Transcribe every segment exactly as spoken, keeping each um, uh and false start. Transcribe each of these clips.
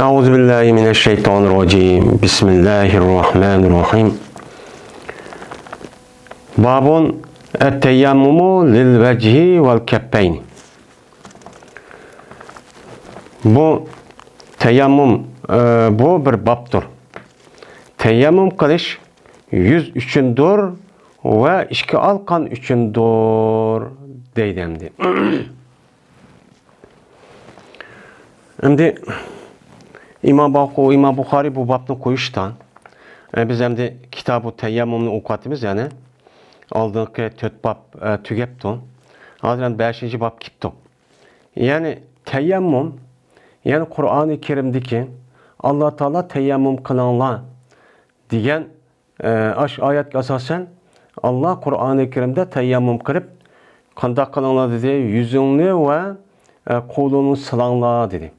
أعوذ بالله من الشيطان الرجيم. بسم الله الرحمن الرحيم. باب التيمم للوجه والكفين. بۇ تەيەممۇم، ئە، بۇ بىر بابتۇر. تەيەممۇم قىلىش يۈز ئۈچۈندۇر ۋە ئىككى ئالقان ئۈچۈندۇر، دەيدۇ ئەمدى. ئەمدى ئىمام بۇخ-، ئىمام بۇخارىي بۇ بابنى قويۇشتا، ئە، بىز ئەمدى كىتابۇ تەيەممۇمنى ئوقۇۋاتىمىز، يەنى ئالدىنقى تۆت باب، ئە، تۈگەپتۇ. ھازىر ئەمدى بەشىنچى باب كېتتۇق. يەنى تەيەممۇم، يەنى قۇرئانى كەرىمدىكى ئاللا تائالا تەيەممۇم قىلىڭلار دېگەن، ئە، ئاش ئايەتكە ئاساسەن، ئاللا قۇرئانى كەرىمدە تەيەممۇم قىلىپ، قانداق قىلىڭلار دېدى، يۈزۈڭنى ۋە، ئە، قولۇڭنى سىلاڭلار دېدى.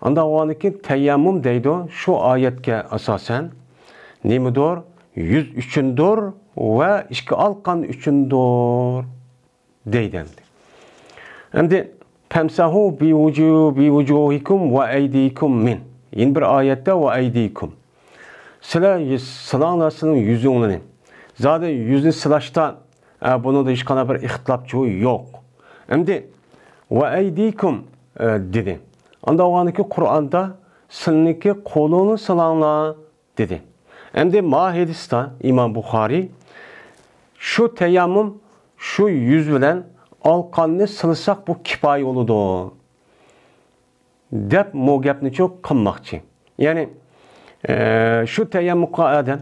ئانداق بولغاندىن كېيىن تەيەممۇم دەيدۇ، شۇ ئايەتكە ئاساسەن نېمىدۇر؟ يۈز ئۈچۈندۇر ۋە ئىككى ئالقان ئۈچۈندۇر. دەيدۇ ئەمدى. ئەمدى، فامسحوا بوجوه-، بوجوهكم وأيديكم منه. يەنە بىر ئايەتتە وأيديكم. سىلەر يۈز-، سىلاڭلار سىلىڭ يۈزۈڭلارنى. زادى يۈزنى سىلاشتا، ئە، بۇنىڭدا ھېچقانداق بىر ئىختىلاپچۇ يوق. ئەمدى، وأيديكم، ئە، دېدى. ئانداق بولغاندىكى قۇرئاندا سىلىنىڭكى قولۇڭنى سىلاڭلار دېدى. ئەمدى ما ھەدىستە ئىمام بۇخارىي شۇ تەيەممۇم، شۇ يۈز بىلەن ئالقاننى سىلىساق بۇ كىپايە بولىدۇ دەپ مو گەپنىچۇ قىلماقچى. يەنى، ئە، شۇ تەيەممۇم قىلغان ئادەم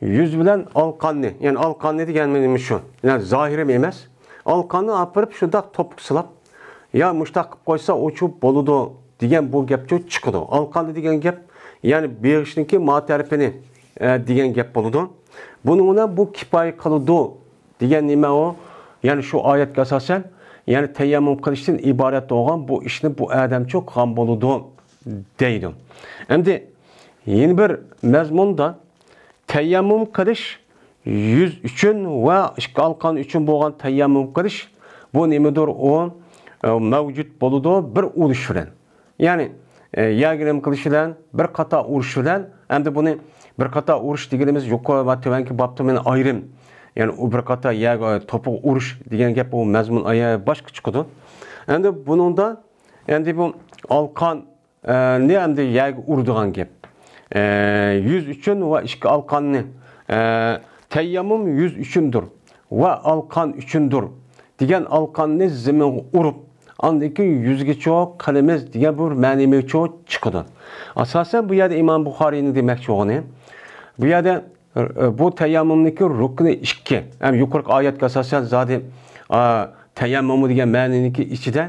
يۈز بىلەن ئالقاننى، يەنى ئالقاننى دېگەنمىز شۇ، يەنى زاھىرىم ئەمەس، ئالقاننى ئاپىرىپ شۇنداق توپۇق سىلاپ، يا مۇشتاق قىلىپ قويسا ئۇچۇ بولىدۇ دېگەن بۇ گەپچۇ چىقىدۇ. ئالقاننى دېگەن گەپ، يەنى بېغىشنىڭكى ما تەرىپىنى، ئە، دېگەن گەپ بولىدۇ. بۇنىڭ بىلەن بۇ كىپايە قىلىدۇ دېگەن نېمە ئۇ؟ يەنى شۇ ئايەتكە ئاساسەن، يەنى تەيەممۇم قىلىشتىن ئىبارەت بولغان بۇ ئىشنى بۇ ئادەمچۇ قىلغان بولىدۇ دەيدۇ. ئەمدى يەنە بىر مەزمۇندا تەيەممۇم قىلىش يۈز ئۈچۈن ۋە ئىككى ئالقان ئۈچۈن بولغان تەيەممۇم قىلىش، بۇ نېمىدۇر ئۇ، ئە، مەۋجۇت بولىدۇ بىر ئۇرۇش بىلەن. يەنى، ئە، يەرگە نېمە قىلىش بىلەن، بىر قاتار ئۇرۇش بىلەن، ئەمدى بۇنى بىر قاتار ئۇرۇش دېگىنىمىز يۇقىرى ۋە تۆۋەنكى بابتا مېنى ئايرىم. يەنى ئۇ بىر قاتار يەرگە توپىغا ئۇرۇش دېگەن گەپ ئۇ مەزمۇن ئايا باشقا چىقىدۇ. ئەمدى بۇنىڭدا، ئەمدى بۇ ئالقان ئە، نى ئەمدى يەرگە ئۇرىدىغان گەپ. ئە، يۈز ئۈچۈن ۋە ئىككى ئالقاننى، ئە، تەيەممۇم يۈز ئۈچۈندۇر ۋە ئالقان ئۈچۈندۇر دېگەن ئالقاننى زېمىنغا ئۇرۇپ، ئاندىن كېيىن يۈزگىچۇ قىلىمىز دېگەن بۇ مەنىمىچۇ چىقىدۇ. ئاساسەن بۇ يەردە ئىمام بۇخارىينىڭ دېمەكچى بولغىنى، بۇ يەردە بۇ تەيەممۇمنىڭكى رۇكنى ئىككى. ھەم يۇقىرىقى ئايەتكە ئاساسەن زادى، ئا، تەيەممۇمۇ دېگەن مەنىنىڭكى ئىچىدە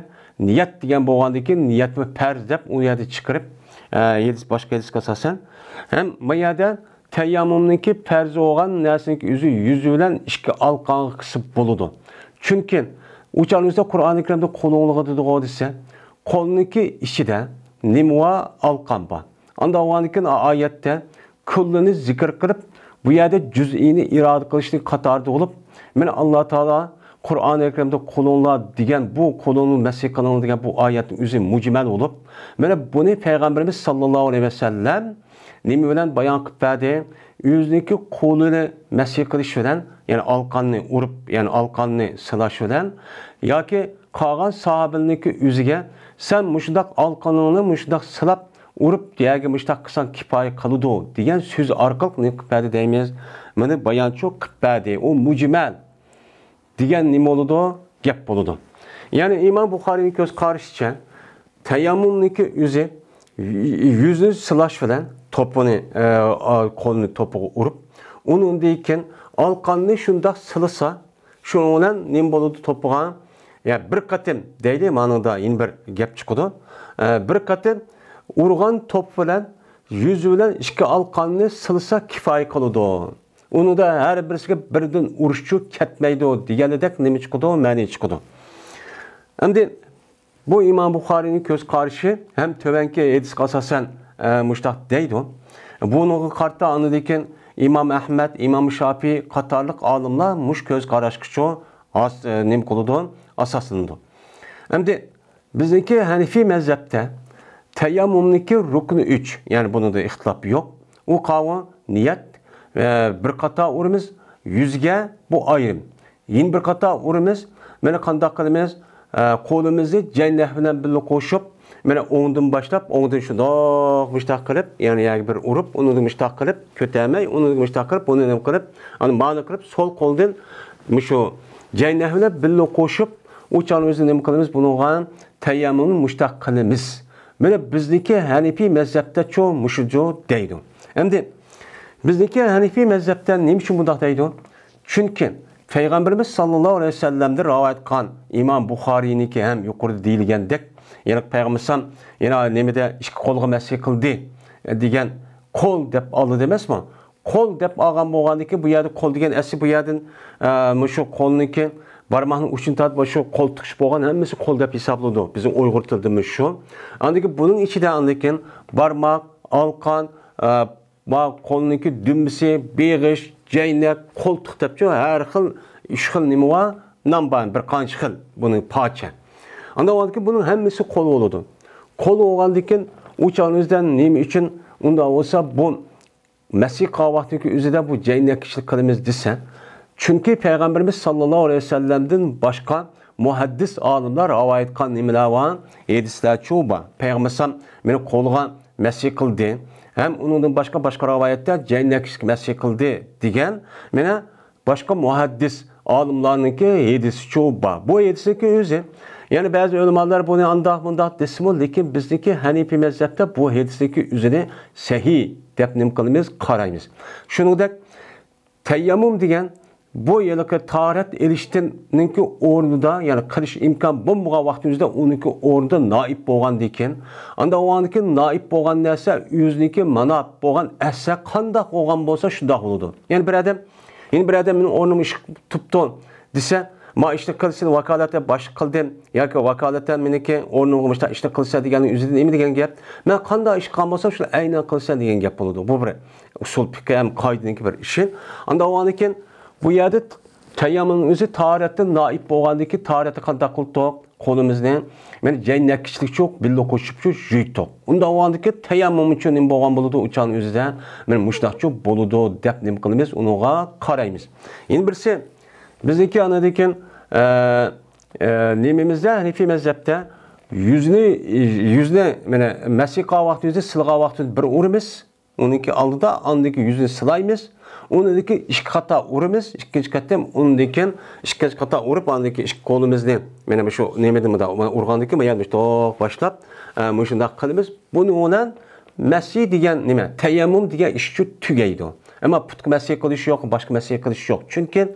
نىيەت دېگەن بولغاندىن كېيىن نىيەت ۋە پەرز دەپ ئۇ يەردە چىقىرىپ، ئە، ھەدىس، باشقا ھەدىسكە ئاساسەن. ھەم ما يەردە تەيەممۇمنىڭكى پەرزى بولغان نەرسىنىڭكى ئۆزى يۈزى بىلەن ئىككى ئالقانغا قىلسا بولىدۇ. چۈنكى ئۇ چاغنىڭ ئۆزىدە قۇرئانى كەرىمدە قولۇڭلىغا دېدىغۇ دېسە، قولنىڭكى ئىچىدە نېمە بار؟ ئالقان بار. ئانداق بولغاندىكىن ئايەتتە كۈللىنى زىكىر قىلىپ، بۇ يەردە جۈزئىينى ئىرادە قىلىشنى قاتارىدا بولۇپ، مانا ئاللا تائالا قۇرئانى كەرىمدە قولۇڭلار دېگەن بۇ قولۇڭنى مەسخ قىلىڭلار دېگەن بۇ ئايەتنىڭ ئۆزى مۇجمەل بولۇپ، مانا بۇنى پەيغەمبىرىمىز ساللاللاھۇ ئەلەيھى ۋەسەللەم نېمە بىلەن بايان قىلىپ بەردى؟ ئۆزىنىڭكى قولىنى مەسخ قىلىش بىلەن، يەنى ئالقاننى ئۇرۇپ، يەنى ئالقاننى سىلاش بىلەن ياكى قالغان ساھابىلەرنىڭكى ئۆزىگە سەن مۇشۇنداق ئالقىنىڭنى مۇشۇنداق سىلاپ ئۇرۇپ يەرگە مۇشۇنداق قىلساڭ كىپايە قىلىدۇ دېگەن سۆز ئارقىلىق نېمە قىلىپ بەردى دەيمىز؟ مانا بايانچۇ قىلىپ بەردى. ئۇ مۇجمەل دېگەن نېمە بولىدۇ؟ گەپ بولىدۇ. يەنى ئىمام بۇخارىينىڭ كۆز قارىشىچە تەيەممۇمنىڭكى ئۆزى يۈزنى سىلاش بىلەن توپىنى، ئە، قولىنى توپىغا ئۇرۇپ، ئۇنىڭدىن كېيىن ئالقاننى شۇنداق سىلىسا، شۇنىڭ بىلەن نېمە بولىدۇ توپىغا؟ يا بىر قېتىم دەيلى، مانىڭدا يەنە بىر گەپ چىقىدۇ. ئە، بىر قېتىم ئۇرغان توپ بىلەن يۈزى بىلەن ئىككى ئالقاننى سىلىسا كىپايە قىلىدۇ. ئۇنىڭدا ھەر بىرسىگە بىردىن ئۇرۇشچۇ كەتمەيدۇ دېگەنلىدەك نېمە چىقىدۇ؟ مەنە چىقىدۇ. ئەمدى بۇ ئىمام بۇخارىينىڭ كۆز قارىشى ھەم تۆۋەنكى ھەدىسكە ئاساسەن، ئە، مۇشتاق دەيدۇ. بۇنىڭغا قارىتا ئاندىن كېيىن ئىمام ئەھمەد، ئىمام شاپىي قاتارلىق ئالىملار مۇشۇ كۆز قاراشقىچۇ ئاس-، ئە، نېمە قىلىدۇ؟ ئاساسلىنىدۇ. ئەمدى بىزنىڭكى ھەنىفىي مەزھەپتە تەيەممۇمنىڭكى رۇكنى ئۈچ، يەنى بۇنىڭدا ئىختىلاپ يوق. ئۇ قاۋۇ نىيەت، ئە، بىر قاتا ئۇرىمىز، يۈزگە بۇ ئايرىم. يەنە بىر قاتا ئۇرىمىز، مانا قانداق قىلىمىز؟ ئە، قولىمىزنى جەينەك بىلەن بىللە قوشۇپ، مانا ئوڭدىن باشلاپ، ئوڭدىن شۇنداق مۇشتاق قىلىپ، يەنى يەرگە بىر ئۇرۇپ، ئۇنىڭدىن مۇشتاق قىلىپ، كۆتەرمەي، ئۇنىڭدىن مۇشتاق قىلىپ، بۇنى نېمە قىلىپ، ئەنە مانا قىلىپ، سول قولدىن مۇشۇ جەينەك بىلەن بىللە قوشۇپ، ئۇ چاغنىڭ ئۆزىدە نېمە قىلىمىز؟ بۇنىڭغا تەيەممۇمنى مۇشتاق قىلىمىز. مانا بىزنىڭكى ھەنىفىي مەزھەپتە چۇ مۇشۇ جۇ دەيدۇ. ئەمدى بىزنىڭكى ھەنىفىي مەزھەپتە نېمە ئۈچۈن بۇنداق دەيدۇ؟ چۈنكى پەيغەمبىرىمىز ساللاللاھۇ ئەلەيھى ۋەسەللەمدىن رىۋايەت قىلغان ئىمام بۇخارىينىڭكى ھەم يۇقىرىدا دېيىلگەندەك، يەنى پەيغەمبەر نېمىدە ئىككى قولغا مەسىھ قىلدى دېگەن قول دەپ ئالدى ئەمەسمۇ؟ قول دەپ ئالغان بولغاندىكىن، بۇ يەردە قول دېگەن ئەسلى بۇ يەردىن، ئە، مۇشۇ قولنىڭكى بارماقنىڭ ئۇچىنى تارتىپ، شۇ قول تىقىشىپ بولغان ھەممىسى قول دەپ ھېسابلىنىدۇ. بىزنىڭ ئۇيغۇر تىلىدىمۇ شۇ. ئاندىن كېيىن بۇنىڭ ئىچىدە ئاندىن كېيىن بارماق، ئالقان، ئە، بار قولنىڭكى دۈمبىسى، بېغىش، جەينەك، قولتۇق دەپچۇ ھەر خىل، ئۈچ خىل نېمە بار؟ نام بار، بىر قانچە خىل بۇنىڭ پارچە. ئاندىن كېيىن بۇنىڭ ھەممىسى قول بولىدۇ. قول بولغاندىن كېيىن ئۇ چاغنىڭ ئۆزىدە نېمە ئۈچۈن ئۇنداق بولسا بۇ مەسىھ قىلغان ۋاقتىدىكى ئۆزىدە بۇ جەينەكچىلىك قىلىمىز دېسە، چۈنكى پەيغەمبىرىمىز ساللاللاھۇ ئەلەيھى ۋەسەللەمدىن باشقا مۇھەددىس ئالىملار رىۋايەت قىلغان نېمىلەر بار؟ ھەدىسلەرچۇ بار. پەيغەمبىرىمىز مېنى قولىغا مەسىھ قىلدى ھەم ئۇنىڭدىن باشقا، باشقا رىۋايەتتە جەينەكچىلىك مەسىھ قىلدى دېگەن مېنى باشقا مۇھەددىس ئالىملارنىڭكى ھەدىسىچۇ بار. بۇ ھەدىسنىڭكى ئۆزى. يەنى بەزى ئۆلىمالار بۇنى ئانداق مۇنداق دېسىمۇ، لېكىن بىزنىڭكى ھەنىپىي مەزھەپتە بۇ ھەدىسنىڭكى ئۆزىنى سەھىھ دەپ نېمە قىلىمىز؟ قارايمىز. شۇنىڭدەك تەيەممۇم دېگەن بۇ ھېلىقى تاھارەت ئېلىشنىڭكى ئورنىدا، يەنى قىلىش ئىمكان بولمىغان ۋاقتىمىزدا ئۇنىڭكى ئورنىدا نائىب بولغاندىكىن، ئاندىن ئۇنىڭكى نائىب بولغان نەرسە ئۆزىنىڭكى مانات بولغان ئەسەر قانداق بولغان بولسا شۇنداق بولىدۇ. يەنى بىر ئادەم يەنە بىر ئادەم مېنىڭ ئورنۇمغا ئىش تۇتۇپتۇ دېسە، ما ئىشنى قىلسۇن، ۋاكالەتەن باشقا قىلدىم ياكى ۋاكالەتەن مېنىڭكى ئورنۇمغا مۇشۇنداق ئىشنى قىلسا دېگەننىڭ ئۆزىدە نېمە دېگەن گەپ؟ مەن قانداق ئىش قىلغان بولسام، شۇنى ئەينەن قىلسا دېگەن گەپ بولىدۇ. بۇ بىر ئۇسۇل پىقھى ھەم قائىدىنىڭكى بىر ئىشى. ئاندىن ئۇنىڭدىن كېيىن بۇ يەردە تەيەممۇمنىڭ ئۆزى تاھارەتتىن نائىب بولغاندىن كېيىن تاھارەتتە قانداق قىلدۇق؟ قولىمىزنى، مانا، جەينەكچىلىكچۇ بىللە قوشۇپچۇ يۇيۇتتۇق. ئۇنداق بولغاندىكىن تەيەممۇم ئۈچۈن نېمە بولغان بولىدۇ؟ ئۇ چاغنىڭ ئۆزىدە، مانا، مۇشۇنداقچۇ بولىدۇ دەپ نېمە قىلىمىز؟ ئۇنىڭغا قارايمىز. يەنە بىرسى، بىزنىڭكى ئاندىن كېيىن، ئە، ئە، نېمىمىزدە، ھەنىفىي مەزھەپتە يۈزنى، يۈزنى، مانا، مەسىھ قىلغان ۋاقتىمىزدا، سىلىغان ۋاقتىمىزدا بىر ئۇرىمىز. ئۇنىڭكى ئالدىدا ئاندىكى يۈزنى سىلايمىز. ئۇنىڭدىكى ئىككى قاتا ئۇرىمىز. ئىككىنچى قېتىم ئۇنىڭدىن كېيىن ئىككىنچى قاتا ئۇرۇپ، ئاندىكى ئىككى قولىمىزنى مانا مۇشۇ نېمىدىن مۇنداق ئۇرغاندىن كېيىن، يەنە مۇشۇنداق باشلاپ، ئە، مۇشۇنداق قىلىمىز. بۇنىڭ بىلەن مەسىھ دېگەن نېمە؟ تەيەممۇم دېگەن ئىشچۇ تۈگەيدۇ. ئەمما پۇتقا مەسىھ قىلىش يوق، باشقا مەسىھ قىلىش يوق. چۈنكى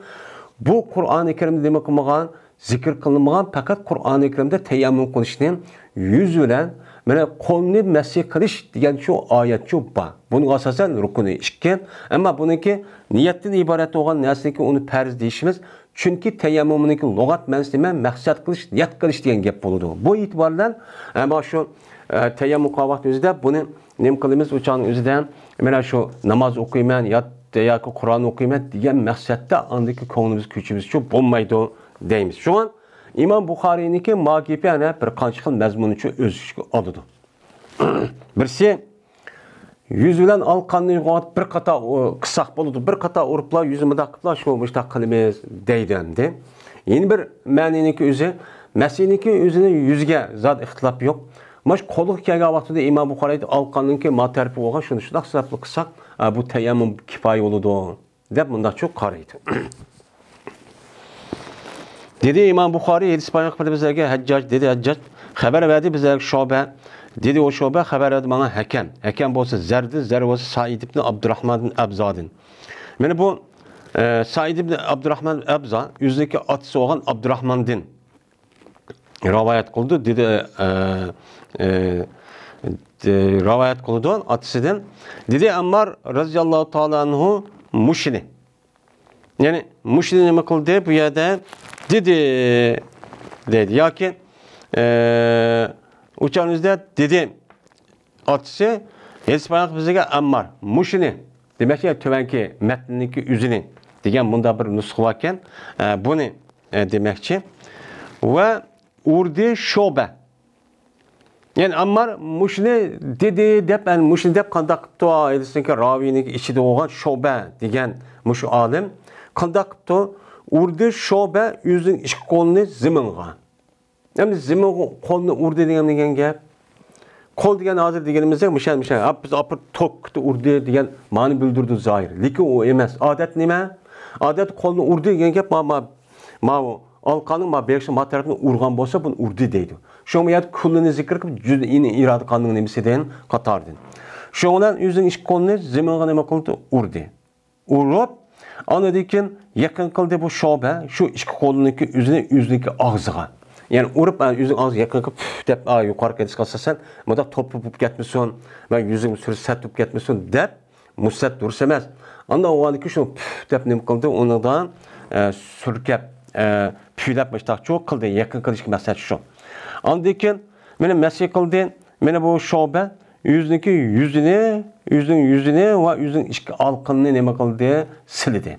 بۇ قۇرئانى كەرىمدە نېمە قىلمىغان؟ زىكىر قىلىنمىغان، پەقەت قۇرئانى كەرىمدە تەيەممۇم قىلىشنى يۈز بىلەن، مانا، قولنى مەسىھ قىلىش دېگەن شۇ ئايەت شۇ بار. بۇنىڭ ئاساسەن رۇكنى ئىككى. ئەمما بۇنىڭكى نىيەتتىن ئىبارەت بولغان نەرسىنىڭكى ئۇنى پەرز دېيىشىمىز. چۈنكى تەيەممۇمنىڭكى لۇغەت مەنىسى نېمە؟ مەقسەت قىلىش، نىيەت قىلىش دېگەن گەپ بولىدۇ. بۇ ئېتىبار بىلەن، ئەمما شۇ، ئە، تەيەممۇم قىلغان ۋاقتى ئۆزىدە بۇنى نېمە قىلىمىز؟ ئۇ چاغنىڭ ئۆزىدە مانا شۇ ناماز ئوقۇيمەن يا، ياكى قۇرئان ئوقۇيمەن دېگەن مەقسەتتە ئاندىكى كۆڭلىمىز كۆچۈرمىسىچۇ بولمايدۇ دەيمىز. شۇڭا ئىمام بۇخارىينىڭكى ما گېپى يەنە بىر قانچە خىل مەزمۇننىچۇ ئۆز ئىچىگە ئالىدۇ. بىرسى، يۈز بىلەن ئالقاننى يوغان بىر قاتا ئۇ-، قىلساق بولىدۇ، بىر قاتا ئۇرۇپلا يۈزنى مۇنداق قىلىپلا شۇ مۇشۇنداق قىلىمىز دەيدۇ ئەمدى. يەنە بىر مەنىنىڭكى ئۆزى، مەسىھنىڭكى ئۆزىنى يۈزگە زادى ئىختىلاپ يوق. مانا شۇ قولغا كەلگەن ۋاقتىدا ئىمام بۇخارىي ئالقاننىڭكى ما تەرىپى بولغان شۇنى شۇنداق سىلاپلا قىلساق، ئا، بۇ تەيەممۇم كۇپايە بولىدۇ دەپ مۇنداقچۇ قارايدۇ. دېدى ئىمام بۇخارىي، ھەدىس بايان قىلدى بىزلەرگە ھەججاج، دېدى ھەججاج، خەۋەر بەردى بىزلەرگە شۇبە، دېدى ئۇ شۇبە، خەۋەر بەردى ماڭا ھەكەم، ھەكەم بولسا زەردىن، زەر بولسا سائىد ئىبن ئابدۇراخمان ئەبزادىن. مانا بۇ، ئە، سائىد ئىبن ئابدۇراخمان ئەبزا ئۆزىنىڭكى ئاتىسى بولغان ئابدۇراخماندىن رىۋايەت قىلدى، دېدى، ئە، ئە، دە-، رىۋايەت قىلىدۇ ئاتىسىدىن. دېدى ئەممار رەزىياللاھۇ تائالا ئەنھۇ مۇشۇنى. يەنى مۇشۇنى نېمە قىلدى بۇ يەردە؟ دېدى، دەيدۇ. ياكى، ئە، ئۇچانىزدا دېدى ئاتىسى، ھېسباياق بىزگە ئەممار مۇشۇنى دېمەكچى، تۆۋەنكى مەتننىڭكى ئۆزىنى دېگەن مۇنداق بىر نۇسخا باركەن، ئە، بۇنى، ئە، دېمەكچى. ۋە ئۇردى شۇبە. يەنى ئەممار مۇشۇنى دېدى دەپ، يەنى مۇشۇنى دەپ قانداق قىپتۇ؟ ھەدىسنىڭكى راۋىينىڭكى ئىچىدە بولغان شۇبە دېگەن مۇشۇ ئالىم قانداق قىپتۇ؟ ئۇردى شۇبە ئۆزىنىڭ ئىككى قولىنى زېمىنغا. ئەمدى زېمىنغا قولنى ئۇردى دېگەن، دېگەن گەپ. قول دېگەن ھازىر دېگىنىمىزدەك مۇشۇ، مۇشۇ، ھە، بىز ئاپىرىپ توكتا ئۇردى دېگەن مەنىنى بىلدۈرىدۇ زاھىر. لېكىن ئۇ ئەمەس. ئادەت نېمە؟ ئادەت قولنى ئۇردى دېگەن گەپ ما، ما، ماۋۇ ئالقانىڭ ما بېشى ما تەرىپىنى ئۇرغان بولسا، بۇنى ئۇردى دەيدۇ. شۇڭا بۇ يەردە كۈللىنى زىكىر قىلىپ، جۈزئىنى ئىرادە قانۇنىنىڭ نېمىسىدىن، قاتارىدىن. شۇنىڭ بىلەن ئۆزىنىڭ ئىككى قولىنى زېمىنغا نېمە قىلدى؟ ئۇردى. ئۇرۇپ، ئاندىن كېيىن يېقىن قىلدى بۇ شۇبە، شۇ ئىككى قولىنىڭكى ئۆزىنى ئۆزىنىڭكى ئاغزىغا. يەنى ئۇرۇپ، ئا، ئۆزىنىڭ ئاغزىغا يېقىن قىلىپ، پۈف دەپ، ئا، يۇقىرىقى ھەدىسكە ئاساسەن، مۇنداق توپا بولۇپ كەتمىسۇن ۋە يۈزىگە سۈرە سەت بولۇپ كەتمىسۇن دەپ، مۇسەت دۇرۇس ئەمەس. ئاندىن ئۇ ئاندىكى شۇ پۈف دەپ نېمە قىلدى؟ ئۇنىڭدا، ئە، سۈركەپ، ئە، پۈۋلەپ مۇشتاقچۇ قىلدى. يېقىن قىلىشقا مەقسەت شۇ. ئاندىن كېيىن مېنى مەسخ قىلدى. مېنى بۇ شۇبە ئۆزىنىڭكى يۈزىنى، ئۆزىنىڭ يۈزىنى ۋە ئۆزىنىڭ ئىككى ئالقىنىنى نېمە قىلدى؟ سىلىدى.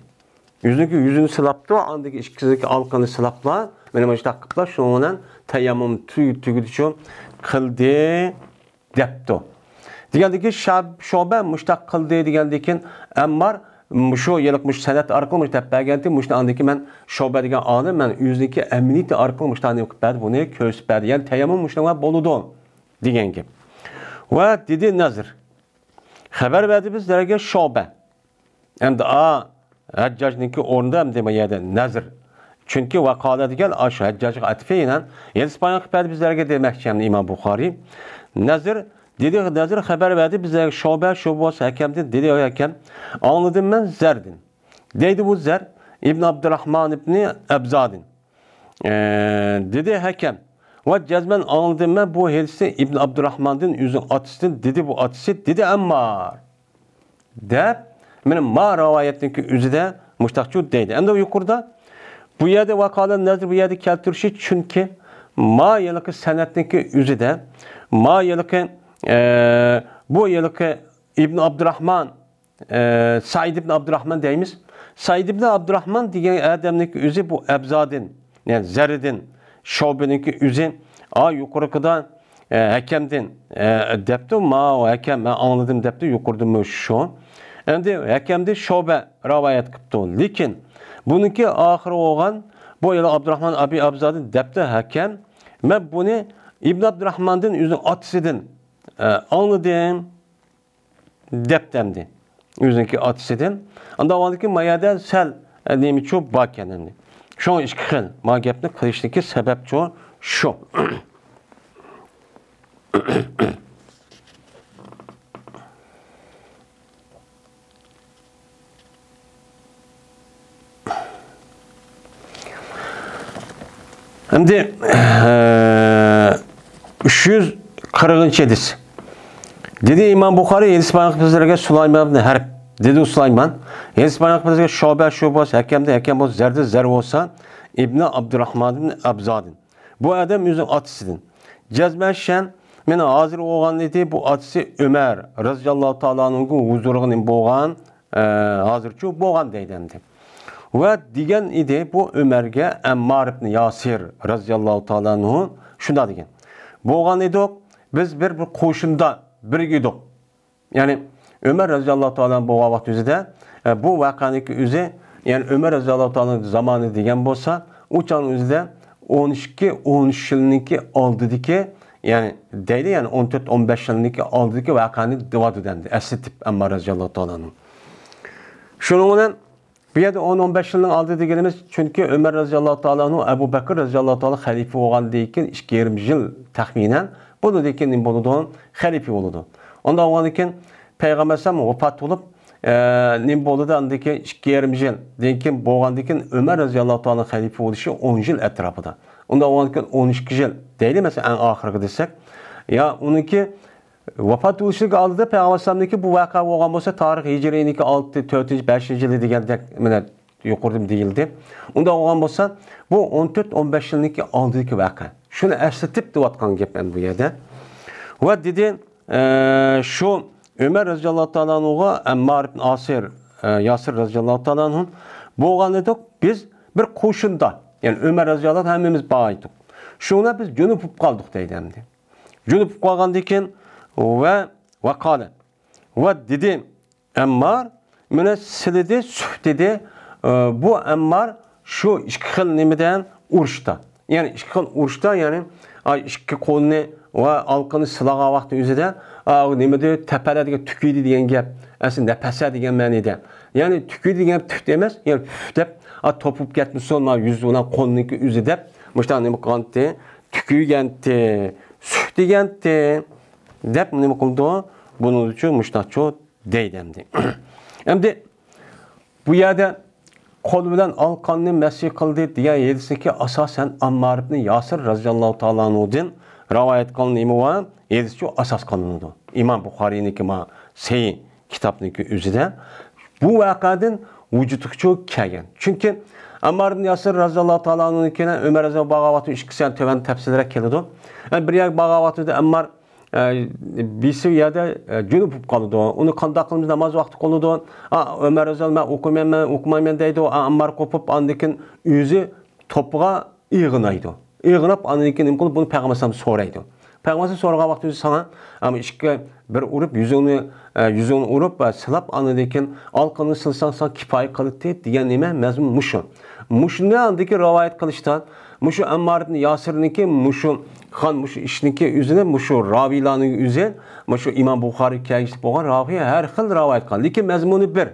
ئۆزىنىڭكى يۈزىنى سىلاپتۇ، ئاندىن كېيىن ئىككىسىنىڭكى ئالقىنىنى سىلاپلا، مېنى مۇشتاق قىپلا، شۇنىڭ بىلەن تەيەممۇم تۈ-، تۈگىدىچۇ قىلدى. دەپتۇ. دېگەندىن كېيىن شاب-، شۇبە مۇشتاق قىلدى دېگەندىن كېيىن ئەممار مۇشۇ ھېلىقى مۇشۇ سەنەت ئارقىلىق مۇشۇ دەپ بەرگەنتى، مۇشۇنى ئاندىن كېيىن مەن شۇبە دېگەن ئالىم، مەن ئۆزىنىڭكى ئەمەلىيىتى ئارقىلىق مۇشۇنداق نېمە قىلىپ بەردى، بۇنى كۆرسىتىپ بەردى. يەنى تەيەممۇم مۇشۇنىڭ بىلەن بولىدۇ دېگەن گەپ. ۋە دېدى نەزىر. خەۋەر بەردى بىزلەرگە شۇبە. ئەمدى ئا، ھەججاجنىڭكى ئورنىدا ئەمدى ما يەردە نەزىر. چۈنكى ۋەقالە دېگەن ئاشۇ ھەججاجغا ئەتىپى يەنە ھېدىس بايان قىلىپ بەردى بىزلەرگە دېمەكچى ئەمدى ئىمام بۇخارىي. نەزىر دېدى، نەزىر خەۋەر بەردى بىزلەرگە شۇبە، شۇبە بولسا ھەكەمدىن دېدى، ئەي ھەكەم، ئاڭلىدىم مەن زەردىن. دەيدۇ بۇ زەر ئىبن ئابدۇراھمان ئىبنى ئەبزادىن. ئە، دېدى ھەكەم. ۋە جەزمەن ئاڭلىدىم مەن بۇ ھېدىسنى ئىبن ئابدۇراھماندىن ئۆزىنىڭ ئاتىسىدىن دېدى بۇ ئاتىسى، دېدى ئەممار. دەپ، مانا ما رىۋايەتنىڭكى ئۆزىدە مۇشتاقچۇ دەيدۇ. ئەمدى يۇقىرىدا بۇ يەردە ۋەقالە نەزىر بۇ يەردە كەلتۈرۈشى، چۈنكى ما ھېلىقى سەنەتنىڭكى ئۆزىدە، ما ھېلىقى، ئە، بۇ ھېلىقى ئىبن ئابدۇراھمان، ئە، سەئىد ئىبن ئابدۇراھمان دەيمىز. سەئىد ئىبن ئابدۇراھمان دېگەن ئادەمنىڭكى ئۆزى بۇ ئەبزادىن، يەنى زەردىن، شۇبىنىڭكى ئۆزى، ئا، يۇقىرىقىدا، ئە، ھەكەمدىن، ئە، دەپتۇ، ما ھەكەم، مەن ئاڭلىدىم دەپتۇ، يۇقىرىدىمۇ شۇ. ئەمدى ھەكەمدىن شۇبە رىۋايەت قىپتۇ. لېكىن بۇنىڭكى ئاخىرى بولغان، بۇ يەنە ئابدۇراھمان ئەبى ئەبزادىن دەپتۇ ھەكەم، مەن بۇنى ئىبن ئابدۇراھماندىن ئۆزىنىڭ ئاتىسىدىن، ئە، ئاڭلىدىم. دەپتۇ ئەمدى. ئۆزىنىڭكى ئاتىسىدىن. ئاندىن ئاۋۋالدىكى ما يەردە سەل، ئە، نېمىچۇ باركەن ئەمدى. شۇڭا ئىككى خىل. ما گەپنى قىلىشتىكى سەۋەبچۇ شۇ. ئەمدى، ئە، ئۈچ يۈز قىرىقىنچى ھەدىس. دېدى ئىمام بۇخارىي، ھەدىس بايان قىلىپ بىزلەرگە سۇلايمان ئىبن ھەرب. دېدى سۇلايمان، ھەدىس بايان قىلىپ بىزلەرگە شۇبە، شۇبە بولسا ھەكەمدىن، ھەكەم بولسا زەردىن، زەر بولسا ئىبنى ئابدۇراھمان ئىبن ئەبزادىن. بۇ ئادەم ئۆزىنىڭ ئاتىسىدىن. جەزمەن شەن، مېنىڭ ھازىر بولغان ئىدى، بۇ ئاتىسى ئۆمەر رەزىياللاھۇ تائالا ئەنھۇ ھۇزۇرىغا نېمە بولغان؟ ئە، ھازىرچۇ بولغان دەيدۇ ئەمدى. ۋە دېگەن ئىدى بۇ ئۆمەرگە ئەممار ئىبن ياسىر رەزىياللاھۇ تائالا ئەنھۇ شۇنداق دېگەن. بولغان ئىدۇق، بىز بىر، بىر قوشۇندا بىرگە ئىدۇق. يەنى ئۆمەر رەزىياللاھۇ تائالا بولغان ۋاقىت ئۆزىدە، ئە، بۇ ۋەقەنىڭكى ئۆزى، يەنى ئۆمەر رەزىياللاھۇ تائالا زامانى دېگەن بولسا، ئۇ چاغنىڭ ئۆزىدە ئون ئىككى، ئون ئۈچ يىلنىڭكى ئالدىدىكى، يەنى دەيلى، يەنى ئون تۆت، ئون بەش يىلنىڭكى ئالدىدىكى ۋەقەنى دېۋاتىدۇ ئەمدى، ئەسلىتىپ ئەممار رەزىياللاھۇ تائالا ئەنھۇ. شۇنىڭ بىلەن بۇ يەردە ئون، ئون بەش يىلنىڭ ئالدى دېگىنىمىز، چۈنكى ئۆمەر رەزىياللاھۇ تائالا ئەنھۇ، ئەبۇ بەكىر رەزىياللاھۇ تائالا خەلىپە بولغاندىن كېيىن ئىككى يېرىم يىل تەخمىنەن، بۇنىڭدىن كېيىن نېمە بولىدۇ؟ خەلىپە بولىدۇ. ئۇنداق بولغاندىن كېيىن پەيغەمبەر ئەلەيھىسسالام ۋاپات بولۇپ، ئە، نېمە بولىدۇ؟ ئاندىن كېيىن ئىككى يېرىم يىلدىن كېيىن بولغاندىن كېيىن ئۆمەر رەزىياللاھۇ تائالا خەلىپە بولۇشى ئون يىل ئەتراپىدا. ئۇنداق بولغاندىن كېيىن ئون ئىككى يىل دەيلى، مەسىلەن، ئەڭ ئاخىرقى دېسەك. يا ئۇنىڭكى ۋاپات بولۇشىدىن ئالدىدا پەيغەمبەر ئەلەيھىسسالامنىڭكى بۇ ۋەقە بولغان بولسا، تارىخ ھىجرىينىڭكى ئالتە، تۆتىنچى، بەشىنچى يىلى دېگەندەك، مانا يۇقىرىدا دېيىلدى. ئۇنداق بولغان بولسا، بۇ ئون تۆت، ئون بەش يىلنىڭكى ئالدىدىكى ۋەقە. شۇنى ئەسلىتىپ دېۋاتقان گەپ ئەمدى بۇ يەردە. ۋە دېدى، ئە، شۇ ئۆمەر رەزىياللاھۇ تائالا ئەنھۇغا ئەممار ئىبن ئاسىر، ئە، ياسىر رەزىياللاھۇ تائالا ئەنھۇ بولغان ئىدۇق، بىز بىر قوشۇندا، يەنى ئۆمەر رەزىياللاھۇ ھەممىمىز بار ئىدۇق. شۇڭا بىز جۇنۇپ بولۇپ قالدۇق دەيدۇ ئەمدى. جۇنۇپ قالغاندىن كېيىن، ۋە، ۋە قالە، ۋە دېدى، ئەممار مېنى سىلىدى، سۈھ دېدى. ئى، بۇ ئەممار شۇ ئىككى خىل نېمىدە ئۇرۇشتا. يەنى ئىككى خىل ئۇرۇشتا، يەنى، ئاي، ئىككى قولنى ۋە ئالقىنى سىلىغان ۋاقتى ئۆزىدە، ئا، نېمىدە، تەپەلە دېگەن، تۈكۈيدى دېگەن گەپ. ئەسلى نەپەسە دېگەن مەنىدە. يەنى تۈكۈيدى دېگەن گەپ تۈف ئەمەس، يەنى پۈف دەپ، ئا، توپۇپ كەتمىسۇن، ما يۈز بىلەن قولنىڭكى ئۆزى دەپ، مۇشۇنداق نېمە قىلغانتى، تۈكۈيگەنتى، سۈھ دېگەنتى دەپ نېمە قىلىدۇ؟ بۇنىڭ ئۈچۈن مۇشۇنداقچۇ دەيدۇ ئەمدى. ئەمدى بۇ يەردە قول بىلەن ئالقاننى مەسىھ قىلدى دېگەن ھەدىسنىڭكى ئاساسەن ئاممار ئىبنى ياسىر رەزىياللاھۇ تائالا ئەنھۇدىن رىۋايەت قىلىنغان نېمە بار؟ ھەدىسچۇ ئاساس قىلىنىدۇ. ئىمام بۇخارىينىڭكى ما سەھىھ كىتابنىڭكى ئۆزىدە بۇ ۋەقەدىن ۋۇجۇدقىچۇ كەلگەن. چۈنكى ئاممار ئىبنى ياسىر رەزىياللاھۇ تائالا ئەنھۇدىن كېيىن ئۆمەر رەزىياللاھۇ بارغان ۋاقتىدا ئىككىسى تۆۋەن تەپسىلرەك كېلىدۇ. يەنى بىر يەرگە بارغان ۋاقتىدا ئاممار ئە، بىرسى يەردە، ئە، جۈنۈپ بولۇپ قالىدۇ. ئۇنى قانداق قىلىمىز؟ ناماز ۋاقتى قالىدۇ. ئا، ئۆمەر رەزىياللاھۇ، «مەن ئوقۇيمەن، مەن ئوقۇمايمەن» دەيدۇ. ئا، ئاممار قوپۇپ، ئاندىن كېيىن ئۆزى توپىغا ئېغىنايدۇ. ئېغىناپ، ئاندىن كېيىن نېمە قىلىپ، بۇنى پەيغەمبەر ئەلەيھىسسالام سورايدۇ. پەيغەمبەر ئەلەيھىسسالام سورىغان ۋاقتى ئۆزى ساڭا، ئەمما ئىككى، بىر ئۇرۇپ، يۈزۈڭنى، ئە، يۈزۈڭنى ئۇرۇپ، ئە، سىلاپ، ئاندىن كېيىن ئالقىنى سىلىساڭ، ساڭا كىپايە قىلاتتى دېگەن نېمە؟ مەزمۇن مۇشۇ. مۇشۇنى ئاندىن كېيىن رىۋايەت قىلىشتا، مۇشۇ ئەممار ئىبنى ياسىرنىڭكى مۇشۇ قىلغان مۇشۇ ئىشنىڭكى ئۆزىنى مۇشۇ راۋىيلارنىڭ ئۆزى، مۇشۇ ئىمام بۇخارىي كەلگۈسىدە بولغان راۋىي ھەر خىل رىۋايەت قىلغان. لېكىن مەزمۇنى بىر.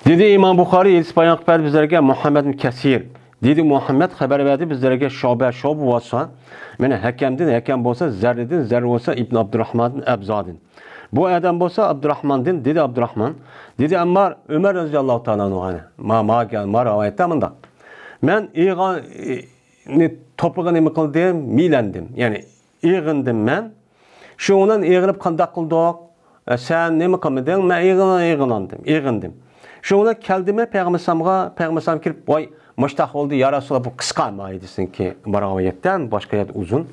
دېدى ئىمام بۇخارىي، ھەدىس بايان قىلىپ بەردى بىزلەرگە مۇھەممەد بىن كەسىر. دېدى مۇھەممەد خەۋەر بەردى بىزلەرگە شۇبە، شۇبە بولسا، مېنى ھەكەمدىن، ھەكەم بولسا زەررىدىن، زەررە بولسا ئىبن ئابدۇراخماندىن، ئەبزادىن. بۇ ئادەم بولسا ئابدۇراخماندىن، دېدى ئابدۇراخمان. دېدى ئەممار، ئۆمەر رەزىياللاھۇ تائالا ئەنھۇ، ما، ما، ما رىۋايەتتە مۇنداق. مەن ئېغىننى توپىغا نېمە قىلدىم؟ مىيلەندىم. يەنى ئېغىندىم مەن. شۇنىڭ بىلەن ئېغىنىپ قانداق قىلدۇق؟ ئە، سەن نېمە قىلمىدىڭ؟ مەن ئېغىن-، ئېغىنلاندىم، ئېغىندىم. شۇنىڭ بىلەن كەلدىممۇ پەيغەمبەر ئەلەيھىسسالامغا، پەيغەمبەر ئەلەيھىسسالام كېلىپ، ۋاي، مۇشتاق بولدى، يا رەسۇلاللا، بۇ قىسقا ما ھەدىسنىڭكى رىۋايەتتە، باشقا يەردە ئۇزۇن.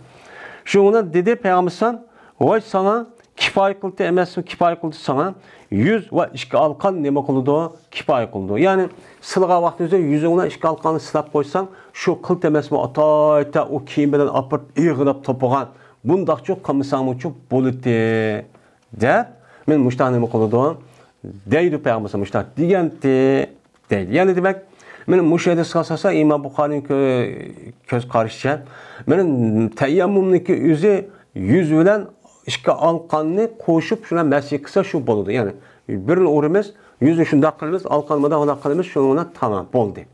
شۇنىڭ بىلەن دېدى پەيغەمبەر ئەلەيھىسسالام، ۋاي ساڭا كىپايە قىلدى ئەمەسمۇ، كىپايە قىلدى ساڭا. يۈز ۋە ئىككى ئالقان نېمە قىلىدۇ؟ كىپايە قىلىدۇ. يەنى سىلىغان ۋاقتىڭىزدا يۈزۈڭ بىلەن ئىككى ئالقاننى سىلاپ قويساڭ، شۇ قىلتى ئەمەسمۇ، ئاتايتا ئۇ كىيىم بىلەن ئاپىرىپ ئېغىناپ توپىغان، بۇنداقچۇ قىلمىساڭمۇچۇ بولىتى، دەپ، مېنى مۇشتاق نېمە قىلىدۇ؟ دەيدۇ پەيغەمبەر مۇشتاق دېگەنتى، دەيدۇ. يەنى دېمەك، مېنى مۇشۇ ھەدىسكە ئاساسەن ئىمام بۇخارىنىڭ كۆ-، كۆز قارىشىچە، مېنى تەيەممۇمنىڭكى ئۆزى يۈز بىلەن ئىككى ئالقاننى قوشۇپ شۇنى مەسىھ قىلسا شۇ بولىدۇ. يەنى بىرنى ئۇرىمىز، يۈزنى شۇنداق قىلىمىز، ئالقان مۇنداق، مۇنداق قىلىمىز، شۇنىڭ بىلەن تامام بولدى.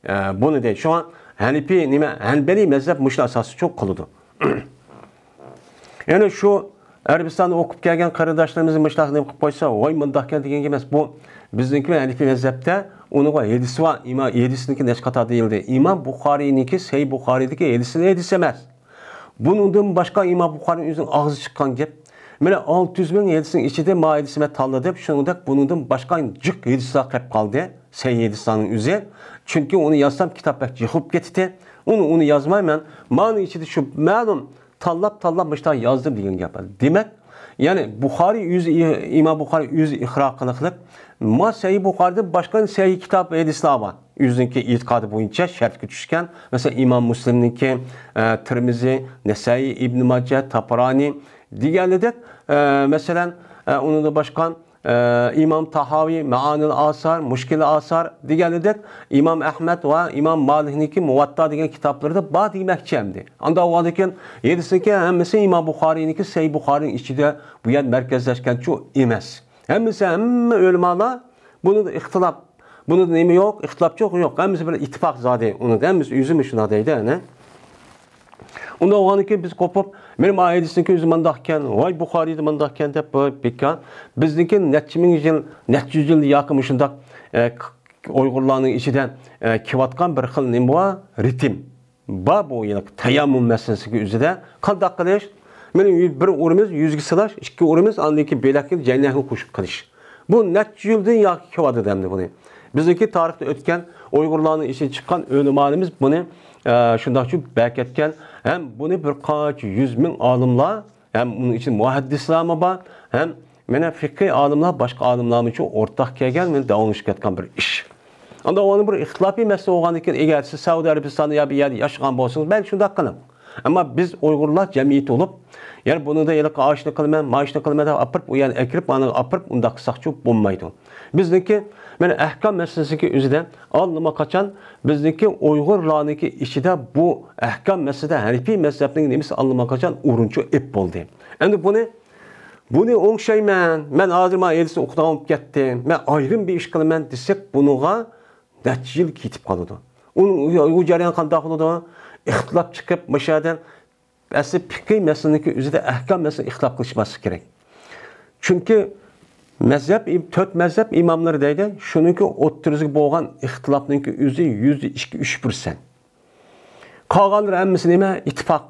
ئە، بۇنى دەيدۇ. شۇڭا ھەنىپىي نېمە، ھەنبەلىي مەزھەپ مۇشۇنى ئاساسچۇ قىلىدۇ. يەنى شۇ ئەرەبىستاندا ئوقۇپ كەلگەن قېرىنداشلىرىمىز مۇشۇنداق نېمە قىلىپ قويسا، ۋاي مۇنداق ئىكەن دېگەن ئەمەس. بۇ بىزنىڭكى ھەنىپىي مەزھەپتە ئۇنىڭغا ھەدىسى بار. ئىما-، ھەدىسنىڭكى نەچچە قاتار دېيىلدى. ئىمام بۇخارىينىڭكى سەھىھ بۇخارىيدىكى ھەدىسى ھەدىس ئەمەس. بۇنىڭدىن باشقا ئىمام بۇخارىنىڭ ئۆزىنىڭ ئاغزى چىققان گەپ. مانا ئالتە يۈز مىڭ ھەدىسنىڭ ئىچىدە ما ھەدىسنى مەن تاللىدىم، شۇنىڭدەك بۇنىڭدىن باشقا جىق ھەدىسلەر قېلىپ قالدى. سەھىھ ھەدىسلەرنىڭ ئۆزى. چۈنكى ئۇنى يازسام كىتاب بەك جىق بولۇپ كېتىتتى. ئۇنى، ئۇنى يازمايمەن. مانىڭ ئىچىدە شۇ مەلۇم تاللاپ، تاللاپ مۇشۇنداق يازدىم دېگەن گەپ. دېمەك، يەنى بۇخارىي ئۆزى، ئىمام بۇخارىي ئۆزى ئىقرار قىلىقلىق، ما سەھىھ بۇخارىدىن باشقا سەھىھ كىتاب ھەدىسلەر بار. ئۆزىنىڭكى ئېتىقادى بويىچە شەرتكە چۈشكەن. مەسىلەن، ئىمام مۇسلىمنىڭكى، ئە، تىرمىزى، نەسائىي، ئىبن ماجە، تابرانى دېگەنلىدەك، ئە، مەسىلەن، ئە، ئۇنىڭدىن باشقا، ئە، ئىمام تاھاۋى، مائانىل ئاسار، مۇشكىل ئاسار دېگەنلىدەك، ئىمام ئەھمەد ۋە ئىمام مالىكنىڭكى مۇۋاتتا دېگەن كىتابلىرىدا بار دېمەكچى ئەمدى. ئانداق بولغاندىكىن، ھەدىسنىڭكى ھەممىسى ئىمام بۇخارىينىڭكى سەھىھ بۇخارىنىڭ ئىچىدە بۇ يەردە مەركەزلەشكەنچۇ ئەمەس. ھەممىسى، ھەممە ئۆلىمالار بۇنىڭدا ئىختىلاپ، بۇنىڭدا نېمە يوق، ئىختىلاپ يوق، يوق. ھەممىسى بىر ئىتتىپاق زادى. ئۇنىڭ ھەممىسى ئۆزىمۇ شۇنداق دەيدۇ، ئەنە. ئۇنداق بولغاندىن كېيىن بىز قوپۇپ، مېنىڭ ئايدىسنىڭكى ئۆزى مانداق ئىكەن، ۋاي بۇخارىيدا مانداق ئىكەن دەپ بىكار. بىزنىڭكى نەچچە مىڭ يىل، نەچچە يۈز يىل ياكى مۇشۇنداق، ئە، ئۇيغۇرلارنىڭ ئىچىدە، ئە، كېلىۋاتقان بىر خىل نېمە بار؟ رىتىم. بار بۇ يىلقى تەيەممۇم مەسىلىسىگە ئۆزىدە قانداق قىلىش؟ مانا بىر ئۇرىمىز يۈزگە سىلاش، ئىككى ئۇرىمىز ئاندىن كېيىن بىلەككە جەينەكنى قوشۇپ قىلىش. بۇ نەچچە يۈزدىن ياقى كېلىۋاتىدۇ ئەمدى بۇنى. بىزنىڭكى تارىختا ئۆتكەن ئۇيغۇرلارنىڭ ئىچىدىن چىققان ئۆلىمالىرىمىز بۇنى، ئە، شۇنداقچۇ بەركەتكەن ھەم بۇنى بىر قانچە يۈز مىڭ ئالىملار ھەم ئۇنىڭ ئىچىدە مۇھەددىسلارمۇ بار، ھەم مانا فىقھىي ئالىملار، باشقا ئالىملارمۇ شۇ ئورتاق كەلگەن، مانا داۋاملىشىپ كەتكەن بىر ئىش. ئاندىن ئۇنىڭ بىر ئىختىلاپىي مەسىلە بولغاندىن كېيىن، ئەگەر سىز سەئۇدى ئەرەبىستاندا يا بىر يەردە ياشىغان بولسىڭىز، مەيلى شۇنداق قىلىڭ. ئەمما بىز ئۇيغۇرلار جەمئىيىتى بولۇپ، يەنە بۇنىڭدا ھېلىقى ئاشۇنى قىلىمەن، ماشۇنى قىلىمەن دەپ ئاپىرىپ، ئۇ يەرنى ئەكىرىپ، ئانا ئاپىرىپ، ئۇنداق قىلساقچۇ بولمايدۇ. بىزنىڭكى، مانا ئەھكام مەسىلىسىدىكى ئۆزىدە ئاللىماقاچان بىزنىڭكى ئۇيغۇرلارنىڭكى ئىچىدە بۇ ئەھكام مەسىلىدە ھەنىفىي مەزھەپنىڭ نېمىسى ئاللىماقاچان ئورۇنچۇ ئېپ بولدى. ئەمدى بۇنى، بۇنى ئوڭشايمەن، مەن ھازىر مانا ھەدىسنى ئوقۇيدىغان بولۇپ كەتتىم، مەن ئايرىم بىر ئىش قىلىمەن دېسەك، بۇنىڭغا نەچچە يىل كېتىپ قالىدۇ. ئۇ، ئۇ جەريان قانداق بولىدۇ؟ ئىختىلاپ چىقىپ، مۇشۇ يەردە ئەسلى پىقھىي مەسىلىنىڭكى ئۆزىدە ئەھكام مەسىلىنى ئىختىلاپ قىلىشماسلىق كېرەك. چۈنكى مەزھەپ، تۆت مەزھەپ ئىماملىرى دەيدۇ، شۇنىڭكى ئوتتۇرىسىغا بولغان ئىختىلاپنىڭكى ئۆزى يۈزدە ئىككى، ئۈچ پىرسەنت. قالغانلىرى ھەممىسى نېمە؟ ئىتتىپاق.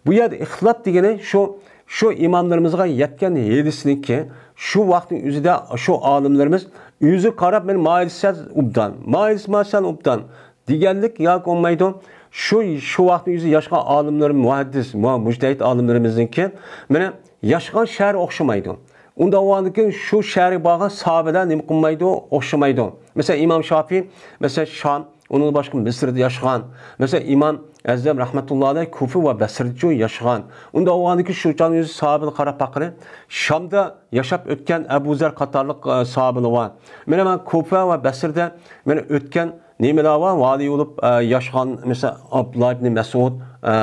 بۇ يەردە ئىختىلاپ دېگىنى شۇ، شۇ ئىماملىرىمىزغا يەتكەن ھەدىسنىڭكى شۇ ۋاقىتنىڭ ئۆزىدە شۇ ئالىملىرىمىز ئۆزى قاراپ، مانا ما ھەدىس ئوبدان، ما ھەدىس ماسەن ئوبدان دېگەنلىك ياكى بولمايدۇ. شۇ، شۇ ۋاقىتنىڭ ئۆزىدە ياشىغان ئالىملىرىمىز، مۇھەددىس، مۇ-، مۇجتەھىد ئالىملىرىمىزنىڭكى، مانا، ياشىغان شەھىرى ئوخشىمايدۇ. ئۇنداق بولغاندىن كېيىن شۇ شەھەرگە بارغان ساھابىلەر نېمە قىلمايدۇ؟ ئوخشىمايدۇ. مەسىلەن، ئىمام شافىي، مەسىلەن، شام، ئۇنىڭدىن باشقا مىسىردا ياشىغان. مەسىلەن، ئىمام ئەزەم رەھمەتۇللا ئەلەيھ كۇفا ۋە بەسرىدىچۇ ياشىغان. ئۇنداق بولغاندىن كېيىن شۇ چاغنىڭ ئۆزى ساھابىلەر قاراپ باققىلى. شامدا ياشاپ ئۆتكەن ئەبۇ زەر قاتارلىق، ئە، ساھابىلەر بار. مانا، مانا كۇفا ۋە بەسرىدە مانا ئۆتكەن نېمىلەر بار؟ ۋالىي بولۇپ، ئە، ياشىغان، مەسىلەن، ئابدۇللا ئىبنى مەسئۇد، ئە،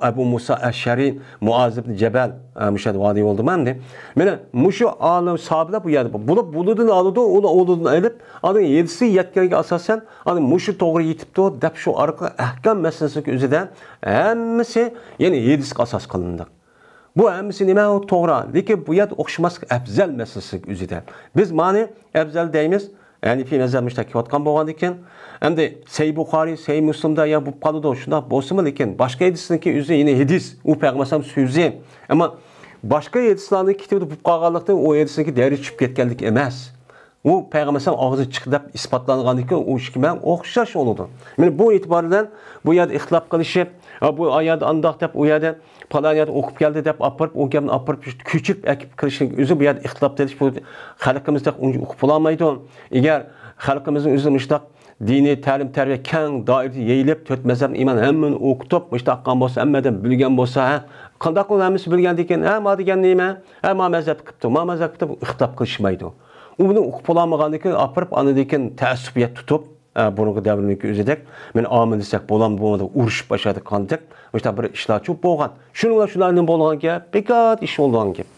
ئەبۇ مۇسا ئەششەرى، مۇئاز ئىبنى جەبەل، ئە، مۇشۇ يەردە ۋالىي بولدىمۇ ئەمدى؟ مانا مۇشۇ ئالىم ساھابىلەر بۇ يەردە بار. بۇلار بۇلىدىن ئالىدۇ، ئۇلار ئۇلىدىن ئېلىپ، ئاندىن ھەدىسى يەتكەنگە ئاساسەن، ئاندىن مۇشۇ توغرا يېتىپتۇ دەپ شۇ ئارقىلىق ئەھكام مەسىلىسىنىڭ ئۆزىدە ھەممىسى يەنى ھەدىسكە ئاساس قىلىندى. بۇ ھەممىسى نېمە؟ ئۇ توغرا. لېكىن بۇ يەردە ئوخشىماسلىق ئەپزەل مەسىلىسى ئۆزىدە. بىز مانى ئەپزەل دەيمىز. ھەنىفىي مەزھەپ مۇشۇنداق كېلىۋاتقان بولغاندىكىن، ئەمدى سەھىھ بۇخارىي، سەھىھ مۇسلىمدا يا بولۇپ قالىدۇ، شۇنداق بولسىمۇ، لېكىن باشقا ھەدىسنىڭكى ئۆزى يەنە ھەدىس، ئۇ پەيغەمبەر ئەلەيھىسسالام سۆزى. ئەمما باشقا ھەدىسلەرنىڭ كېتىۋېتىپ بولۇپ قالغانلىقتىن، ئۇ ھەدىسنىڭكى دەرىجىسى چۈشۈپ كەتكەنلىك ئەمەس. ئۇ پەيغەمبەر ئەلەيھىسسالام ئاغزىدىن چىقتى دەپ ئىسپاتلانغاندىن كېيىن ئۇ ئىككى مەن ئوخشاش بولىدۇ. مانا بۇ ئېتىبار بىلەن بۇ يەردە ئىختىلاپ قىلىشىپ، ھە، بۇ ئايەت ئانداق دەپ، ئۇ يەردە پالان يەردە ئوقۇپ كەلدى دەپ ئاپىرىپ، ئۇ گەپنى ئاپىرىپ كۆچۈرۈپ ئەكىپ كىرىشنىڭ ئۆزى بۇ يەردە ئىختىلاپ قىلىش، بۇ خەلقىمىز تېخى ئۇنچە ئۇقۇپ بولالمايدۇ. ئەگەر خەلقىمىزنىڭ ئۆزى مۇشۇنداق دىنىي تەلىم-تەربىيە كەڭ دائىرىدە يېيىلىپ، تۆت مەزھەپنىڭ ئىمامى ھەممىنى ئوقۇتۇپ، مۇشۇنداق قىلغان بولسا، ھەممە ئادەم بىلگەن بولسا، ھە، قانداق قىلىپ ھەممىسى بىلگەندىكىن، ھە، ما دېگەن نېمە؟ ھە، ما مەزھەپ قىپتۇ، ما مەزھەپ قىپتۇ، ئىختىلاپ قىلىشمايدۇ. ئۇ بۇنى ئۇقۇپ بولالمىغاندىن كېيىن ئاپىرىپ، ئاندىن كېيىن تەئەسسۇپىيەت تۇتۇپ، ئە، بۇرۇنقى دەۋرنىڭكى ئۆزىدەك، مەن ئامىن دېسەك بولامدۇ، بولمامدۇ، ئۇرۇشۇپ باشلىدۇق قاندەك، مۇشۇنداق بىر ئىشلارچۇ بولغان. شۇنىڭ بىلەن شۇلارنىڭ بولغان گەپ، بىكار ئىش بولىدىغان گەپ.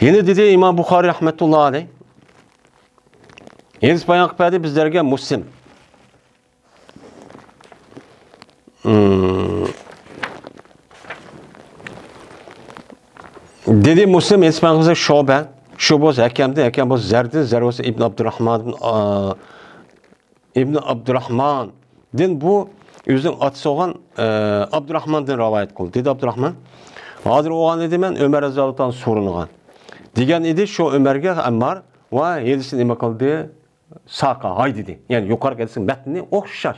يەنە دېدى ئىمام بۇخارىي رەھمەتۇللا ئەلەيھ، ھەدىس بايان قىلىپ بەردى بىزلەرگە مۇسلىم. مم. دېدى مۇسلىم، ھەدىس بايان قىلسا شۇبە، شۇ بولسا ھەكەمدىن، ھەكەم بولسا زەردىن، زەر بولسا ئىبن ئابدۇراھماندىن، ئا، ئىبن ئابدۇراھماندىن بۇ ئۆزىنىڭ ئاتىسى بولغان، ئە، ئابدۇراھماندىن رىۋايەت قىلدى. دېدى ئابدۇراھمان، ھازىر بولغان ئىدى مەن ئۆمەر رەزىياللاھۇ تائالا سورۇنغا. دېگەن ئىدى شۇ ئۆمەرگە ئەممار ۋە ھەدىسنى نېمە قىلدى؟ ساقا، ھايدىدى. يەنى يۇقىرىقى ھەدىسنىڭ مەتنىنى ئوخشاش.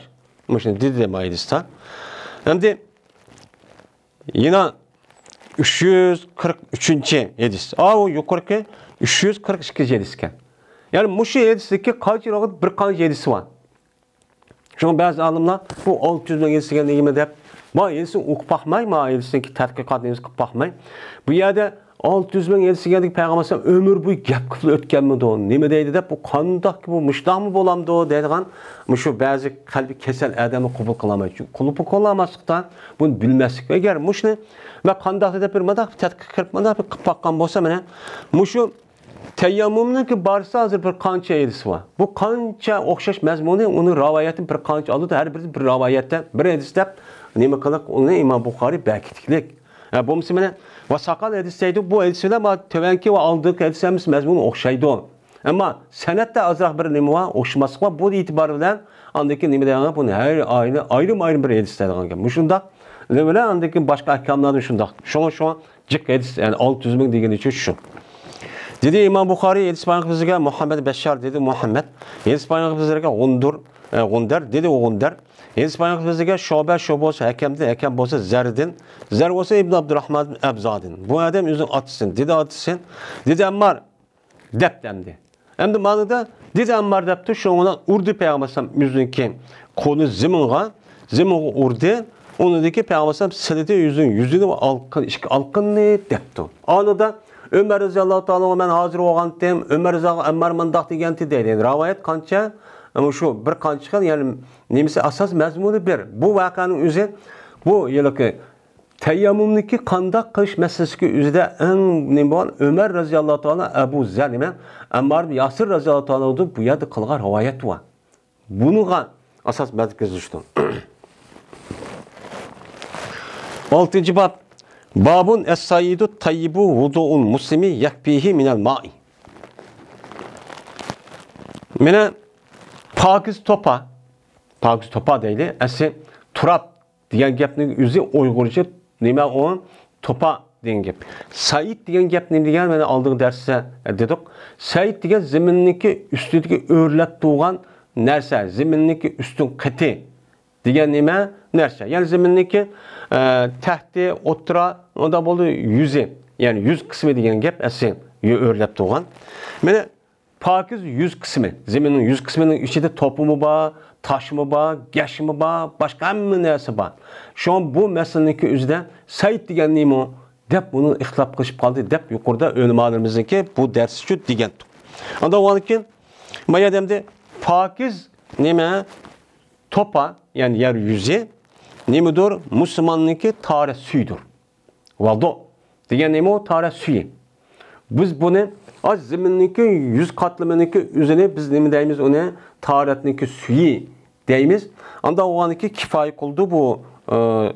مۇشۇنى دېدى دەپ ھايدىستا. ئەمدى يەنە ئۈچ يۈز قىرىق ئۈچىنچى ھەدىس. ئاۋۇ يۇقىرىقى ئۈچ يۈز قىرىق ئىككىنچى ھەدىس ئىكەن. يەنى مۇشۇ ھەدىستىكى قانچە رىۋايەت، بىر قانچە ھەدىس بار. شۇڭا بەزى ئالىملار بۇ ئالتە يۈز مىڭ ھەدىس دېگەن نېمە دەپ، ما ھەدىسنى ئوقۇپ باقماي، ما ھەدىسنىڭكى تەتقىقات نېمىسى قىلىپ باقماي، بۇ يەردە ئالتە يۈز مىڭ ھەدىس دېگەندىكى پەيغەمبەر ئەلەيھىسسالام ئۆمۈر بويى گەپ قىلىپ ئۆتكەنمىدۇ، نېمە دەيدۇ دەپ، بۇ قانداق، بۇ مۇشۇنداقمۇ بولامدۇ دەيدىغان مۇشۇ بەزى قەلبى كېسەل ئادەملەر قوبۇل قىلالمايدۇ. چۈنكى قوبۇل قىلالماسلىقتا بۇنى بىلمەسلىك. ئەگەر مۇشۇنى مەن قانداق دەپ بىر مۇنداق بىر تەتقىق قىلىپ، مۇنداق بىر قىلىپ باققان بولسا، مانا مۇشۇ تەيەممۇمنىڭكى بارسا ھازىر بىر قانچە ھەدىسى بار. بۇ قانچە ئوخشاش مەزمۇنى، ئۇنىڭ رىۋايەتى بىر قانچە ئالىدۇ، ھەر بىرى بىر رىۋايەتتە بىر ھەدىس دەپ نېمە قىلىق، ئۇنى ئىمام بۇخارىي بەكىتىكلىك. ھە، بولمىسا مانا، ۋە ساقال ھەدىس دەيدۇ، بۇ ھەدىس بىلەن ما تۆۋەنكى ۋە ئالدىنقى ھەدىس ھەممىسى مەزمۇنى ئوخشايدۇ. ئەمما سەنەدتە ئازراق بىر نېمە بار، ئوخشىماسلىق بار. بۇ ئېتىبار بىلەن ئاندىن كېيىن نېمە دەيدىغان گەپ؟ بۇنى ھەر ئايرى-، ئايرىم-ئايرىم بىر ھەدىس دەيدىغان گەپ. مۇشۇنداق بىلەن ئاندىن كېيىن باشقا ئەھكاملاردا شۇنداق. شۇڭا، شۇڭا جىق ھەدىس، يەنى ئالتە يۈز مىڭ دېگىنى ئۈچۈن شۇ. دېدى ئىمام بۇخارىي، ھەدىس بايان قىلىپ بىزگە مۇھەممەد بەششار، دېدى مۇھەممەد. ھەدىس بايان قىلىپ بىزلەرگە غۇندۇر، ئە، غۇندەر، دېدى ئۇ غۇندەر. ھەدىس بايان قىلىپ بىزلەرگە شۇبە، شۇبە بولسا ھەكەمدىن، ھەكەم بولسا زەردىن، زەر بولسا ئىبن ئابدۇراھمان ئەبزادىن. بۇ ئادەم ئۆزىنىڭ ئاتىسىدىن، دېدى ئاتىسىدىن. دېدى ئەممار، دەپتۇ ئەمدى. ئەمدى مانىدا دېدى ئەممار دەپتۇ، شۇنىڭ بىلەن ئۇردى پەيغەمبەر ئەلەيھىسسالام ئۆزىنىڭكى قولىنى زېمىنغا، زېمىنغا ئۇردى. ئۇنىڭدىن كېيىن پەيغەمبەر ئەلەيھىسسالام سىلىدى ئۆزىنىڭ يۈزىنى ۋە ئالقىن، ئىككى ئالقىننى دەپتۇ. ئانىدا ئۆمەر رەزىياللاھۇ تائالا ئەنھۇ، مەن ھازىر بولغانتىم، ئۆمەر رەزىياللاھۇ ئەنھۇ، ئەممار مۇنداق دېگەنتى دەيدۇ. يەنى راۋايەت قانچە؟ ئەمما شۇ بىر قانچە خىل، يەنى نېمىسى ئاساس مەزمۇنى بىر. بۇ ۋەقەنىڭ ئۆزى، بۇ ھېلىقى تەيەممۇمنىڭكى قانداق قىلىش مەسىلىسىدىكى ئۆزىدە ئەڭ نېمە بولغان ئۆمەر رەزىياللاھۇ تائالا، ئەبۇ زەر نېمە، ئەممار ئىبن ياسىر رەزىياللاھۇ تائالا بۇ يەردە قىلغان رىۋايەت بار. بۇنىڭغا ئاساس مەركەزلىشتۇر. ئالتىنچى باب. بابۇن ئەس-سەئىدۇ تەييىبۇ ۋۇدۇئۇل مۇسلىمى يەكفىھى مىنەل مائى. مانا پاكىز توپا، پاكىز توپا دەيلى، ئەسلى تۇراب دېگەن گەپنىڭ ئۆزى ئۇيغۇرچە نېمە ئۇ؟ توپا دېگەن گەپ. سەئىد دېگەن گەپ نېمە دېگەن؟ مانا ئالدىنقى دەرستە دېدۇق. سەئىد دېگەن زېمىننىڭكى ئۈستىدىكى ئۆرلەپ تۇرغان نەرسە، زېمىننىڭكى ئۈستۈن قېتى دېگەن نېمە؟ نەرسە. يەنى زېمىننىڭكى، ئە، تەختى، ئوتتۇرا، ئۇنداق بولدى، يۈزى. يەنى يۈز قىسمى دېگەن گەپ ئەسلى، يۈ-، ئۆرلەپ تۇرغان. مانا پاكىز يۈز قىسمى، زېمىننىڭ يۈز قىسمىنىڭ ئىچىدە توپىمۇ بار، تاشمۇ بار، گەشمۇ بار، باشقا ھەممە نەرسە بار. شۇڭا بۇ مەسىلىنىڭكى ئۆزىدە سەئىد دېگەن نېمە دەپ بۇنى ئىختىلاپ قىلىشىپ قالدى دەپ يۇقىرىدا ئۆلىمالىرىمىزنىڭكى بۇ دەرسى شۇ دېگەنتۇق. ئاندىن ئۇنىڭدىن كېيىن ما يەردە ئەمدى پاكىز نېمە؟ توپا، يەنى يەر يۈزى نېمىدۇر؟ مۇسۇلماننىڭكى تارەت سۈيىدۇر. ۋادۇ دېگەن نېمە ئۇ؟ تارەت سۈيى. بىز بۇنى، ئاز زېمىننىڭكى يۈز قاتلىمىنىڭكى ئۆزىنى بىز نېمە دەيمىز؟ ئۇنى تارەتنىڭكى سۈيى دەيمىز. ئاندا ئوغانىكى كىپايە قىلىدۇ بۇ، ئە،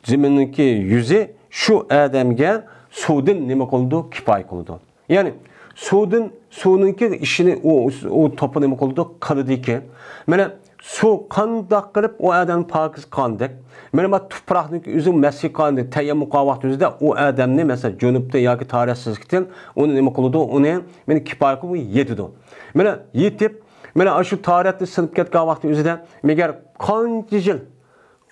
زېمىننىڭكى يۈزى شۇ ئادەمگە سۇدىن نېمە قىلىدۇ؟ كىپايە قىلىدۇ. يەنى سۇدىن، سۇنىڭكى ئىشىنى ئۇ، ئۇ توپا نېمە قىلىدۇ؟ قىلىدىكەن. مانا سۇ قانداق قىلىپ ئۇ ئادەمنى پاكىز قىلغاندەك، مانا بۇ تۇپراقنىڭكى ئۆزى مەسخ قىلغاندەك، تەيەممۇم قىلغان ۋاقتى ئۆزىدە ئۇ ئادەمنى، مەسىلەن، جۇنۇپتىن ياكى تارەتسىزلىكتىن ئۇنى نېمە قىلىدۇ؟ ئۇنى مانا كىپايە قىلىپ يېتىدۇ. مانا يېتىپ، مانا شۇ تارەتنى سىنىپ كەتكەن ۋاقتى ئۆزىدە، مەگەر قانچە يىل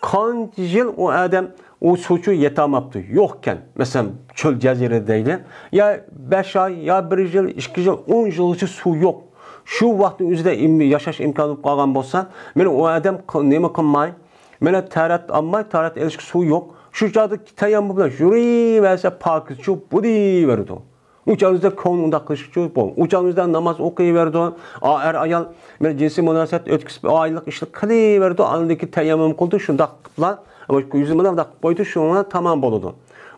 قانچە يىل ئۇ ئادەم ئۇ سۇچۇ يېتەلمەپتۇ، يوقكەن. مەسىلەن، چۆل جەزىرە دەيلى. يا بەش ئاي، يا بىر يىل، ئىككى يىل، ئون يىلغىچە سۇ يوق. شۇ ۋاقىتنىڭ ئۆزىدە ئىم-، ياشاش ئىمكانى بولۇپ قالغان بولسا، مانا ئۇ ئادەم ق-، نېمە قىلماي، مانا تارەت ئالماي، تارەت ئېلىشقا سۇ يوق. شۇ چاغدا تەيەممۇم بىلەن يۈرۈۋەرسە، پاكىزچۇ بولۇۋېرىدۇ. ئۇ چاغىمىزدا كۆڭۈل ئۇنداق قىلىشقىچۇ بول. ئۇ چاغىمىزدا ناماز ئوقۇيۋېرىدۇ. ئا-، ئەر-ئايال مانا جىنسىي مۇناسىۋەت ئۆتكۈزۈپ، ئائىلىلىك ئىشلار قىلىۋېرىدۇ. ئاندىن كېيىن تەيەممۇم قىلىدۇ، شۇنداق قىلىپلا، يۈزىنى مۇنداق قىلىپ قويىدۇ، شۇڭا تامام بولىدۇ.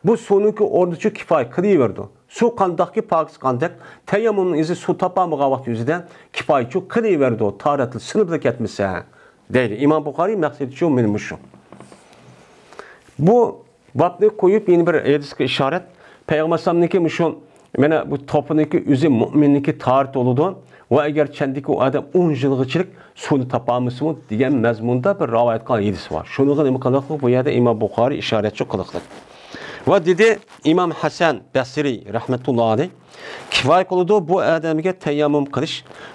بۇ سۇنىڭكى ئورنىچۇ كىپايە قىلىۋېرىدۇ. سۇ قانداقكى پاكىز قاندەك، تەيەممۇمنىڭ ئىزى سۇ تاپالمىغان ۋاقتى ئۆزىدە كىپايىچۇ قىلىۋېرىدۇ، تارەتلا سىنىپلا كەتمىسە، دەيدۇ. ئىمام بۇخارىي مەقسىتىچۇ مانا مۇشۇ. بۇ بابنى قويۇپ، يەنە بىر ھەدىسكە ئىشارەت. پەيغەمبەر ئەلەيھىسسالامنىڭكى مۇشۇ، مانا بۇ توپىنىڭكى ئۆزى مۇئمىننىڭكى تارىتى بولىدۇ. ۋە ئەگەر چەندىكى ئۇ ئادەم ئون يىلغىچىلىك سۇنى تاپالمىسىمۇ دېگەن مەزمۇندا بىر رىۋايەت قىلغان ھەدىس بار. شۇنىڭغا نېمە قىلىقلىق؟ بۇ يەردە ئىمام بۇخارىي ئىشارەتچۇ قىلىقلىق. ۋە دېدى ئىمام ھەسەن بەسرى رەھمەتۇللا ئەلەيھ، كىپايە قىلىدۇ بۇ ئادەمگە تەيەممۇم قىلىش،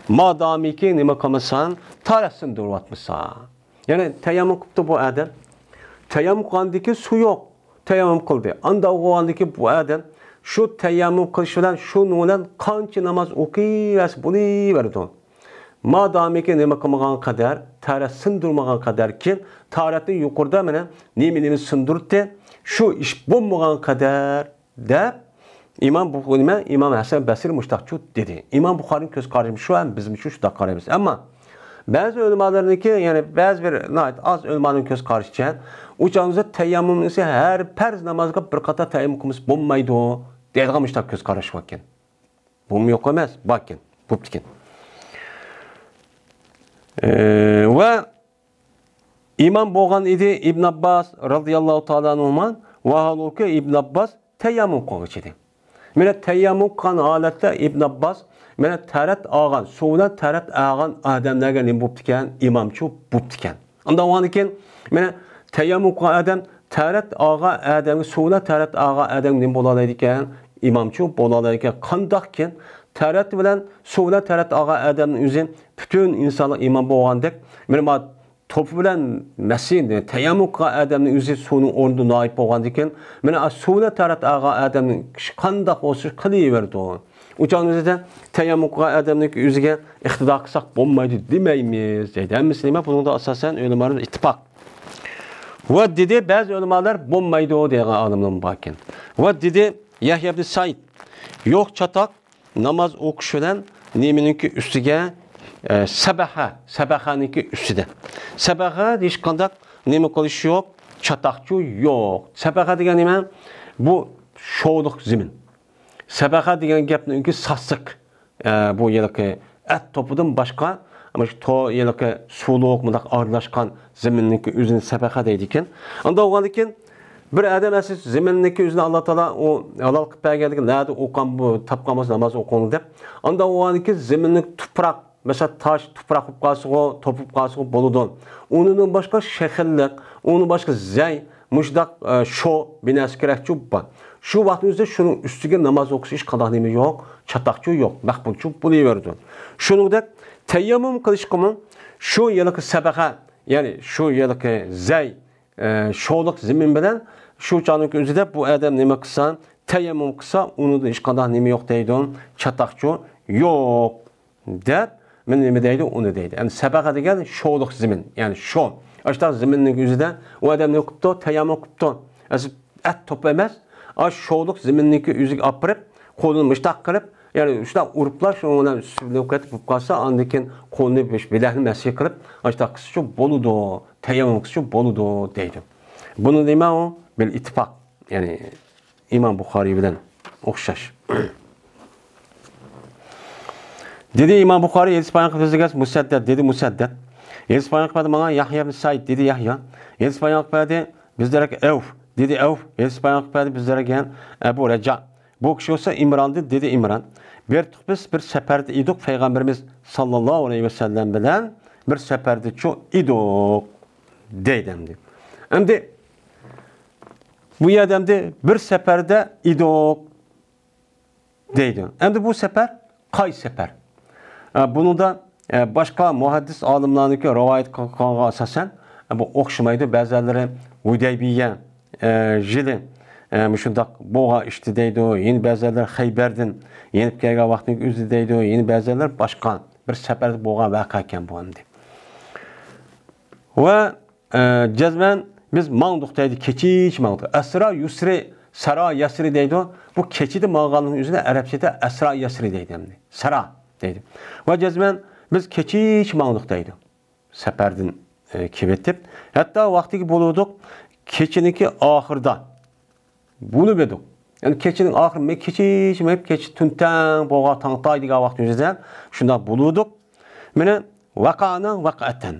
مادامىكى نېمە قىلمىسا، تارەت سىندۇرۇۋاتمىسا. يەنى تەيەممۇم قىپتۇ بۇ ئادەم. تەيەممۇم قىلغاندىكى سۇ يوق. تەيەممۇم قىلدى. ئاندا ئوقۇغاندىكى بۇ ئادەم شۇ تەيەممۇم قىلىش بىلەن، شۇنىڭ بىلەن قانچە ناماز ئوقۇيۋەرسە بولۇۋېرىدۇ. مادامىكى نېمە قىلمىغان قەدەر، تارەت سىندۇرمىغان قەدەركى، تارەتنى يۇقىرىدا مانا نېمە نېمە سىندۇردى، شۇ ئىش بولمىغان قەدەر دەپ، ئىمام بۇ نېمە، ئىمام ھەسەن بەسرى مۇشتاقچۇ دېدى. ئىمام بۇخارىنىڭ كۆز قارىشى شۇ، ھەم بىزمۇ شۇ شۇنداق قارايمىز. ئەمما بەزى ئۆلىمالارنىڭكى، يەنى بەزى بىر ناھايىتى ئاز ئۆلىمانىڭ كۆز قارىشىچە، ئۇ چاغدا تەيەممۇم ئىزى ھەر پەرز نامازغا بىر قاتار تەيەممۇم قىلمىسا بولمايدۇ دەيدىغان مۇشتاق كۆز قاراش باركەن. بۇمۇ يوق ئەمەس، باركەن، بوپتىكەن. ئى، ۋە ئىمام بولغان ئىدى ئىبن ئابباس رازىياللاھۇ تائالا ئەنھۇما، ۋاھالۇكى ئىبن ئابباس تەيەممۇم قىلغۇچى ئىدى. مانا تەيەممۇم قىلغان ھالەتتە ئىبن ئابباس مانا تارەت ئالغان، سۇ بىلەن تارەت ئالغان ئادەملەرگە نېمە بوپتىكەن؟ ئىمامچۇ بوپتىكەن. ئاندىن ئۇنىڭدىن كېيىن مانا تەيەممۇم قىلغان ئادەم تارەت ئالغان ئادەمگە، سۇ بىلەن تارەت ئالغان ئادەم نېمە بولالايدىكەن؟ ئىمامچۇ بولالايدىكەن. قانداقكىن؟ تارەت بىلەن سۇ بىلەن تارەت ئالغان ئادەمنىڭ ئۆزى پۈتۈن ئىنسانلار ئىمام بولغاندەك، مانا توپا بىلەن مەسچىت، تەيەممۇم قىلغان ئادەمنىڭ ئۆزى سۇنىڭ ئورنىدا نائىب بولغاندىكىن، مانا سۇ بىلەن تارەت ئالغان ئادەمنىڭ ئىشى قانداق بولسا قىلىۋېرىدۇ. ئۇ چاغنىڭ ئۆزىدە تەيەممۇم قىلغان ئادەمنىڭكى ئۆزىگە ئىقتىدا قىلساق بولمايدۇ دېمەيمىز دەيدۇ. ھەممىسى نېمە؟ بۇنىڭدا ئاساسەن ئۆلىمالار ئىتتىپاق. ۋە دېدى، بەزى ئۆلىمالار بولمايدۇ دېگەن ئالىملار باركەن. ۋە دېدى يەھيا ئىبن سەئىد، يوق چاتاق ناماز ئوقۇش بىلەن نېمىنىڭكى ئۈستىگە؟ ئە، سەبەخە، سەبەخەنىڭكى ئۈستىدە. سەبەخە ھېچقانداق نېمە قىلىش يوق، چاتاقچۇ يوق. سەبەخە دېگەن نېمە؟ بۇ شولۇق زېمىن. سەبەخە دېگەن گەپنىڭكى ساسسىق. ئە، بۇ ھېلىقى ئەت توپىدىن باشقا، مۇشۇ تو-، ھېلىقى سۇلۇق، مۇنداق ئارىلاشقان زېمىننىڭكى ئۆزىنى سەبەخە دەيدىكەن. ئاندا بولغاندىكىن، بىر ئادەم ئەسلى زېمىننىڭكى ئۆزىنى ئاللا تائالا ئۇ ھالال قىلىپ بەرگەندىكىن، نەدە ئوقۇغان بۇ، تاپقان بولسا ناماز ئوقۇڭ دەپ. ئاندا بولغاندىكىن زېمىننىڭ تۇپراق، مەسىلەن، تاش، تۇپراق بولۇپ قالسىغۇ، توپا بولۇپ قالسىغۇ بولىدۇ. ئۇنىڭدىن باشقا شېخىللىق، ئۇنىڭدىن باشقا زەي، مۇشۇنداق، ئە، شو بىر نەرسە كېرەكچۇ بار. شۇ ۋاقىتنىڭ ئۆزىدە شۇنىڭ ئۈستىگە ناماز ئوقۇش ھېچقانداق نېمە يوق، چاتاقچۇ يوق، مەقبۇلچۇ بولۇۋېرىدۇ. شۇنىڭدەك تەيەممۇم قىلىشقىمۇ شۇ ھېلىقى سەبەخە، يەنى شۇ ھېلىقى زەي، ئە، شولۇق زېمىن بىلەن شۇ چاغنىڭ ئۆزىدە بۇ ئادەم نېمە قىلسا، تەيەممۇم قىلسا، ئۇنىڭدا ھېچقانداق نېمە يوق دەيدۇ، چاتاقچۇ يوق. دەپ، مانا نېمە دەيدۇ، ئۇنى دەيدۇ. ئەمدى سەبەخە دېگەن شولۇق زېمىن، يەنى شو. ئاشۇنداق زېمىننىڭ ئۆزىدە ئۇ ئادەم نېمە قىپتۇ؟ تەيەممۇم قىپتۇ. ئەسلى ئەت توپا ئەمەس، ئاشۇ شولۇق زېمىننىڭكى ئۆزىگە ئاپىرىپ، قولىنى مۇشتاق قىلىپ، يەنى شۇنداق ئۇرۇپلا، شۇنىڭ بىلەن سۈرۈلۈپ كېتىپ بولۇپ قالسا، ئاندىن كېيىن قولىنى بىلەكنى مەسخ قىلىپ، ئاشۇنداق قىلسىچۇ بولىدۇ، تەيەممۇم قىلسىچۇ بولىدۇ دەيدۇ. بۇنى نېمە ئۇ؟ بىل ئىتتىپاق. يەنى ئىمام بۇخارىي بىلەن ئوخشاش. دېدى ئىمام بۇخارىي، ھەدىس بايان قىلىپ سۆزلىگەچ مۇسەددەد، دېدى مۇسەددەد. ھەدىس بايان قىلىپ بەردى ماڭا يەھيا ئىبن سەئىد، دېدى يەھيا. ھەدىس بايان قىلىپ بەردى بىزلەرگە ئەۋف، دېدى ئەۋف. ھەدىس بايان قىلىپ بەردى بىزلەرگە ئەبۇ رەجا. بۇ كىشى بولسا ئىمراندىن، دېدى ئىمران. بىر تۇقبىز بىر سەپەردە ئىدۇق پەيغەمبىرىمىز ساللاللاھۇ ئەلەيھى ۋەسەللەم بىلەن بىر سەپەردىچۇ ئىدۇق دەيدۇ ئەمدى. ئەمدى بۇ يەردە ئەمدى بىر سەپەردە ئىدۇق دەيدۇ. ئەمدى بۇ سەپەر قايسى سەپەر؟ ئە، بۇنىڭدا، ئە، باشقا مۇھەددىس ئالىملارنىڭكى رىۋايەت قىلغانغا ئاساسەن، ئە، بۇ ئوخشىمايدۇ. بەزىلىرى ھۇدەيبىيە، ئە، يىلى، ئە، مۇشۇنداق بولغان ئىشتى دەيدۇ. يەنە بەزىلەر خەيبەردىن يېنىپ كەلگەن ۋاقىتنىڭ ئۆزى دەيدۇ. يەنە بەزىلەر باشقا بىر سەپەردە بولغان ۋەقە ئىكەن بۇ ئەمدى. ۋە ئە، جەزمەن بىز ماڭدۇق دەيدۇ، كېچىچە ماڭدۇق. ئەسرا يۇسرى، سارا يەسرى دەيدۇ. بۇ كېچىدە ماڭغاننىڭ ئۆزىنى ئەرەبچىدە ئەسرا يەسرى دەيدۇ ئەمدى. سارا دەيدۇ. ۋە جەزمەن بىز كېچىچە ماڭدۇق دەيدۇ. سەپەردىن، ئە، كېلىۋېتىپ، ھەتتا ۋاقتىگە بولۇۋىدۇق، كېچىنىڭكى ئاخىرىدا بولۇۋىدۇق. يەنى كېچىنىڭ ئاخىرى، مەن كېچىچە مېڭىپ، كېچە تۈنتەڭ بولغان، تاڭ ئاتاي دېگەن ۋاقىت ئۆزىدە شۇنداق بولۇۋىدۇق. مانا ۋەقەنىڭ ۋەقەتەن.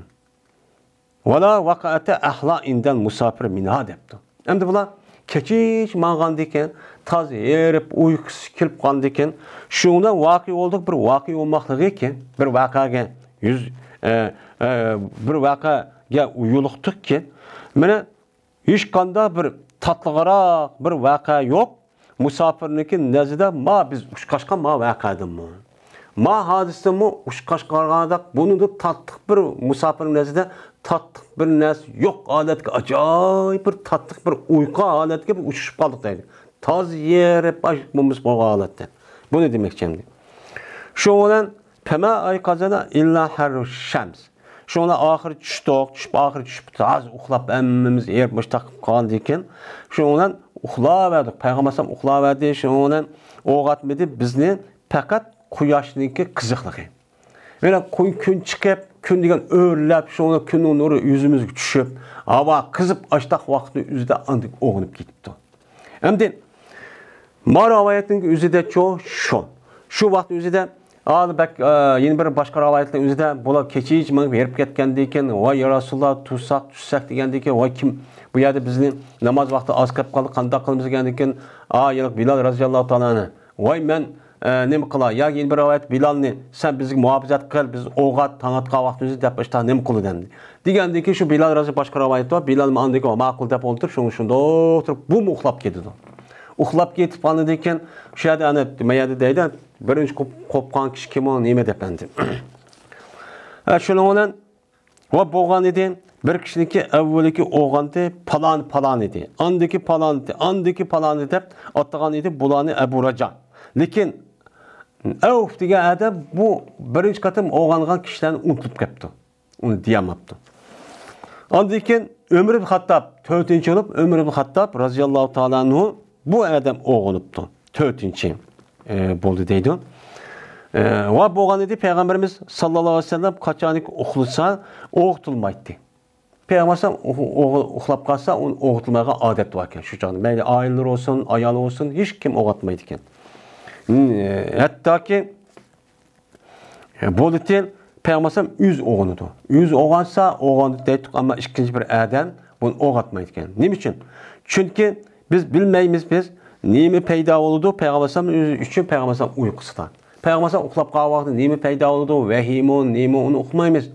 ۋەلا ۋەقەتە ئەھلا ئىندەل مۇساپىر مىنھا دەپتۇ. ئەمدى بۇلار كېچىچە ماڭغاندىكىن، تازا ھېرىپ، ئۇيقۇسى كېلىپ قالغاندىكىن، شۇنىڭ بىلەن ۋەقە بولدۇق، بىر ۋەقە بولماقلىقىكىن، بىر ۋەقەگە يۈز، ئە، ئە، بىر ۋەقەگە يولۇقتۇقكىن، مانا ھېچقانداق بىر تاتلىقراق بىر ۋەقە يوق. مۇساپىرنىڭكى نەزىدە ما بىز ئۇچراشقان ما ۋەقەدىنمۇ، ما ھادىسىدىنمۇ ئۇچراشقانداق، بۇنىڭدىن تاتلىق بىر، مۇساپىرنىڭ نەزىدە تاتلىق بىر نەرسە يوق ھالەتكە، ئاجايىپ بىر تاتلىق بىر ئۇيقۇ ھالەتكە بىر ئۇچرىشىپ قالدۇق دەيدۇ. تازا ھېرىپ، ئاچ بولمىسا بولغان ھالەتتە. بۇنى دېمەكچى ئەمدى. شۇ بىلەن پەما ئايقازانا ئىللا ھەررۇ شەمس. شۇنىڭ بىلەن ئاخىرى چۈشتۇق، چۈشۈپ ئاخىرى چۈشۈپ تازا ئۇخلاپ ھەممىمىز ھېرىپ مۇشتاق قالغاندىكىن، شۇنىڭ بىلەن ئۇخلاۋەردۇق. پەيغەمبەر ئەلەيھىسسالام ئۇخلاۋەردى، شۇنىڭ بىلەن ئويغاتمىدى بىزنى پەقەت قۇياشنىڭكى قىزىقلىقى. يەنە قۇي-، كۈن چىقىپ، كۈن دېگەن ئۆرلەپ، شۇنىڭ بىلەن كۈننىڭ نۇرى يۈزىمىزگە چۈشۈپ، ھاۋا قىزىپ، ئاشتاق ۋاقىتنىڭ ئۆزىدە ئاندىن ئويغىنىپ كېتىپتۇ. ئەمدى ما رىۋايەتنىڭ ئۆزىدەچۇ شۇ. شۇ ۋاقىتنىڭ ئۆزىدە، ھالى بەك، ئە، يەنە بىر باشقا رىۋايەتنىڭ ئۆزىدە بۇلار كېچىچە مېڭىپ ھېرىپ كەتكەندىكىن، ۋاي يا رەسۇلاللا، تۇرساق، چۈشسەك دېگەندىكىن، ۋاي كىم بۇ يەردە بىزنى ناماز ۋاقتى ئاز قېلىپ قالدى، قانداق قىلىمىز دېگەندىكىن، ئا، يەنە بىلال رەزىياللاھۇ تائالا ئەنھۇ، ۋاي مەن، ئە، نېمە قىلاي؟ ياكى يەنە بىر رىۋايەت بىلالنى، سەن بىزگە مۇھاپىزەت قىل، بىز ئويغات، تاڭ ئاتقان ۋاقتىمىزدا دەپ ئاشتاق نېمە قىلىدۇ ئەمدى؟ دېگەندىكىن شۇ بىلال رەزى باشقا رىۋايەت بار. بىلالمۇ ئاندىن كېيىن ماقۇل دەپ ئولتۇرۇپ، شۇڭا شۇنداق تۇرۇپ بۇمۇ ئۇخلاپ كېتىدۇ. ئۇخلاپ كېتىپ ئاندىن كېيىن شۇ يەردە ئەنە ما يەردە دەيدۇ، بىرىنچى قوپ-، قوپقان كىشى كىم ئۇ، نېمە دەپ ئەمدى. ھە، شۇنىڭ بىلەن ۋە بولغان ئىدى، بىر كىشىنىڭكى ئەۋۋىلىكى ئوغانتى پالان پالان ئىدى. ئاندىكى پالان ئىدى، ئاندىكى پالان ئىدى دەپ ئاتىغان ئىدى بۇلارنى ئەبۇ راجا. لېكىن ئەۋف دېگەن ئادەم بۇ بىرىنچى قېتىم ئويغانغان كىشىلەرنى ئۇنتۇپ قېپتۇ. ئۇنى دېيەلمەپتۇ. ئاندىن كېيىن ئۆمەر ئىبن خاتتاب تۆتىنچى بولۇپ، ئۆمەر ئىبن خاتتاب رازىياللاھۇ تائالا ئەنھۇ بۇ ئادەم ئويغىنىپتۇ. تۆتىنچى، ئە، بولدى دەيدۇ. ئە، ۋە بولغان ئىدى، پەيغەمبىرىمىز ساللاللاھۇ ئەلەيھى ۋەسەللەم قاچانكى ئۇخلىسا، ئويغىتىلمايتتى. پەيغەمبەر ئەلەيھىسسالام ئۇ-، ئۇ-، ئۇخلاپ قالسا، ئۇنى ئويغىتىلمايدىغان ئادەت بار ئىكەن شۇ چاغدا. مەيلى ئائىلىلىرى بولسۇن، ئايالى بولسۇن، ھېچكىم ئويغاتمايدىكەن. ھىم، ئە، ھەتتاكى، ئە، بولىتى پەيغەمبەر ئەلەيھىسسالام ئۆزى ئويغىنىدۇ. ئۆزى ئويغانسا، ئويغاندى دەيتتۇق، ئەمما ئىككىنچى بىر ئادەم بۇنى ئويغاتمايدىكەن. نېمە ئۈچۈن؟ چۈنكى بىز بىلمەيمىز، بىز نېمە پەيدا بولىدۇ پەيغەمبەر ئەلەيھىسسالام ئۆزى ئۈچۈن، پەيغەمبەر ئەلەيھىسسالام ئۇيقۇسىدا. پەيغەمبەر ئەلەيھىسسالام ئۇخلاپ قالغان ۋاقتىدا نېمە پەيدا بولىدۇ؟ ۋەھىيمۇ، نېمە، ئۇنى ئۇقمايمىز.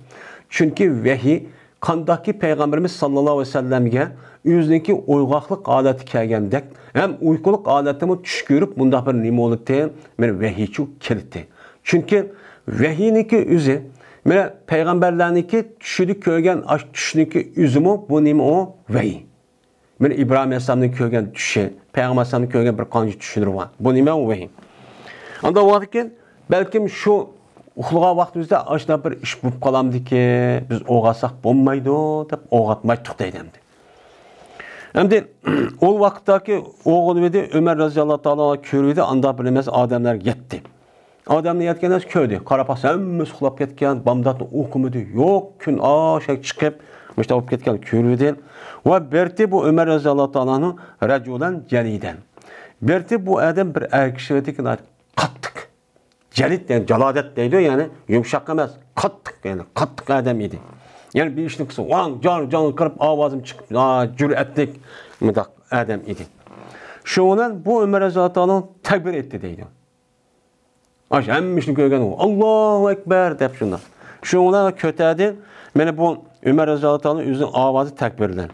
چۈنكى ۋەھىي قانداقكى پەيغەمبىرىمىز ساللاللاھۇ ئەلەيھى ۋەسەللەمگە ئۆزىنىڭكى ئويغاقلىق ھالەتتە كەلگەندەك، ھەم ئۇيقۇلۇق ھالەتتىمۇ چۈش كۆرۈپ، مۇنداق بىر نېمە بولدى، بىر ۋەھىيچۇ كېلىتتى. چۈنكى ۋەھىينىڭكى ئۆزى، مانا پەيغەمبەرلەرنىڭكى چۈشىدە كۆرگەن ئاش چۈشنىڭكى ئۆزىمۇ بۇ نېمە ئۇ؟ ۋەھىي. مانا ئىبراھىم ئەلەيھىسسالامنىڭ كۆرگەن چۈشى، پەيغەمبەر ئەلەيھىسسالامنىڭ كۆرگەن بىر قانچە چۈشلىرى بار. بۇ نېمە ئۇ؟ ۋەھىي. ئاندىن ۋاقىتتىن كېيىن بەلكىم شۇ ئۇخلىغان ۋاقتىمىزدا ئاشۇنداق بىر ئىش بولۇپ قالامدىكىن، بىز ئويغاتساق بولمايدۇ دەپ ئويغاتمايتتۇق دەيدۇ ئەمدى. ئەمدى ئۇ ۋاقىتتاكى ئويغىنىۋىدى، ئۆمەر رازىياللاھۇ تائالا كۆرۈۋىدى، ئانداق بىر نەرسە ئادەملەرگە يەتتى. ئادەمنى يەتكەن نەرسە كۆردى. قاراپ باقسا، ھەممىسى ئۇخلاپ كەتكەن، بامداتنى ئوقۇمىدى، يوق، كۈن ئاشەك چىقىپ، مۇشۇنداق بولۇپ كەتكەن كۆرۈۋىدى. ۋە بەردى بۇ ئۆمەر رازىياللاھۇ تائالانىڭ رەجۇلەن جەلىدەن. بەردى بۇ ئادەم بىر ئەر كىشى ئىدى، قاتتىق. جەلىد، يەنى جالادەت دەيدۇ، يەنى يۇمشاق ئەمەس، قاتتىق، يەنى قاتتىق ئادەم ئىدى. يەنى بىر ئىشنى قىلسا، ۋاڭ، جار، جاڭ قىلىپ ئاۋازىمۇ چىقىپ، ھا، جۈرئەتلىك مۇنداق ئادەم ئىدى. شۇنىڭ بىلەن بۇ ئۆمەر رازىياللاھۇ تائالا تەكبىر ئېيتتى دەيدۇ. ئاشۇ ھەممە ئىشنى كۆرگەن ئۇ، «ئاللاھۇ ئەكبەر» دەپ شۇنداق. شۇنىڭ بىلەن كۆتەردى. مانا بۇ ئۆمەر رازىياللاھۇ تائالا ئۆزىنىڭ ئاۋازى تەكبىر بىلەن.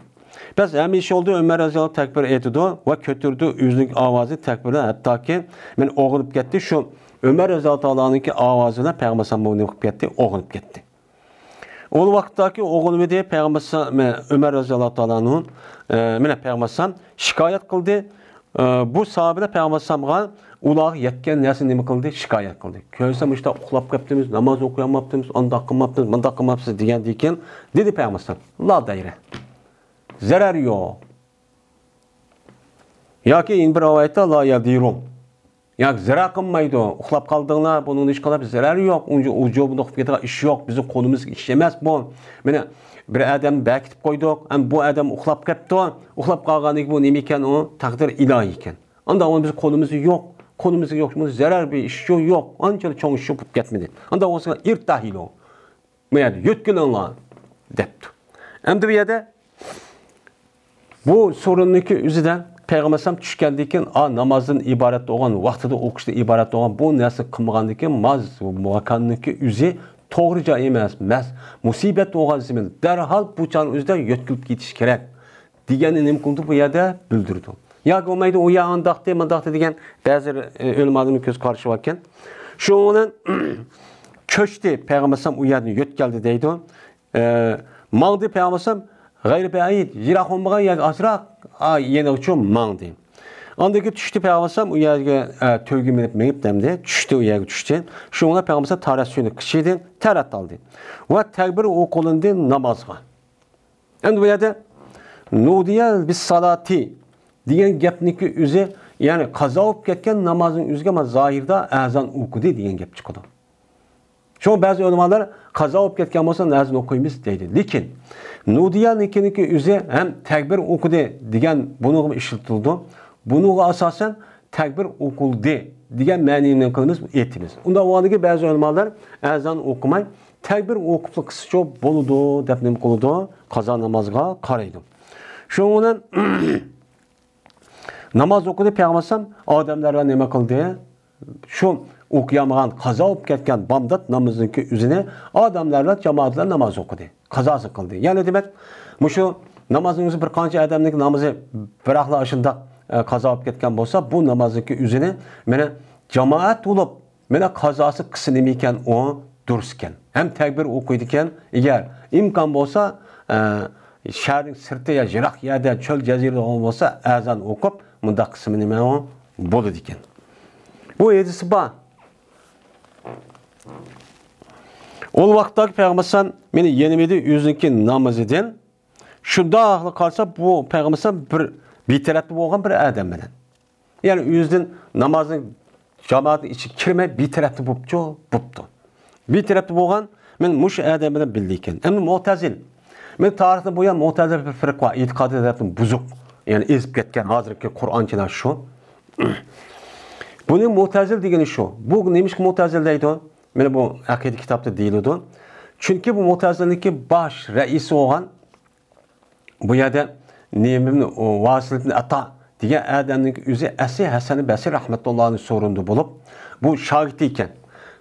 بەس ھەممە ئىش بولدى، ئۆمەر رازىياللاھۇ تەكبىر ئېيتىدۇ ۋە كۆتۈردى ئۆزىنىڭ ئاۋازى تەكبىر بىلەن، ھەتتاكى مانا ئويغىنىپ كەتتى. شۇ ئۆمەر رازىياللاھۇ تائالانىڭكى ئاۋازى بىلەن پەيغەمبەر ئەلەيھىسسالام نېمە قىلىپ كەتتى؟ ئويغىنىپ كەتتى. ئۇ ۋاقىتتاكى ئوغلىمىدى پەيغەمبەر ئەلەيھىسسالام، ئۆمەر رەزىياللاھۇ تائالا ئەنھۇ، ئە، مانا پەيغەمبەر ئەلەيھىسسالام شىكايەت قىلدى. ئە، بۇ ساھابىلەر پەيغەمبەر ئەلەيھىسسالامغا ئۇلارغا يەتكەن نەرسىنى نېمە قىلدى؟ شىكايەت قىلدى. كۆرسە مۇشۇنداق ئۇخلاپ قېپتىمىز، ناماز ئوقۇيالماپتىمىز، ئانداق قىلماپتىمىز، مۇنداق قىلماپسىز دېگەندىكىن، دېدى پەيغەمبەر ئەلەيھىسسالام، لا دەيرە. زەرەر يوق. ياكى يەنە بىر رىۋايەتتە، لا يەدۇررۇ. ياكى زەرەر قىلمايدۇ. ئۇخلاپ قالدىڭلار، بۇنىڭدىن ھېچقانداق زەرەر يوق. ئۇنچە ئۇجۇبىنى ئۇقۇپ كېتىدىغان ئىش يوق. بىزنىڭ قولىمىزدىكى ئىش ئەمەس بۇ. مانا بىر ئادەمنى بەكىتىپ قويدۇق. ئەمما بۇ ئادەم ئۇخلاپ قېپتۇ. ئۇخلاپ قالغاندىكىن بۇ نېمە ئىكەن؟ ئۇ تەقدىر ئىلاھىي ئىكەن. ئانداق ئۇنى بىز قولىمىزدا يوق. قولىمىزدا يوق. بۇنى زەرەر بىر ئىش يوق. ئانچىلا چوڭ ئىش بولۇپ كەتمىدى. ئانداق بولسا ئىرتەھىلۇ. بۇ يەردە يۆتكىلىڭلار دەپتۇ. ئەمدى بۇ يەردە بۇ سورۇننىڭكى ئۆزىدە پەيغەمبەر ئەلەيھىسسالام چۈشكەندىن كېيىن، ئا، نامازدىن ئىبارەت بولغان، ۋاقتىدا ئوقۇشتىن ئىبارەت بولغان بۇ نەرسە قىلمىغاندىن كېيىن، ماز ماكاننىڭكى ئۆزى توغرا جاي ئەمەس، مەس، مۇسىبەت بولغان زېمىن، دەرھال بۇ چاغنىڭ ئۆزىدە يۆتكىلىپ كېتىش كېرەك دېگەننى نېمە قىلدى؟ بۇ يەردە بىلدۈردى. ياكى بولمايدۇ، ئۇ يەر ئانداقتى، مۇنداقتى دېگەن بەزى، ئە، ئۆلىمالارنىڭ كۆز قارىشى باركەن. شۇنىڭ بىلەن كۆچتى، پەيغەمبەر ئەلەيھىسسالام ئۇ يەردىن يۆتكەلدى دەيدۇ. ئە، ماڭدى پەيغەمبەر ئەلەيھىسسالام، غەيرى بەئىد، يىراق بولمىغان يەرگە ئازراق، ئا، يېنىغىچە ماڭدى. ئاندىن كېيىن چۈشتى پەيغەمبەر ئەلەيھىسسالام، ئۇ يەرگە، ئە، تۆگە مىنىپ مېڭىپ دەمدى، چۈشتى، ئۇ يەرگە چۈشتى. شۇنىڭ بىلەن پەيغەمبەر ئەلەيھىسسالام تەرەت سۈيىنى قىچىدى، تەرەت ئالدى. ۋە تەكبىر ئوقۇلۇندى نامازغا. ئەمدى بۇ يەردە نۇدىيە بىسسالاتى دېگەن گەپنىڭكى ئۆزى، يەنى قازا بولۇپ كەتكەن نامازنىڭ ئۆزىگە مانا زاھىردا ئەزان ئوقۇدى دېگەن گەپ چىقىدۇ. شۇڭا بەزى ئۆلىمالار قازا بولۇپ كەتكەن بولسا ئەزان ئوقۇيمىز دەيدۇ. لېكىن نۇدىيەنىڭكىنىڭكى ئۆزى ھەم تەكبىر ئوقۇدى دېگەن بۇنىڭغا ئىشلىتىلىدۇ. بۇنىڭغا ئاساسەن تەكبىر ئوقۇلدى دېگەن مەنىنى قىلىمىز، ئېيتىمىز. ئۇنداق بولغاندىكىن بەزى ئۆلىمالار ئەزان ئوقۇماي، تەكبىر ئوقۇپلا قىلسىچۇ بولىدۇ دەپ نېمە قىلىدۇ؟ قازا نامازغا قارايدۇ. شۇنىڭ بىلەن ناماز ئوقۇدى پەيغەمبەر ئەلەيھىسسالام، ئادەملەر بىلەن نېمە قىلدى؟ شۇ ئوقۇيالمىغان، قازا بولۇپ كەتكەن بامدات نامىزىنىڭكى ئۆزىنى ئادەملەر بىلەن جامائەت بىلەن ناماز ئوقۇدى. قازاسى قىلدى. يەنى دېمەك، مۇشۇ نامازنىڭ ئۆزى بىر قانچە ئادەمنىڭ نامىزى بىراقلا ئاشۇنداق، ئە، قازا بولۇپ كەتكەن بولسا، بۇ نامازنىڭكى ئۆزىنى مانا جامائەت بولۇپ، مانا قازاسى قىلسا نېمە ئىكەن، ئۇ دۇرۇس ئىكەن. ھەم تەكبىر ئوقۇيدىكەن، ئەگەر ئىمكان بولسا، ئە، شەھەرنىڭ سىرتى يا يىراق يەردە، چۆل جەزىرىدە بولغان بولسا، ئەزان ئوقۇپ، مۇنداق قىلسىمۇ نېمە ئۇ بولىدىكەن. بۇ ھەدىسى بار. ئۇ ۋاقىتتىكى پەيغەمبەر ئەلەيھىسسالام مېنى يېنىمدا ئۆزىنىڭكى نامىزىدىن، شۇنداقلا قارىسا، بۇ پەيغەمبەر ئەلەيھىسسالام بىر بىتەرەپتە بولغان بىر ئادەم بىلەن. يەنى ئۆزىدىن نامازنى جامائەتنىڭ ئىچىگە كىرمەي بىتەرەپتە بوپچۇ، بوپتۇ. بىتەرەپتە بولغان، مەن مۇشۇ ئادەم بىلەن بىللە ئىكەن. ئەمدى مۇتەزىل. مەن تارىختىن بۇيان مۇتەزىل بىر فىرقە بار، ئېتىقادى تەرەپتىن بۇزۇق. يەنى ئېزىپ كەتكەن ھازىرقى قۇرئانچىلار شۇ. بۇنى مۇتەزىل دېگىنى شۇ. بۇ نېمىشقا مۇتەزىل دەيدۇ؟ مانا بۇ ئەقىدە كىتابتا دېيىلىدۇ. چۈنكى بۇ مۇتەزىلنىڭكى باش رەئىسى بولغان، بۇ يەردە نېمىنى، ۋاسىلىتنى ئاتا دېگەن ئادەمنىڭ ئۆزى ئەسلى ھەسەن بەسرى رەھمەتۇللاھىنىڭ سورۇنىدا بولۇپ، بۇ شاگىرتى ئىكەن.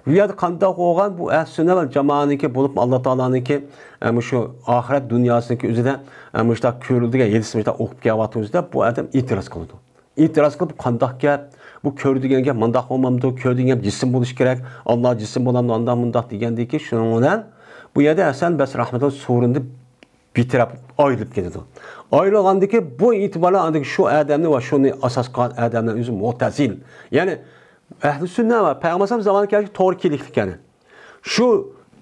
بۇ يەردە قانداق بولغان؟ بۇ ئەھلى سۈننە ۋەل جامائەنىڭكى بولۇپ، ئاللا تائالانىڭكى، ئە، مۇشۇ ئاخىرەت دۇنياسىنىڭكى ئۆزىدە، ئە، مۇشۇنداق كۆرۈلىدىگەن ھەدىسنى مۇشۇنداق ئوقۇپ كېلىۋاتقان ئۆزىدە بۇ ئادەم ئېتىراز قىلىدۇ. ئېتىراز قىلىپ، قانداق گەپ؟ بۇ كۆر دېگەن گەپ مۇنداق بولمامدۇ؟ كۆر دېگەن گەپ جىسىم بولۇشى كېرەك. ئاللا جىسىم بولامدۇ؟ ئانداق مۇنداق دېگەندىكى شۇنىڭ بىلەن بۇ يەردە ھەسەن بەسرى رەھمەتۇللا سورۇندا بىتەرەپ ئايرىلىپ كېتىدۇ. ئايرىلغاندىكى بۇ ئېتىبارلار ئاندىكى شۇ ئادەمنى ۋە شۇنى ئاساس قىلغان ئادەملەر ئۆزى مۇتەزىل. يەنى ئەھلى سۈننە ۋە پەيغەمبەر زامانى كەلگەن توغرا كېلىكلىك يەنى. شۇ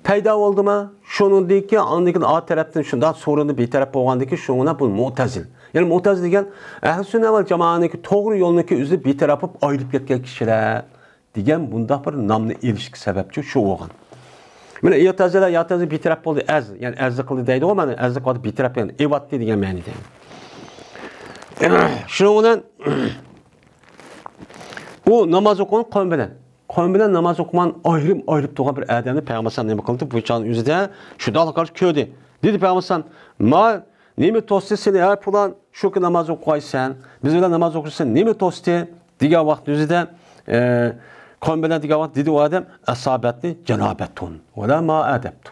پەيدا بولدىمۇ؟ شۇنىڭدىن كېيىن، ئاندىن كېيىن ئا تەرەپتىن شۇنداق سورۇندا بىتەرەپ بولغاندىن كېيىن شۇنىڭ بىلەن بۇ مۇتەزىل. يەنى مۇتەزىل دېگەن ئەھلى سۈننە ۋە جامائەنىڭكى توغرا يولنىڭكى ئۆزى بىتەرەپ بولۇپ ئايرىلىپ كەتكەن كىشىلەر دېگەن بۇنداق بىر نامنى ئېلىشقا سەۋەبچى شۇ بولغان. مانا ئېتەزىلە، ياتەزىلە بىتەرەپ بولدى، ئەز، يەنى ئەزلىك قىلدى دەيدىغۇ، مانا ئەزلىك قىلدى، بىتەرەپ، يەنى ئېۋاتتى دېگەن مەنىدە. شۇنىڭ بىلەن ئۇ ناماز ئوقۇغان قوم بىلەن، قوم بىلەن ناماز ئوقۇمان ئايرىم ئايرىپ تۇرغان بىر ئادەمنى پەيغەمبەر ئەلەيھىسسالام نېمە قىلدى؟ بۇ چاغنىڭ ئۆزىدە شۇنداقلا قارىسا كۆردى. دېدى پەيغەمبەر ئەلەيھىسسالام، ما نېمە توستى سېنى، ھە پۇلان، شۇ كۈن ناماز ئوقۇغايسەن، بىز بىلەن ناماز ئوقۇيسەن، نېمە توستى؟ دېگەن ۋاقىت ئۆزىدە، ئە، قوم بىلەن دېگەن ۋاقىت دېدى ئۇ ئادەم، ئەسابەتنى جانابەتۇن ۋەلا ما ئەدەپتۇ.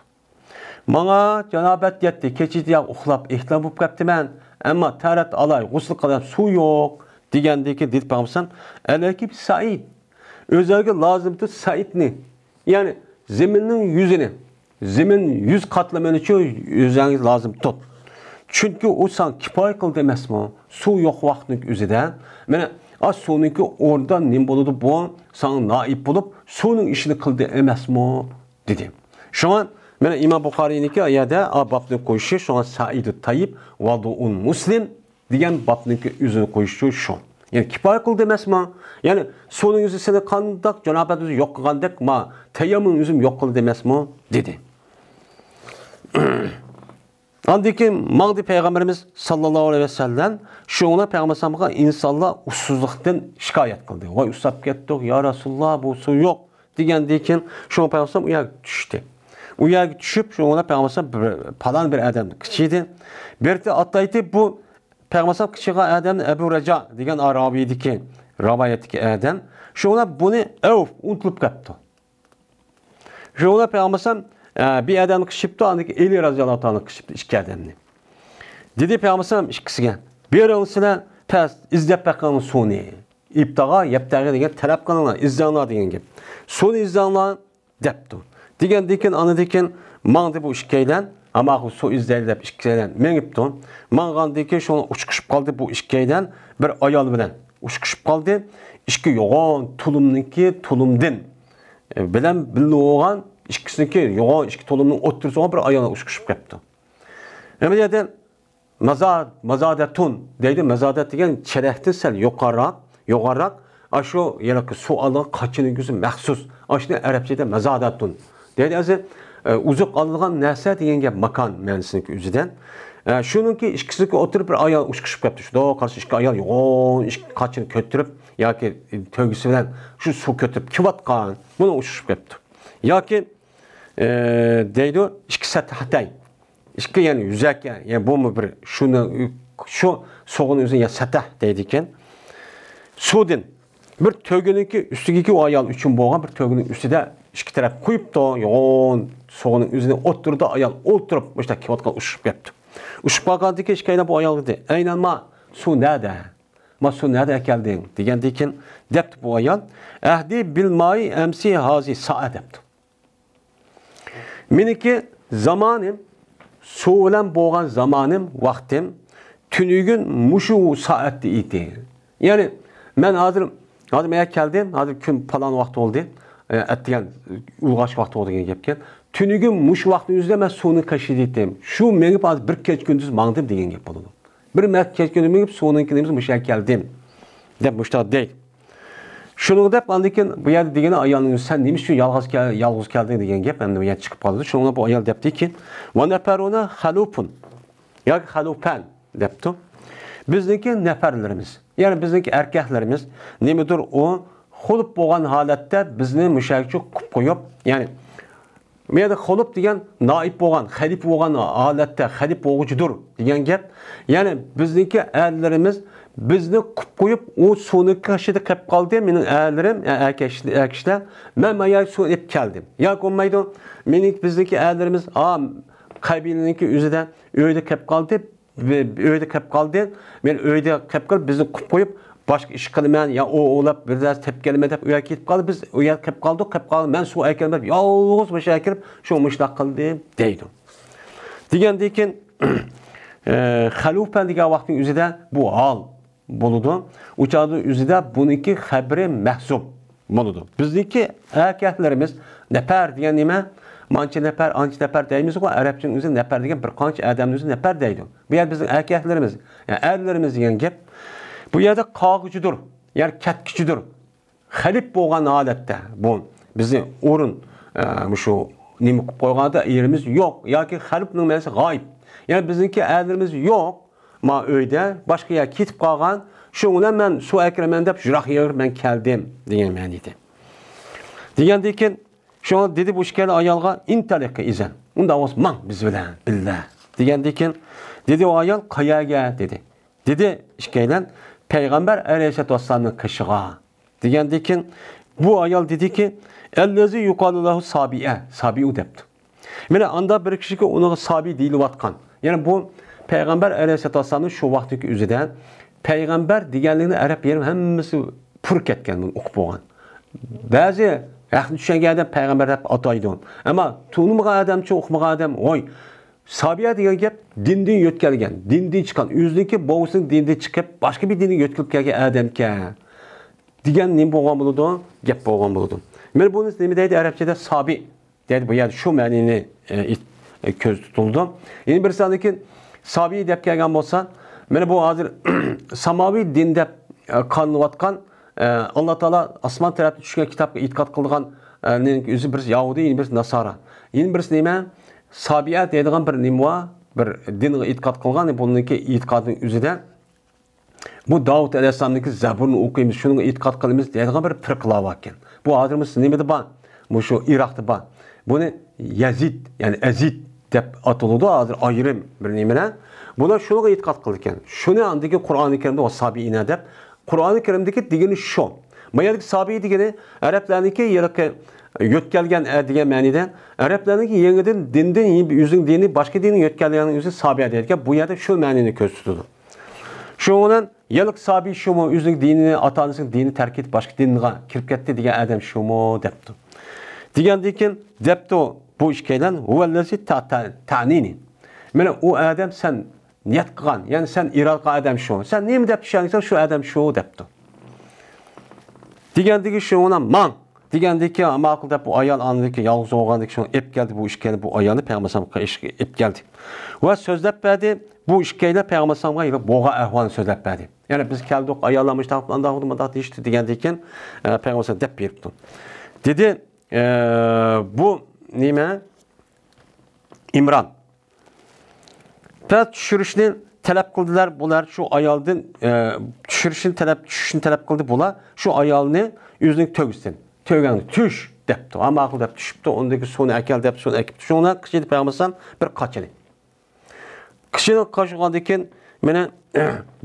ماڭا جانابەت يەتتى، كېچىدە ياق ئۇخلاپ ئېھتىلام بولۇپ كەپتىمەن، ئەمما تەرەت ئالاي، غۇسۇل قىلاي، سۇ يوق دېگەندىكىن دېدى پەيغەمبەر ئەلەيھىسسالام، ئەلەيكى بىسەئىد، ئۆزەرگە لازىمتۇ سەئىدنى، يەنى زېمىننىڭ يۈزىنى، زېمىن يۈز قاتلىمىنىچۇ ئۆزەڭگە لازىم تۇت. چۈنكى ئۇ ساڭا كىپايە قىلدى ئەمەسمۇ؟ سۇ يوق ۋاقىتنىڭ ئۆزىدە، مانا، ئا، سۇنىڭكى ئورنىدا نېمە بولىدۇ؟ بۇ ساڭا نائىب بولۇپ، سۇنىڭ ئىشىنى قىلدى ئەمەسمۇ؟ دېدى. شۇڭا مانا ئىمام بۇخارىينىڭكى ئۇ يەردە ئا بابنى قويۇشى، شۇڭا سەئىدۇ تەييىب ۋەدۇئۇن مۇسلىم دېگەن بابنىڭكى ئۆزىنى قويۇشى شۇ. يەنى كىپايە قىلدى ئەمەسمۇ؟ يەنى سۇنىڭ ئۆزى سېنى قانداق جانابەت ئۆزى يوق قىلغاندەك، ما تەيەممۇم ئۆزۈم يوق قىلدى ئەمەسمۇ؟ دېدى. ئاندىن كېيىن ماڭدى پەيغەمبىرىمىز ساللاللاھۇ ئەلەيھى ۋەسەللەم. شۇڭا پەيغەمبەر ئەلەيھىسسالامغا ئىنسانلار ئۇسسۇزلۇقتىن شىكايەت قىلدى. ۋاي ئۇسساپ كەتتۇق يا رەسۇلاللا، بۇ سۇ يوق. دېگەندىن كېيىن شۇڭا پەيغەمبەر ئەلەيھىسسالام ئۇ يەرگە چۈشتى. ئۇ يەرگە چۈشۈپ شۇڭا پەيغەمبەر ئەلەيھىسسالام بىر پالان بىر ئادەم قىچىدى. بىرتى ئاتلايتتى، بۇ پەيغەمبەر ئەلەيھىسسالام قىچىغان ئادەمنى ئەبۇ رەجا دېگەن ئا راۋىدىكى، راۋايەتتىكى ئادەم. شۇڭا بۇنى ئەۋف ئۇنتۇلۇپ كەپتۇ. شۇڭا پەيغەمبەر ئەلەيھىسسالام، ئە، بىر ئادەمنى قىچىپتۇ، ئاندىن كېيىن ئەلى رازىياللاھۇ تائالا قىچىپتۇ ئىككى ئادەمنى. دېدى پەيغەمبەر ئەلەيھىسسالام ئىككىسىگە، بېرىڭ سىلەر، پەس ئىزدەپ بېقىڭ سۇنى. ئىبتاغا يەبتەغى دېگەن تەلەپ قىلىڭلار، ئىزدەڭلار دېگەن گەپ. سۇنى ئىزدەڭلار دەپتۇ. دېگەندىن كېيىن، ئاندىن كېيىن ماڭدى بۇ ئىككىيلەن، ھاماخۇ سۇ ئىزدەيلى دەپ ئىككىيلەن مېڭىپتۇ. ماڭغاندىن كېيىن شۇڭا ئۇچۇقۇشۇپ قالدى بۇ ئىككىيلەن بىر ئايال بىلەن. ئۇچۇقۇشۇپ قالدى. ئىككى يوغان تۇلۇمنىڭكى تۇلۇمدىن، ئە، بىلەن بىللە بولغان ئىككىسىنىڭكى يوغان ئىككى تۇلۇمنىڭ ئوتتۇرىسىغا بىر ئايال ئۇچۇقۇشۇپ كەپتۇ. ھەممە يەردە مازا-، مازادەتۇن دەيدۇ. مازادەت دېگەن چېرەكتىن سەل يۇقىرىراق، يۇقىرىراق. ئاشۇ يەنە سۇ ئالىدىغان قاچىنىڭ ئۆزى مەخسۇس. ئاشۇنى ئەرەبچىدە مازادەتۇن دەيدۇ. ئەزى، ئە، ئوزۇق ئالىدىغان نەرسە دېگەن گەپ، ماكان مەنىسىنىڭكى ئۆزىدە. ئە، شۇنىڭكى ئىككىسىنىڭكى ئوتتۇرىدا بىر ئايال ئۇچۇقۇشۇپ كەپتۇ. شۇنداق قارىسا ئىككى ئايال يوغان ئىككى قاچىنى كۆتۈرۈپ ياكى تۆگىسى بىلەن شۇ سۇ كۆتۈرۈپ كېلىۋاتقان. بۇنىڭ ئۇچۇقۇشۇپ كەپتۇ. ياكى، ئە، دەيدۇ، ئىككى سەتەھتەي. ئىككى، يەنى يۈزەكى، يەنى بۇمۇ بىر شۇنى، شۇ سۇغىنى ئۆزى يا سەتەھ دەيدىكەن. سۇدىن بىر تۆگىنىڭكى ئۈستىگىكى ئۇ ئايال ئۈچۈن بولغان بىر تۆگىنىڭ ئۈستىدە ئىككى تەرەپ قويۇپتۇ. يوغان سۇغىنىڭ ئۆزىنى ئوتتۇرىدا ئايال ئولتۇرۇپ، مۇشۇنداق كېلىۋاتقان ئۇچۇشۇپ كەپتۇ. ئۇچۇپ قالغاندىن كېيىن ئىككىيلەن بۇ ئايالغا دېدى، ئەينەن ما، سۇ نەدە؟ ما سۇ نەدە ئەكەلدىڭ؟ دېگەندىن كېيىن دەپتۇ بۇ ئايال، ئەھدى بىل مائى ئەمسى ھازى سائە دەپتۇ. مېنىڭكى زامانىم، سۇ بىلەن بولغان زامانىم، ۋاقتىم تۈنۈگۈن مۇشۇ سائەتتە ئىدى. يەنى مەن ھازىر، ھازىر مەن كەلدىم، ھازىر كۈن پالان ۋاقىت بولدى. ئەتىگەن ئۇلغاش ۋاقتى بولىدۇ دېگەن گەپكەن. تۈنۈگۈن مۇشۇ ۋاقىتنىڭ ئۆزىدە مەن سۇنى كەشىدىتىم. شۇ مېڭىپ ھازىر بىر كەچ كۈندۈز ماڭدىم دېگەن گەپ بولىدۇ. بىر مەت كەچ كۈندۈز مېڭىپ سۇنىڭكى نېمىسى مۇشۇ يەرگە كەلدىم دەپ مۇشۇنداق دەيدۇ. شۇنىڭغا دەپ ئاندىن كېيىن بۇ يەردە دېگىنى ئايالنىڭ ئۆزى، سەن نېمە ئۈچۈن يالغۇز كەل-، يالغۇز كەلدىڭ دېگەن گەپ ئەمدى بۇ يەردە چىقىپ قالىدۇ. شۇنىڭغا بۇ ئايال دەپتىكى، ۋە نەپەرۇنە خەلۇپۇن ياكى خەلۇپەن دەپتۇ. بىزنىڭكى نەپەرلىرىمىز، يەنى بىزنىڭكى ئەركەكلىرىمىز نېمىدۇر ئۇ خۇلۇپ بولغان ھالەتتە بىزنى مۇشۇ يەرگىچە قىپ قويۇپ، يەنى بۇ يەردە خۇلۇپ دېگەن نائىب بولغان، خەلىپە بولغان ھالەتتە، خەلىپە بولغۇچىدۇر دېگەن گەپ. يەنى بىزنىڭكى ئەرلىرىمىز بىزنى قىپ قويۇپ، ئۇ سۇنىڭ قېشىدا قېلىپ قالدى، مېنىڭ ئەرلىرىم، يا ئەركەش-، ئەركىشلەر، مەن مانا يەرگە سۇ ئېلىپ كەلدىم. ياكى بولمايدۇ، مېنىڭ، بىزنىڭكى ئەرلىرىمىز، ئا، قەبىلىنىڭكى ئۆزىدە ئۆيدە قېلىپ قالدى، ئۆيدە قېلىپ قالدى. مەن ئۆيدە قېلىپ قېلىپ، بىزنى قىپ قويۇپ، باشقا ئىش قىلىمەن يا ئوۋلاپ بىر نەرسە تېپىپ كېلىمەن دەپ ئۇ يەرگە كېتىپ قالدى. بىز ئۇ يەرگە قېلىپ قالدۇق، قېلىپ قالدى. مەن سۇ ئەكەلمەپ، يالغۇز مۇشۇ يەرگە كىرىپ، شۇ مۇشۇنداق قىلدىم دەيدۇ. دېگەندىن كېيىن، ئە، خەلۇپەن دېگەن ۋاقىتنىڭ ئۆزىدە بۇ ھال بولىدۇ. ئۇ چاغدا ئۆزىدە بۇنىڭكى خەبىرى مەھزۇپ بولىدۇ. بىزنىڭكى ئەركەكلىرىمىز نەپەر دېگەن نېمە؟ مانچە نەپەر، ئانچە نەپەر دەيمىزغۇ، ئەرەبچىنىڭ ئۆزى نەپەر دېگەن بىر قانچە ئادەمنى ئۆزى نەپەر دەيدۇ. بۇ يەردە بىزنىڭ ئەركەكلىرىمىز، يەنى ئەرلىرىمىز دېگەن گەپ. بۇ يەردە قالغۇچىدۇر، يەنى كەتكۈچىدۇر. خەلىپ بولغان ھالەتتە بۇ بىزنى ئورۇن، ئە، مۇشۇ نېمە قىلىپ قويغاندا ئېرىمىز يوق ياكى خەلىپنىڭ مەنىسى غايىب. يەنى بىزنىڭكى ئەرلىرىمىز يوق. ما ئۆيدە باشقا يەرگە كېتىپ قالغان، شۇنىڭ بىلەن مەن سۇ ئەكىرىمەن دەپ يىراق يەرگە مەن كەلدىم دېگەن مەنىدە. دېگەندىن كېيىن شۇڭا دېدى بۇ ئىككىلى ئايالغا، ئىنتەلىقى ئىزەن. ئۇنداق بولسا ماڭ بىز بىلەن بىللە. دېگەندىن كېيىن دېدى ئۇ ئايال، قەيەرگە دېدى. دېدى ئىككىيلەن پەيغەمبەر ئەلەيھىسسالاتۇ ۋەسسالامنىڭ قېشىغا. دېگەندىن كېيىن بۇ ئايال دېدىكى، ئەللەزى يۇقالۇ لەھۇ سابىئە، سابىئۇ دەپتۇ. مانا ئاندا بىر كىشىگە ئۇنىڭغا سابىئ دېيىلىۋاتقان. يەنى بۇ پەيغەمبەر ئەلەيھىسسالاتۇ ۋەسسالامنىڭ شۇ ۋاقىتتىكى ئۆزىدە پەيغەمبەر دېگەنلىكنى ئەرەب يېرىم ھەممىسى پۇر كەتكەن، بۇنى ئۇقۇپ بولغان. بەزى ھەقنى چۈشەنگەن ئادەم پەيغەمبەر دەپ ئاتايدۇ. ئەمما تونۇمىغان ئادەمچۇ، ئۇقمىغان ئادەم، ۋاي، سابىئە دېگەن گەپ دىندىن يۆتكەلگەن، دىندىن چىققان، ئۆزىنىڭكى بوۋىسىنىڭ دىنىدىن چىقىپ، باشقا بىر دىنگە يۆتكىلىپ كەلگەن ئادەمكەن دېگەن نېمە بولغان بولىدۇ؟ گەپ بولغان بولىدۇ. مانا بۇنى نېمە دەيدۇ ئەرەبچىدە؟ سابىئ دەيدۇ. بۇ يەردە شۇ مەنىنى، ئە، ئېيت-، ئە، كۆزدە تۇتۇلىدۇ. يەنە بىرسى ئاندىن كېيىن سابىئ دەپ كەلگەن بولسا، مانا بۇ ھازىر ساماۋىي دىن دەپ، ئە، قارىلىۋاتقان، ئە، ئاللا تائالا ئاسمان تەرەپتىن چۈشكەن كىتابقا ئېتىقاد قىلىدىغان، ئە، نېمىڭكى ئۆزى بىرسى يەھۇدىي، يەنە بىرسى ناسارا. يەنە بىرسى نېمە؟ سابىئە دەيدىغان بىر نېمە بار، بىر دىنغا ئېتىقاد قىلغان، بۇنىڭكى ئېتىقادىنىڭ ئۆزىدە بۇ داۋۇت ئەلەيھىسسالامنىڭكى زەبۇرىنى ئوقۇيمىز، شۇنىڭغا ئېتىقاد قىلىمىز دەيدىغان بىر پىرقىلار باركەن. بۇ ھازىر مۇشۇ نېمىدە بار؟ مۇشۇ ئىراقتا بار. بۇنى يەزىد، يەنى ئەزىد دەپ ئاتىلىدۇ، ھازىر ئايرىم بىر نېمىلەر. بۇلار شۇنىڭغا ئېتىقاد قىلىدىكەن. شۇنى ئاندىكى قۇرئانى كەرىمدە ۋە سابىئىنە دەپ، قۇرئانى كەرىمدىكى دېگىنى شۇ. ما يەردىكى سابىئى دېگىنى ئەرەبلەرنىڭكى ھېلىقى يۆتكەلگەن، ئە، دېگەن مەنىدە، ئەرەبلەرنىڭكى يېڭىدىن دىندىن، ئۆزىنىڭ دىنى باشقا دىنىگە يۆتكەلگەننىڭ ئۆزى سابىئە دەيدىكەن. بۇ يەردە شۇ مەنىنى كۆرسىتىدۇ. شۇنىڭ بىلەن يەنىلىك سابىي شۇمۇ، ئۆزىنىڭ دىنىنى، ئاتا-ئانىسىنىڭ دىنىنى تەرك ئېتىپ، باشقا دىنغا كىرىپ كەتتى دېگەن ئادەم شۇمۇ دەپتۇ. دېگەندىن كېيىن دەپتۇ بۇ ئىككىيلەن، ھۇۋەللەزى تە-، تە-، تەنىنى. مانا ئۇ ئادەم سەن نىيەت قىلغان، يەنى سەن ئىرادە قىلغان ئادەم شۇ. سەن نېمە دەپ چۈشەنسەڭ، شۇ ئادەم شۇ دەپتۇ. دېگەندىكى شۇ، ئۇنى ماڭ. دېگەندىكى، ماقۇل دەپ بۇ ئايال ئاندىكى يالغۇز بولغاندىكى شۇنى ئېلىپ كەلدى، بۇ ئىككىيلەن بۇ ئايالنى پەيغەمبەر ئېلىپ كەلدى. ۋە سۆزلەپ بەردى، بۇ ئىككىيلەن پەيغەمبەر ئەلەيھىسسالامغا بولغان ئەھۋالنى سۆزلەپ بەردى. يەنى بىز كەلدۇق، ئاياللار مۇشۇنداق، مۇنداق، مۇنداق دېيىشتى دېگەندىن كېيىن، ئە، پەيغەمبەر ئەلەيھىسسالام دەپ بېرىپتۇ. دېدى، ئە، بۇ نېمە؟ ئىمران. پەس چۈشۈرۈشنى تەلەپ قىلدىلەر بۇلار شۇ ئايالدىن، ئە، چۈشۈرۈشنى تەلەپ، چۈشۈشنى تەلەپ قىلدى بۇلار شۇ ئايالنى ئۆزىنىڭ تۆگىسىدىن. تۆگەڭدىن چۈش دەپتۇ. ھە، ماقۇل دەپ چۈشۈپتۇ. ئۇندىن كېيىن سۇنى ئەكەل دەپ سۇنى ئەكىپتۇ. شۇڭا قىچىدى پەيغەمبەر ئەلەيھىسسالام بىر قاچىنى. قىچىنى قاچىغاندىن كېيىن مېنى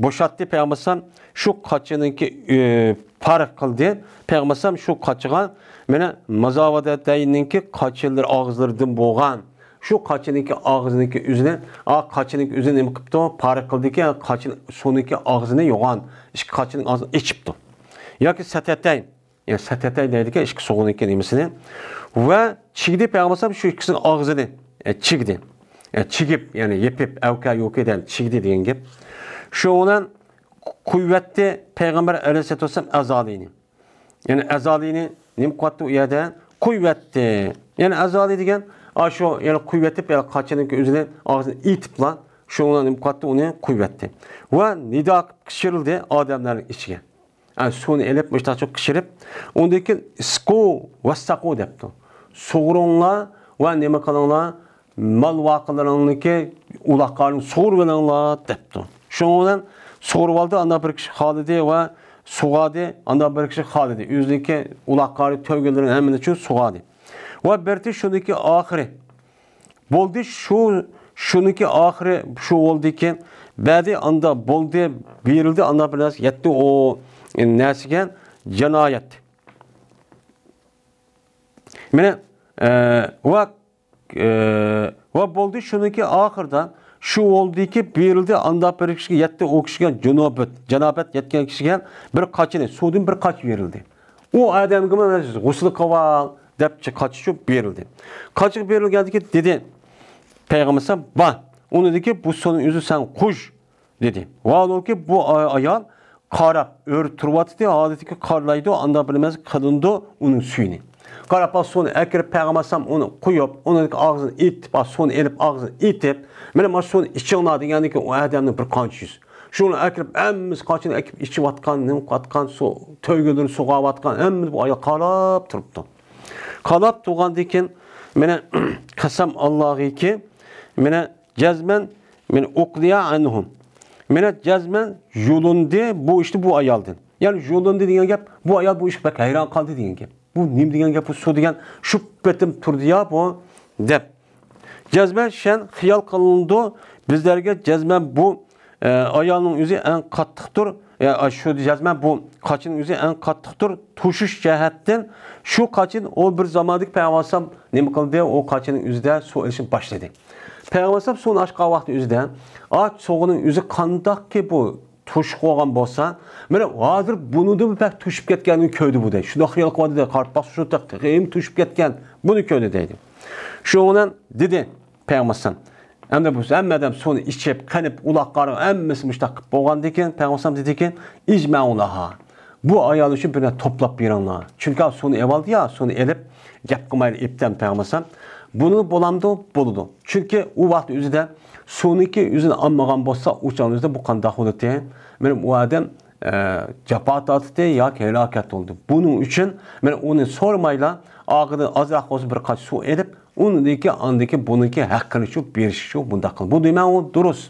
بوشاتتى پەيغەمبەر ئەلەيھىسسالام. شۇ قاچىنىڭكى، ئى، پارىق قىلدى. پەيغەمبەر ئەلەيھىسسالام شۇ قاچىغا مېنى مازاۋادەتەينىڭكى قاچىلىرى ئاغزىلىرىدىن بولغان شۇ قاچىنىڭكى ئاغزىنىڭكى ئۆزىنى، ئا، قاچىنىڭكى ئۆزىنى نېمە قىپتۇ؟ پارە قىلدىكەن، قاچىنىڭ سۇنىڭكى ئاغزىنى يوغان، ئىككى قاچىنىڭ ئاغزىنى ئېچىپتۇ. ياكى سەتەتەي، يا سەتەتەي دەيدىكەن، ئىككى سوغۇنىڭكى نېمىسىنى. ۋە چىگدى پەيغەمبەر ئەلەيھىسسالام شۇ ئىككىسىنىڭ ئاغزىنى، ئە، چىگدى. ئە، چىگىپ، يەنى يېپىپ، ئەۋكە يوكى دەپ چىگدى دېگەن گەپ. شۇ بىلەن قۇيۇۋەتتى پەيغەمبەر ئەلەيھىسسالاتۇ ۋەسسالام ئەزالىنى. يەنى ئەزالىنى نېمە قىلىۋەتتى ئۇ يەردە؟ قويۇۋەتتى. يەنى ئەزالى دېگەن، ئاشۇ، يەنى قويۇۋېتىپ، يەنى قاچىنىڭكى ئۆزىنى ئاغزىنى ئېتىپلا، شۇنىڭ نېمە قىلىۋەتتى؟ ئۇنى قويۇۋەتتى. ۋە نىدا قىلىپ قىچقىرىلدى ئادەملەرنىڭ ئىچىگە. ئە، سۇنى ئېلىپ، مۇشتاقچە قىچقىرىپ، ئۇندىن كېيىن، ئىسقۇ ۋەسسەقۇ دەپتۇ. سۇغۇرۇڭلار ۋە نېمە قىلىڭلار، مال ۋاقىلىرىڭنىكى ئۇلاقلارنى سۇغۇرۇۋېلىڭلار دەپتۇ. شۇنىڭ بىلەن سۇغۇرۇۋالدى، ئانداق بىر كىشى خالىدى ۋە سۇغاردى، ئانداق بىر كىشى خالىدى. ئۆزىنىڭكى ئۇلاقلارنى، تۆگىلىرىنى ھەممىنى شۇ سۇغاردى. ۋە بىرتى شۇنىڭكى ئاخىرى. بولدى شۇ، شۇنىڭكى ئاخىرى شۇ بولدىكى. بەدى ئاندا بولدى، بېرىلدى، ئاندا بىر نەرسە يەتتى ئۇ نەرسىگە جىنايەت. مانا، ئە، ۋە، ئە، ۋە بولدى شۇنىڭكى ئاخىرىدا شۇ بولدىكى بېرىلدى، ئاندا بىر كىشىگە يەتتى ئۇ كىشىگە جۇنۇبەت، جانابەت يەتكەن كىشىگە بىر قاچىنى، سۇدىن بىر قاچا بېرىلدى. ئۇ ئادەمگىمۇ غۇسۇل قىلىۋال دەپ چى-، قاچا چۈشۈپ بېرىلدى. قاچىغا بېرىلگەندىكى دېدى پەيغەمبەر، بار، ئۇنىڭدىكى بۇ سۇنىڭ ئۆزى سەن قۇش دېدى. ۋاھالەنكى بۇ ئا-، ئايال قاراپ ئۆرە تۇرۇۋاتىدۇ، ھالىتىكى قارلايدۇ، ئاندا بىر نېمە قىلىنىدۇ ئۇنىڭ سۈيىنى. قاراپ سۇنى ئەكىرىپ پەيغەمبەر ئۇنى قويۇپ، ئۇنىڭ ئاغزىنى ئېتىپ، سۇنى ئېلىپ ئاغزىنى ئېتىپ، مانا، مانا سۇنى ئىچىڭلار دېگەندىكى ئۇ ئادەمنىڭ بىر قانچە يۈز. شۇنى ئەكىرىپ، ھەممىسى قاچىنى ئەكىرىپ ئىچىۋاتقان، نېمە قىلىۋاتقان، سۇ، تۆگىلىرى سۇغاۋاتقان، ھەممىنى بۇ ئايال قاراپ تۇرۇپتۇ. قاراپ تۇرغاندىن كېيىن، مانا، قەسەم ئاللاغىكى، مانا، جەزمەن، مانا، ئۇقلىيا ئەنھۇم. مانا، جەزمەن يۇلۇندى بۇ ئىشتا بۇ ئايالدىن. يەنى يۇلۇندى دېگەن گەپ، بۇ ئايال بۇ ئىشقا بەك ھەيران قالدى دېگەن گەپ. بۇ نېمە دېگەن گەپ، بۇ سۇ دېگەن شۇ پېتىم تۇردى يا بۇ، دەپ. جەزمەن شەن خىيال قىلىنىدۇ، بىزلەرگە جەزمەن بۇ، ئە، ئايالنىڭ ئۆزى ئەڭ قاتتىقتۇر، ئە، شۇ جەزمەن بۇ قاچىنىڭ ئۆزى ئەڭ قاتتىقتۇر، توشۇش جەھەتتىن شۇ قاچىن ئۇ بىر زاماندىكى پەيغەمبەر ئەلەيھىسسالام نېمە قىلدى، ئۇ قاچىنىڭ ئۆزىدە سۇ ئېلىشنى باشلىدى. پەيغەمبەر ئەلەيھىسسالام سۇنى ئاچقان ۋاقتى ئۆزىدە، ئاچ سۇغىنىڭ ئۆزى قانداقكى بۇ توشۇق بولغان بولسا، مانا ھازىر بۇنىڭدىن بەك توشۇپ كەتكەننى كۆردى بۇ دەيدۇ. شۇنداق خىيال قىلىۋاتىدۇ، قاراپ باقسا شۇ تېخى تېخىمۇ توشۇپ كەتكەن، بۇنى كۆردى دەيدۇ. شۇنىڭ بىلەن دېدى پەيغەمبەر ئەلەيھىسسالام. ئەمدى بۇ ھەممە ئادەم سۇنى ئىچىپ، قېنىپ، ئۇلاقلارغا ھەممىسى مۇشۇنداق قىلىپ بولغاندىن كېيىن پەيغەمبەر ئەلەيھىسسالام دېدىكى، ئىجمەئۇ لەھا. بۇ ئايال ئۈچۈن بىر نەرسە توپلاپ بېرىڭلار. چۈنكى سۇنى ئېۋالدى يا، سۇنى ئېلىپ، گەپ قىلمايلا ئېپتەن پەيغەمبەر ئەلەيھىسسالام. بۇنى بولامدۇ؟ بولىدۇ. چۈنكى ئۇ ۋاقىت ئۆزىدە سۇنىڭكى ئۆزىنى ئالمىغان بولسا، ئۇ چاغنىڭ ئۆزىدە بۇ قانداق بولاتتى؟ مانا ئۇ ئادەم، ئە، جاپا تارتتى ياكى ھالاكەت بولدى. بۇنىڭ ئۈچۈن مانا ئۇنى سورىمايلا، ئاغزىدىن ئازراق بولسا بىر قاچا سۇ ئېلىپ، ئۇنىڭدىكى، ئاندىكى، بۇنىڭكى ھەققىنى شۇ بېرىش شۇ بۇنداق قىل. بۇ دېمە ئۇ دۇرۇس.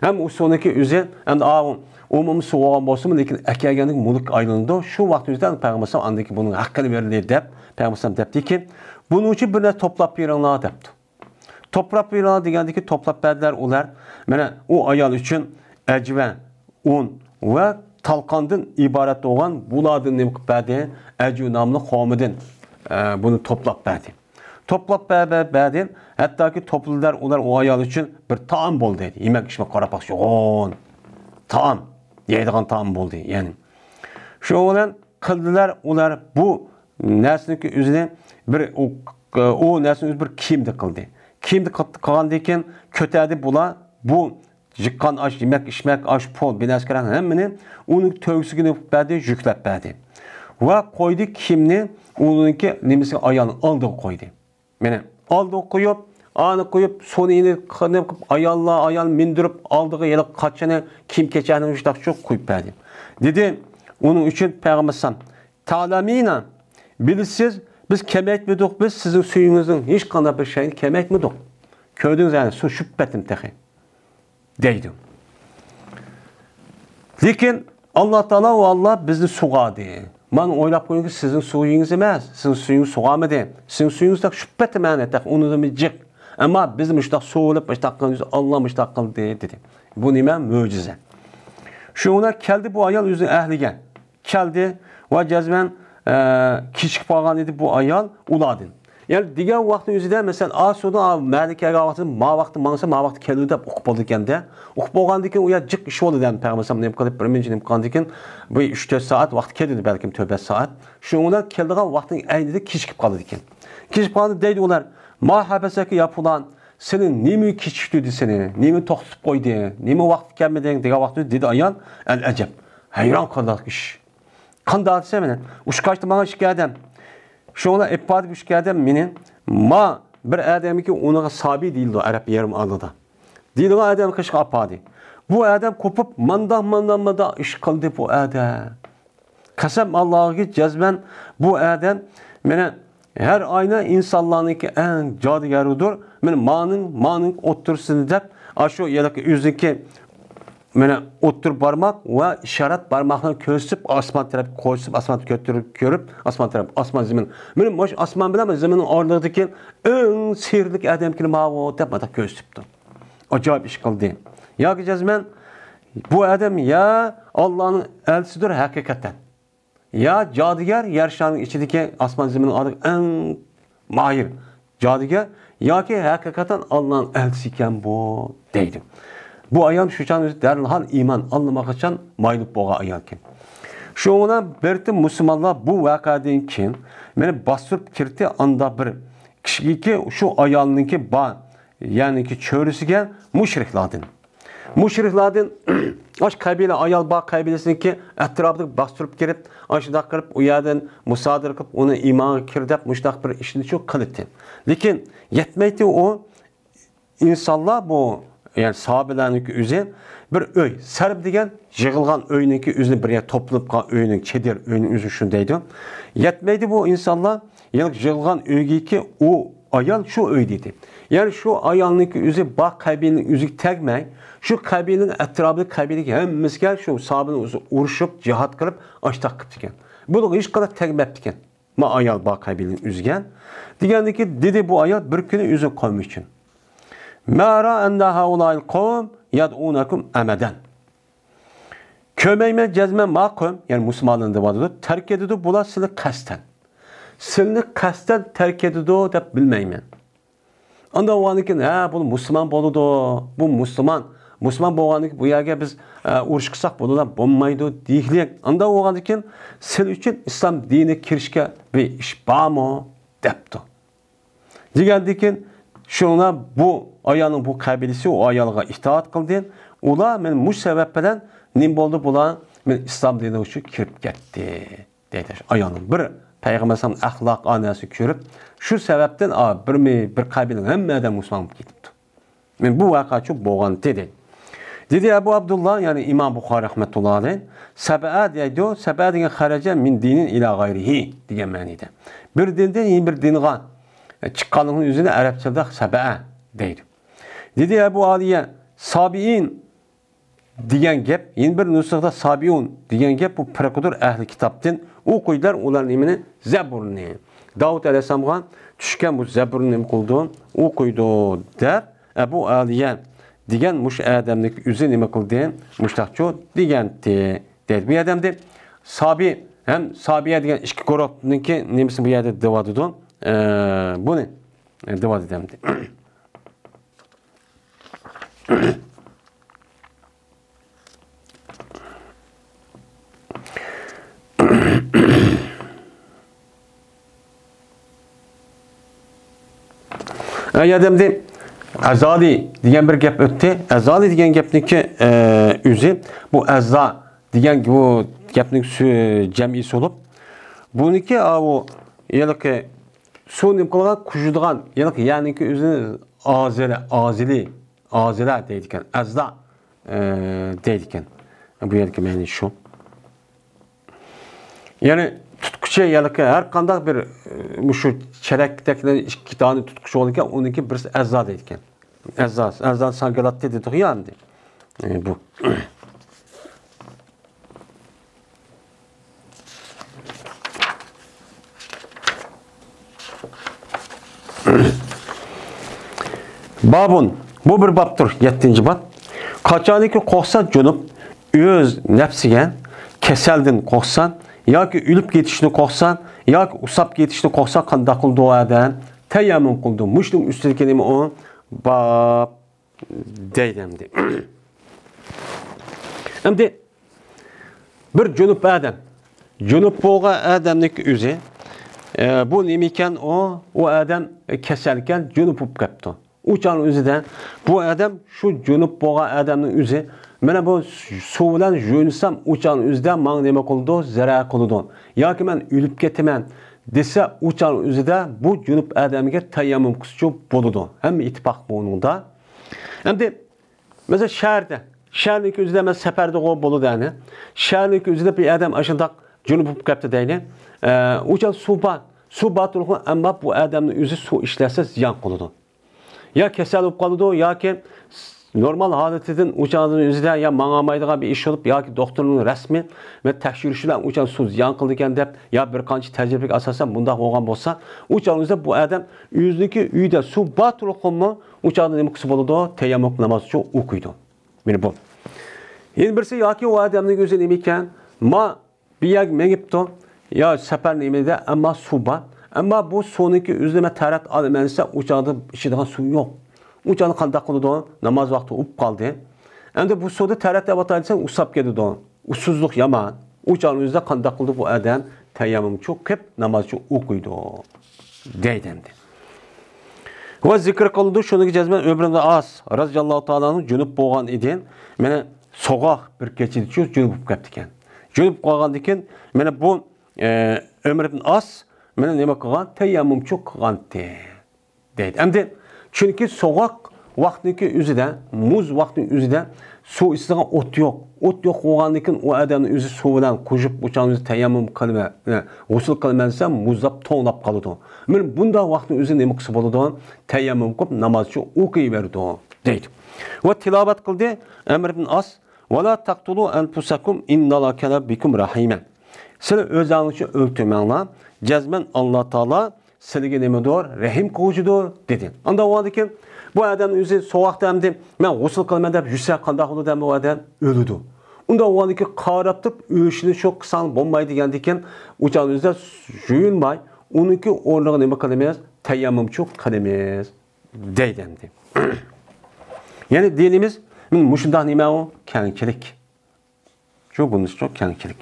ھەم ئۇ سۇنىڭكى ئۆزى، ئەمدى ئا-، ئۇ، ئومۇمىي سۇ بولغان بولسىمۇ، لېكىن ئەكەلگەندىكى مۈلۈك ئايلىنىدۇ. شۇ ۋاقىت ئۆزىدە پەيغەمبەر ئەلەيھىسسالام ئاندىكى بۇنىڭ ھەققىنى بېرىلى دەپ، پەيغەمبەر ئەلەيھىسسالام دەپتىكى، بۇنىڭ ئۈچۈن بىر نەرسە توپلاپ بېرىڭلار دەپتۇ. توپلاپ بېرىڭلار دېگەندىكى توپلاپ بەردىلەر ئۇلار. مانا ئۇ ئايال ئۈچۈن ئەجۋە، ئۇن ۋە تالقاندىن ئىبارەت بولغان بۇلاردىن نېمە قىلىپ بەردى؟ ئەجۋە ناملىق خورمىدىن، ئە، بۇنى توپلاپ بەردى. توپلاپ بە-، بە-، بەردى. ھەتتاكى توپلىدىلەر ئۇلار ئۇ ئايال ئۈچۈن بىر تائام بولدى دەيدۇ. يېمەك ئىچمەك قاراپ باقسا يوغان تائام، يەيدىغان تائام بولدى. يەنى شۇ بىلەن قىلدىلەر ئۇلار بۇ نەرسىنىڭكى ئۆزىنى بىر ئۇ، ئۇ نەرسىنى ئۆزى بىر كىيىمدە قىلدى. كىيىمدە قىل-، قىلغاندىن كېيىن كۆتەردى بۇلار بۇ يىغقان ئاش، يېمەك، ئىچمەك، ئاش، پۇل، بىر نەرسە كېرەك ھەممىنى ئۇنىڭ تۆگىسىگە نېمە قىلىپ بەردى، يۈكلەپ بەردى. ۋە قويدى كىيىمنى ئۇنىڭكى نېمىسىگە، ئايالنىڭ ئالدىغا قويدى. مانا ئالدىغا قويۇپ، ئانى قويۇپ، سۇنى يەنە قىلىپ، ئاياللار، ئايال مىندۈرۈپ، ئالدىغا ھېلىقى قاچىنى، كىيىم-كېچەكنى مۇشۇنداق شۇ قويۇپ بەردى. دېدى، ئۇنىڭ ئۈچۈن پەيغەمبەر ئەلەيھىسسالام، تەلەمىنا، بىلىسىز، بىز كېمەيتمىدۇق، بىز سىزنىڭ سۈيىڭىزنىڭ ھېچقانداق بىر شەينى كېمەيتمىدۇق. كۆردىڭىز يەنى، سۇ شۇ پېتىم تېخى. دەيدۇ. لېكىن ئاللا تائالا ۋە ئاللا بىزنى سۇغاردى. مانا ئويلاپ قويۇڭكى، سىزنىڭ سۈيىڭىز ئەمەس، سىزنىڭ سۈيىڭىز سۇغارمىدى. سىزنىڭ سۈيىڭىز تېخى شۇ پېتىم ئەنە تېخى ئۇنىڭدىنمۇ جىق. ئەمما بىز مۇشۇنداق سۇ بولۇپ، مۇشۇنداق قىلىمىز، ئاللا مۇشۇنداق قىلدى، دېدى. بۇ نېمە؟ مۆجىزە. شۇ بىلەن كەلدى بۇ ئايال ئۆزىنىڭ ئەھلىگە. كەلدى ۋە جەزمەن، ئە، كېچىكىپ قالغان ئىدى بۇ ئايال ئۇلاردىن. يەنى دېگەن ۋاقتى ئۆزىدە، مەسىلەن، ئاسۇدا، ئا، مەنە كەلگەن ۋاقتىدا، ما ۋاقتى ماڭسا، ما ۋاقتى كېلىدۇ دەپ ئۇقۇپ بولىدىكەن-دە. ئۇقۇپ بولغاندىن كېيىن ئۇ يەر جىق ئىش بولدى دەپ، پەيغەمبەر ئەلەيھىسسالام نېمە قىلىپ، بىر مۇنچە نېمە قىلغاندىن كېيىن، بۇ ئۈچ تۆت سائەت ۋاقتى كېلىدۇ، بەلكىم تۆت بەش سائەت. شۇنىڭ بىلەن كېلىدىغان ۋاقتىنىڭ ئەينىدە كېچىكىپ قالىدىكەن. كېچىكىپ قالغاندا دەيدۇ ئۇلار، ما ھەبەسەكە يا پۇلان، سېنى نېمە كېچىكتۈردى سېنى؟ نېمە توختىتىپ قويدى؟ نېمە ۋاقىت كەلمىدىڭ؟ دېگەن ۋاقىتتا دېدى ئايال، ئەل ئەجەب، ھەيران قالارلىق ئىش. قانداق دېسە مېنى، ئۇچقاچتى ماڭا ئىككى ئادەم. شۇڭلا ئېلىپ باردى بۇ ئىككى ئادەم مېنى. ما بىر ئادەمكى ئۇنىڭغا سابىي دېيىلىدۇ ئەرەب يېرىم ئارىلىدا. دېيىدىغان ئادەم قېشىغا ئاپاردى. بۇ ئادەم قوپۇپ، مانداق، مانداق، مانداق ئىش قىلدى بۇ ئادەم. قەسەم ئاللاغا جەزمەن بۇ ئادەم مېنى ھەر ئاينى ئىنسانلارنىڭكى ئەڭ جادۇگەرىدۇر. مېنى مانىڭ، مانىڭ ئوتتۇرىسىنى دەپ، ئاشۇ يەنىكى ئۆزىنىڭكى مانا ئوتتۇرا بارماق ۋە ئىشارەت بارماقلىرىنى كۆرسىتىپ، ئاسمان تەرەپ كۆرسىتىپ، ئاسمان كۆتۈرۈپ كۆرۈپ، ئاسمان تەرەپ، ئاسمان، زېمىن. مېنى مانا ئاسمان بىلەن زېمىننىڭ ئارىلىقىدىكى ئەڭ سېھىرلىك ئادەمكىن ماۋۇ دەپ مانا كۆرسىتىپتۇ. ئاجايىپ ئىش قىلدى. ياكى جەزمەن بۇ ئادەم يا ئاللانىڭ ئەلچىسىدۇر ھەقىقەتەن. يا جادۇگەر، يەر شارىنىڭ ئىچىدىكى ئاسمان زېمىننىڭ ئارىلىقى ئەڭ ماھىر جادۇگەر، ياكى ھەقىقەتەن ئاللانىڭ ئەلچىسى ئىكەن بۇ، دەيدۇ. بۇ ئايال شۇ چاغنىڭ ئۆزى دەرھال ئىمان ئاللىماققىچان مايىللىپ بولغان ئايالكەن. شۇڭا بىرتى مۇسۇلمانلار بۇ ۋەقەدىن كېيىن مېنى باستۇرۇپ كىردى، ئاندا بىر كىشىگىكى شۇ ئايالنىڭكى بار، يەنىكى چۆرىسىگە مۇشرىكلاردىن. مۇشرىكلاردىن ئاش قەبىلە، ئايال بار قەبىلىسىنىڭكى ئەتراپىدا باستۇرۇپ كىرىپ، ئاشۇنداق قىلىپ، ئۇ يەردىن مۇسادىرە قىلىپ، ئۇنى ئىمانغا كىر دەپ، مۇشۇنداق بىر ئىشنى شۇ قىلىتتى. لېكىن يەتمەيتتى ئۇ ئىنسانلار، بۇ، يەنى ساھابىلەرنىڭكى ئۆزى بىر ئۆي، سەرب دېگەن يىغىلغان ئۆينىڭكى ئۆزىنى بىر يەرگە توپلىنىپ قالغان ئۆينىڭ، چېدىر ئۆينىڭ ئۆزى شۇنى دەيدۇ. يەتمەيدۇ بۇ ئىنسانلار، يەنى يىغىلغان ئۆيگىكى ئۇ ئايال شۇ ئۆي دېدى. يەنى شۇ ئايالنىڭكى ئۆزى بار قەبىلىنىڭ ئۆزىگە تەگمەي، شۇ قەبىلىنىڭ ئەتراپىدىكى قەبىلىدىكى ھەممىسىگە شۇ ساھابىنىڭ ئۆزى ئۇرۇشۇپ، جىھاد قىلىپ، ئاشتاق قىپتىكەن. بۇنىڭغا ھېچقانداق تەگمەپتىكەن. ما ئايال بار قەبىلىنىڭ ئۆزىگە. دېگەندىكى دېدى بۇ ئايال بىر كۈنى ئۆزى قوم ئۈچۈن. ما أرى أن هؤلاء القوم يدعونكم أبدا. كۆرمەيمەن جەزمەن ما قوم، يەنى مۇسۇلمانلارنى دەۋاتىدۇ، تەرك ئېتىدۇ بۇلار سىلى قەستەن. سىلىنى قەستەن تەرك ئېتىدۇ دەپ بىلمەيمەن. ئاندا بولغاندىكىن، ھە، بۇ مۇسۇلمان بولىدۇ، بۇ مۇسۇلمان، مۇسۇلمان بولغاندىكىن بۇ يەرگە بىز، ئە، ئۇرۇش قىلساق بولىدۇ، بولمايدۇ دېيىكلىك. ئاندا بولغاندىكىن سىل ئۈچۈن ئىسلام دىنىگە كىرىشكە بىر ئىش بارمۇ؟ دەپتۇ. دېگەندىكىن شۇڭا بۇ ئايالنىڭ بۇ قەبىلىسى ئۇ ئايالغا ئىتائەت قىلدى. ئۇلار مەن مۇشۇ سەۋەب بىلەن نېمە بولدى بۇلار؟ مەن ئىسلام دىنى ئۈچۈن كىرىپ كەتتى. دەيدۇ. ئايالنىڭ بىر پەيغەمبەر ئەلەيھىسسالام ئەخلاق ئانەسى كۆرۈپ، شۇ سەۋەبتىن، ئا، بىرمۇ-، بىر قەبىلىنىڭ ھەممە ئادەم مۇسۇلمان بولۇپ كېتىپتۇ. مەن بۇ ۋەقە شۇ بولغانتى دەيدۇ. دېدى ئەبۇ ئابدۇللا، يەنى ئىمام بۇخارى رەھمەتۇللا ئەلەيھ، سەبئە دەيدۇ، سەبئە دېگەن خەرەجە مىن دىنىن ئىلا غەيرىھى دېگەن مەنىدە. بىر دىندىن يەنە بىر دىنغا چىققانلىقىنىڭ ئۆزىنى ئەرەبچىدە سەبئە دەيدۇ. دېدى ئەبۇ ئالىيە، سابىئىن دېگەن گەپ، يەنە بىر نۇسخىدا سابىئۇن دېگەن گەپ، بۇ پىرقىدۇر ئەھلى كىتابتىن ئوقۇيدۇلار، ئۇلار نېمىنى؟ زەبۇرنى. داۋۇت ئەلەيھىسسالامغا چۈشكەن بۇ زەبۇرنى نېمە قىلىدۇ؟ ئوقۇيدۇ دەپ، ئەبۇ ئالىيە دېگەن مۇشۇ ئادەمنىڭ ئۆزى نېمە قىلدى؟ مۇشتاقچۇ دېگەنتى. دەيدۇ. بۇ يەردە ئەمدى سابى ھەم سابىيە دېگەن ئىككى گۇرۇھنىڭكى نېمىسىنى بۇ يەردە دەۋاتىدۇ؟ ئە، بۇنى، ئە، دەۋاتىدۇ ئەمدى. ئە، يا دەمدى ئەزالى دېگەن بىر گەپ ئۆتتى. ئەزالى دېگەن گەپنىڭكى، ئە، ئۆزى بۇ ئەزا دېگەن بۇ گەپنىڭ سۆ-، جەمئىسى بولۇپ، بۇنىڭكى، ئاۋۇ، ھېلىقى سۇ نېمە قىلغان، كۈجىدىغان، ھېلىقى يەرنىڭكى ئۆزىنى ئازىلە، ئازىلى، ئازىلە دەيدىكەن، ئەزلا، ئە، دەيدىكەن. بۇ يەردىكى مەنى شۇ. يەنى تۇتقۇچى، يەنى ھەر قانداق بىر، ئە، مۇشۇ چېلەكتەكلەر ئىككى دانە تۇتقۇچى بولىدىكەن، ئۇنىڭكى بىرسى ئەزلا دەيدىكەن. ئەزلا، ئەزلا سانگىلاتتى دېدۇق يا ئەمدى. ئە، بۇ. بابۇن، بۇ بىر بابتۇر، يەتتىنچى باب. قاچانكى قورقسا جۇنۇپ ئۆز نەپسىگە، كېسەلدىن قورقسا ياكى ئۆلۈپ كېتىشنى قورقسا ياكى ئۇسساپ كېتىشنى قورقسا قانداق قىلىدۇ ئۇ ئادەم؟ تەيەممۇم قىلىدۇ. مۇشۇنىڭ ئۈستىدىكى نېمە ئۇ؟ باب. دەيدۇ ئەمدى. ئەمدى بىر جۇنۇپ ئادەم. جۇنۇپ بولغان ئادەمنىڭ ئۆزى، ئە، بۇ نېمىكەن ئۇ؟ ئۇ ئادەم كېسەلكەن، جۇنۇپ بولۇپ قاپتۇ. ئۇ چاغنىڭ ئۆزىدە بۇ ئادەم، شۇ جۇنۇپ بولغان ئادەمنىڭ ئۆزى، مانا بۇ سۇ بىلەن يۇيۇنسام، ئۇ چاغنىڭ ئۆزىدە ماڭا نېمە قىلىدۇ؟ زەرەر قىلىدۇ. ياكى مەن ئۆلۈپ كېتىمەن دېسە، ئۇ چاغنىڭ ئۆزىدە بۇ جۇنۇپ ئادەمگە تەيەممۇم قىلسىچۇ بولىدۇ. ھەممە ئىتتىپاق بۇنىڭدا. ئەمدى مەسىلەن، شەھەردە، شەھەرنىڭكى ئۆزىدە مەن سەپەردىغۇ بولىدۇ، يەنى. شەھەرنىڭكى ئۆزىدە بىر ئادەم ئاشۇنداق جۇنۇپ بولۇپ كەپتۇ دەيلى. ئە، ئۇ چاغ سۇ بار، سۇ بار تۇرۇقمۇ، ئەمما بۇ ئادەمنىڭ ئۆزى سۇ ئىشلەتسە زىيان قىلىدۇ. يا كېسەل بولۇپ قالىدۇ، ياكى نورمال ھالىتىدىن ئۇ چاغنىڭ ئۆزىدە يا ماڭالمايدىغان بىر ئىش بولۇپ، ياكى دوختۇرنىڭ رەسمى ۋە تەكشۈرۈشى بىلەن ئۇ چاغ سۇ زىيان قىلىدىكەن دەپ، يا بىر قانچە تەجرىبىگە ئاساسەن بۇنداق بولغان بولسا، ئۇ چاغنىڭ ئۆزىدە بۇ ئادەم ئۆزىنىڭكى ئۆيىدە سۇ بار تۇرۇقمۇ، ئۇ چاغدا نېمە قىلسا بولىدۇ؟ تەيەممۇم نامازچۇ ئوقۇيدۇ. مانا بۇ. يەنە بىرسى، ياكى ئۇ ئادەمنىڭ ئۆزى نېمە ئىكەن؟ ما بىر يەرگە مېڭىپتۇ، يا سەپەر نېمىدە، ئەمما سۇ بار. ئەمما بۇ سۇنىڭكى ئۆزىنى مەن تەرەت ئالىمەن دېسە، ئۇ چاغدا ئىچىدىغان سۇ يوق. ئۇ چاغدا قانداق قىلىدۇ؟ ناماز ۋاقتى ئۇپ قالدى. ئەمدى بۇ سۇدا تەرەت ئەۋاتاي دېسەڭ، ئۇسساپ كېتىدۇ. ئۇسسۇزلۇق يامان. ئۇ چاغنىڭ ئۆزىدە قانداق قىلىدۇ بۇ ئادەم؟ تەيەممۇمچۇ قىپ نامازچۇ ئوقۇيدۇ. دەيدۇ ئەمدى. ۋە زىكىر قىلىدۇ، شۇنىڭغا جەزمەن ئۆمەر ئىبن ئاس رازىياللاھۇ تائالا ئەنھۇ جۇنۇپ بولغان ئىدى. مانا سوغۇق بىر كېچىدىچۇ جۇنۇپ بولۇپ كەپتىكەن. جۇنۇپ قالغاندىن كېيىن، مانا بۇ، ئە، ئۆمەر ئىبن ئاس مانا نېمە قىلغان؟ تەيەممۇمچۇ قىلغانتى. دەيدۇ. ئەمدى چۈنكى سوغۇق ۋاقىتنىڭكى ئۆزىدە، مۇز ۋاقىتنىڭ ئۆزىدە سۇ ئىچىدىغان ئوت يوق. ئوت يوق بولغاندىن كېيىن ئۇ ئادەمنىڭ ئۆزى سۇ بىلەن قوشۇپ، ئۇ چاغنىڭ ئۆزى تەيەممۇم قىلىمەن، غۇسۇل قىلىمەن دېسە، مۇزلاپ، توڭلاپ قالىدۇ. مانا بۇنداق ۋاقىتنىڭ ئۆزىدە نېمە قىلسا بولىدۇ؟ تەيەممۇم قىلىپ، نامازچۇ ئوقۇيۋېرىدۇ، دەيدۇ. ۋە تىلاۋەت قىلدى ئەمر ئىبن ئاس، ۋەلا تەقتۇلۇ ئەنپۇسەكۇم ئىنناللاھە كانە بىكۇم رەھىمە. سىلەر ئۆزۈڭلارنى ئۆلتۈرمەڭلار، جەزمەن ئاللا تائالا سىلىگە نېمىدۇر؟ رەھىم قىلغۇچىدۇر، دېدى. ئانداق بولغاندىكىن، بۇ ئادەمنىڭ ئۆزى سوغۇقتا ئەمدى مەن غۇسۇل قىلىمەن دەپ يۈرسە قانداق بولىدۇ؟ ئەمدى ئۇ ئادەم ئۆلىدۇ. ئۇنداق بولغاندىكىن، قاراپ تۇرۇپ ئۆلۈشىنى شۇ قىلساڭ بولمايدۇ دېگەندىكىن، ئۇ چاغنىڭ ئۆزىدە يۇيۇنماي، ئۇنىڭكى ئورنىغا نېمە قىلىمىز؟ تەيەممۇمچۇ قىلىمىز، دەيدۇ ئەمدى. يەنى دىنىمىز مۇشۇنداق نېمە ئۇ؟ كەڭچىلىك. شۇ بۇنىڭ ئۈچۈن كەڭچىلىك.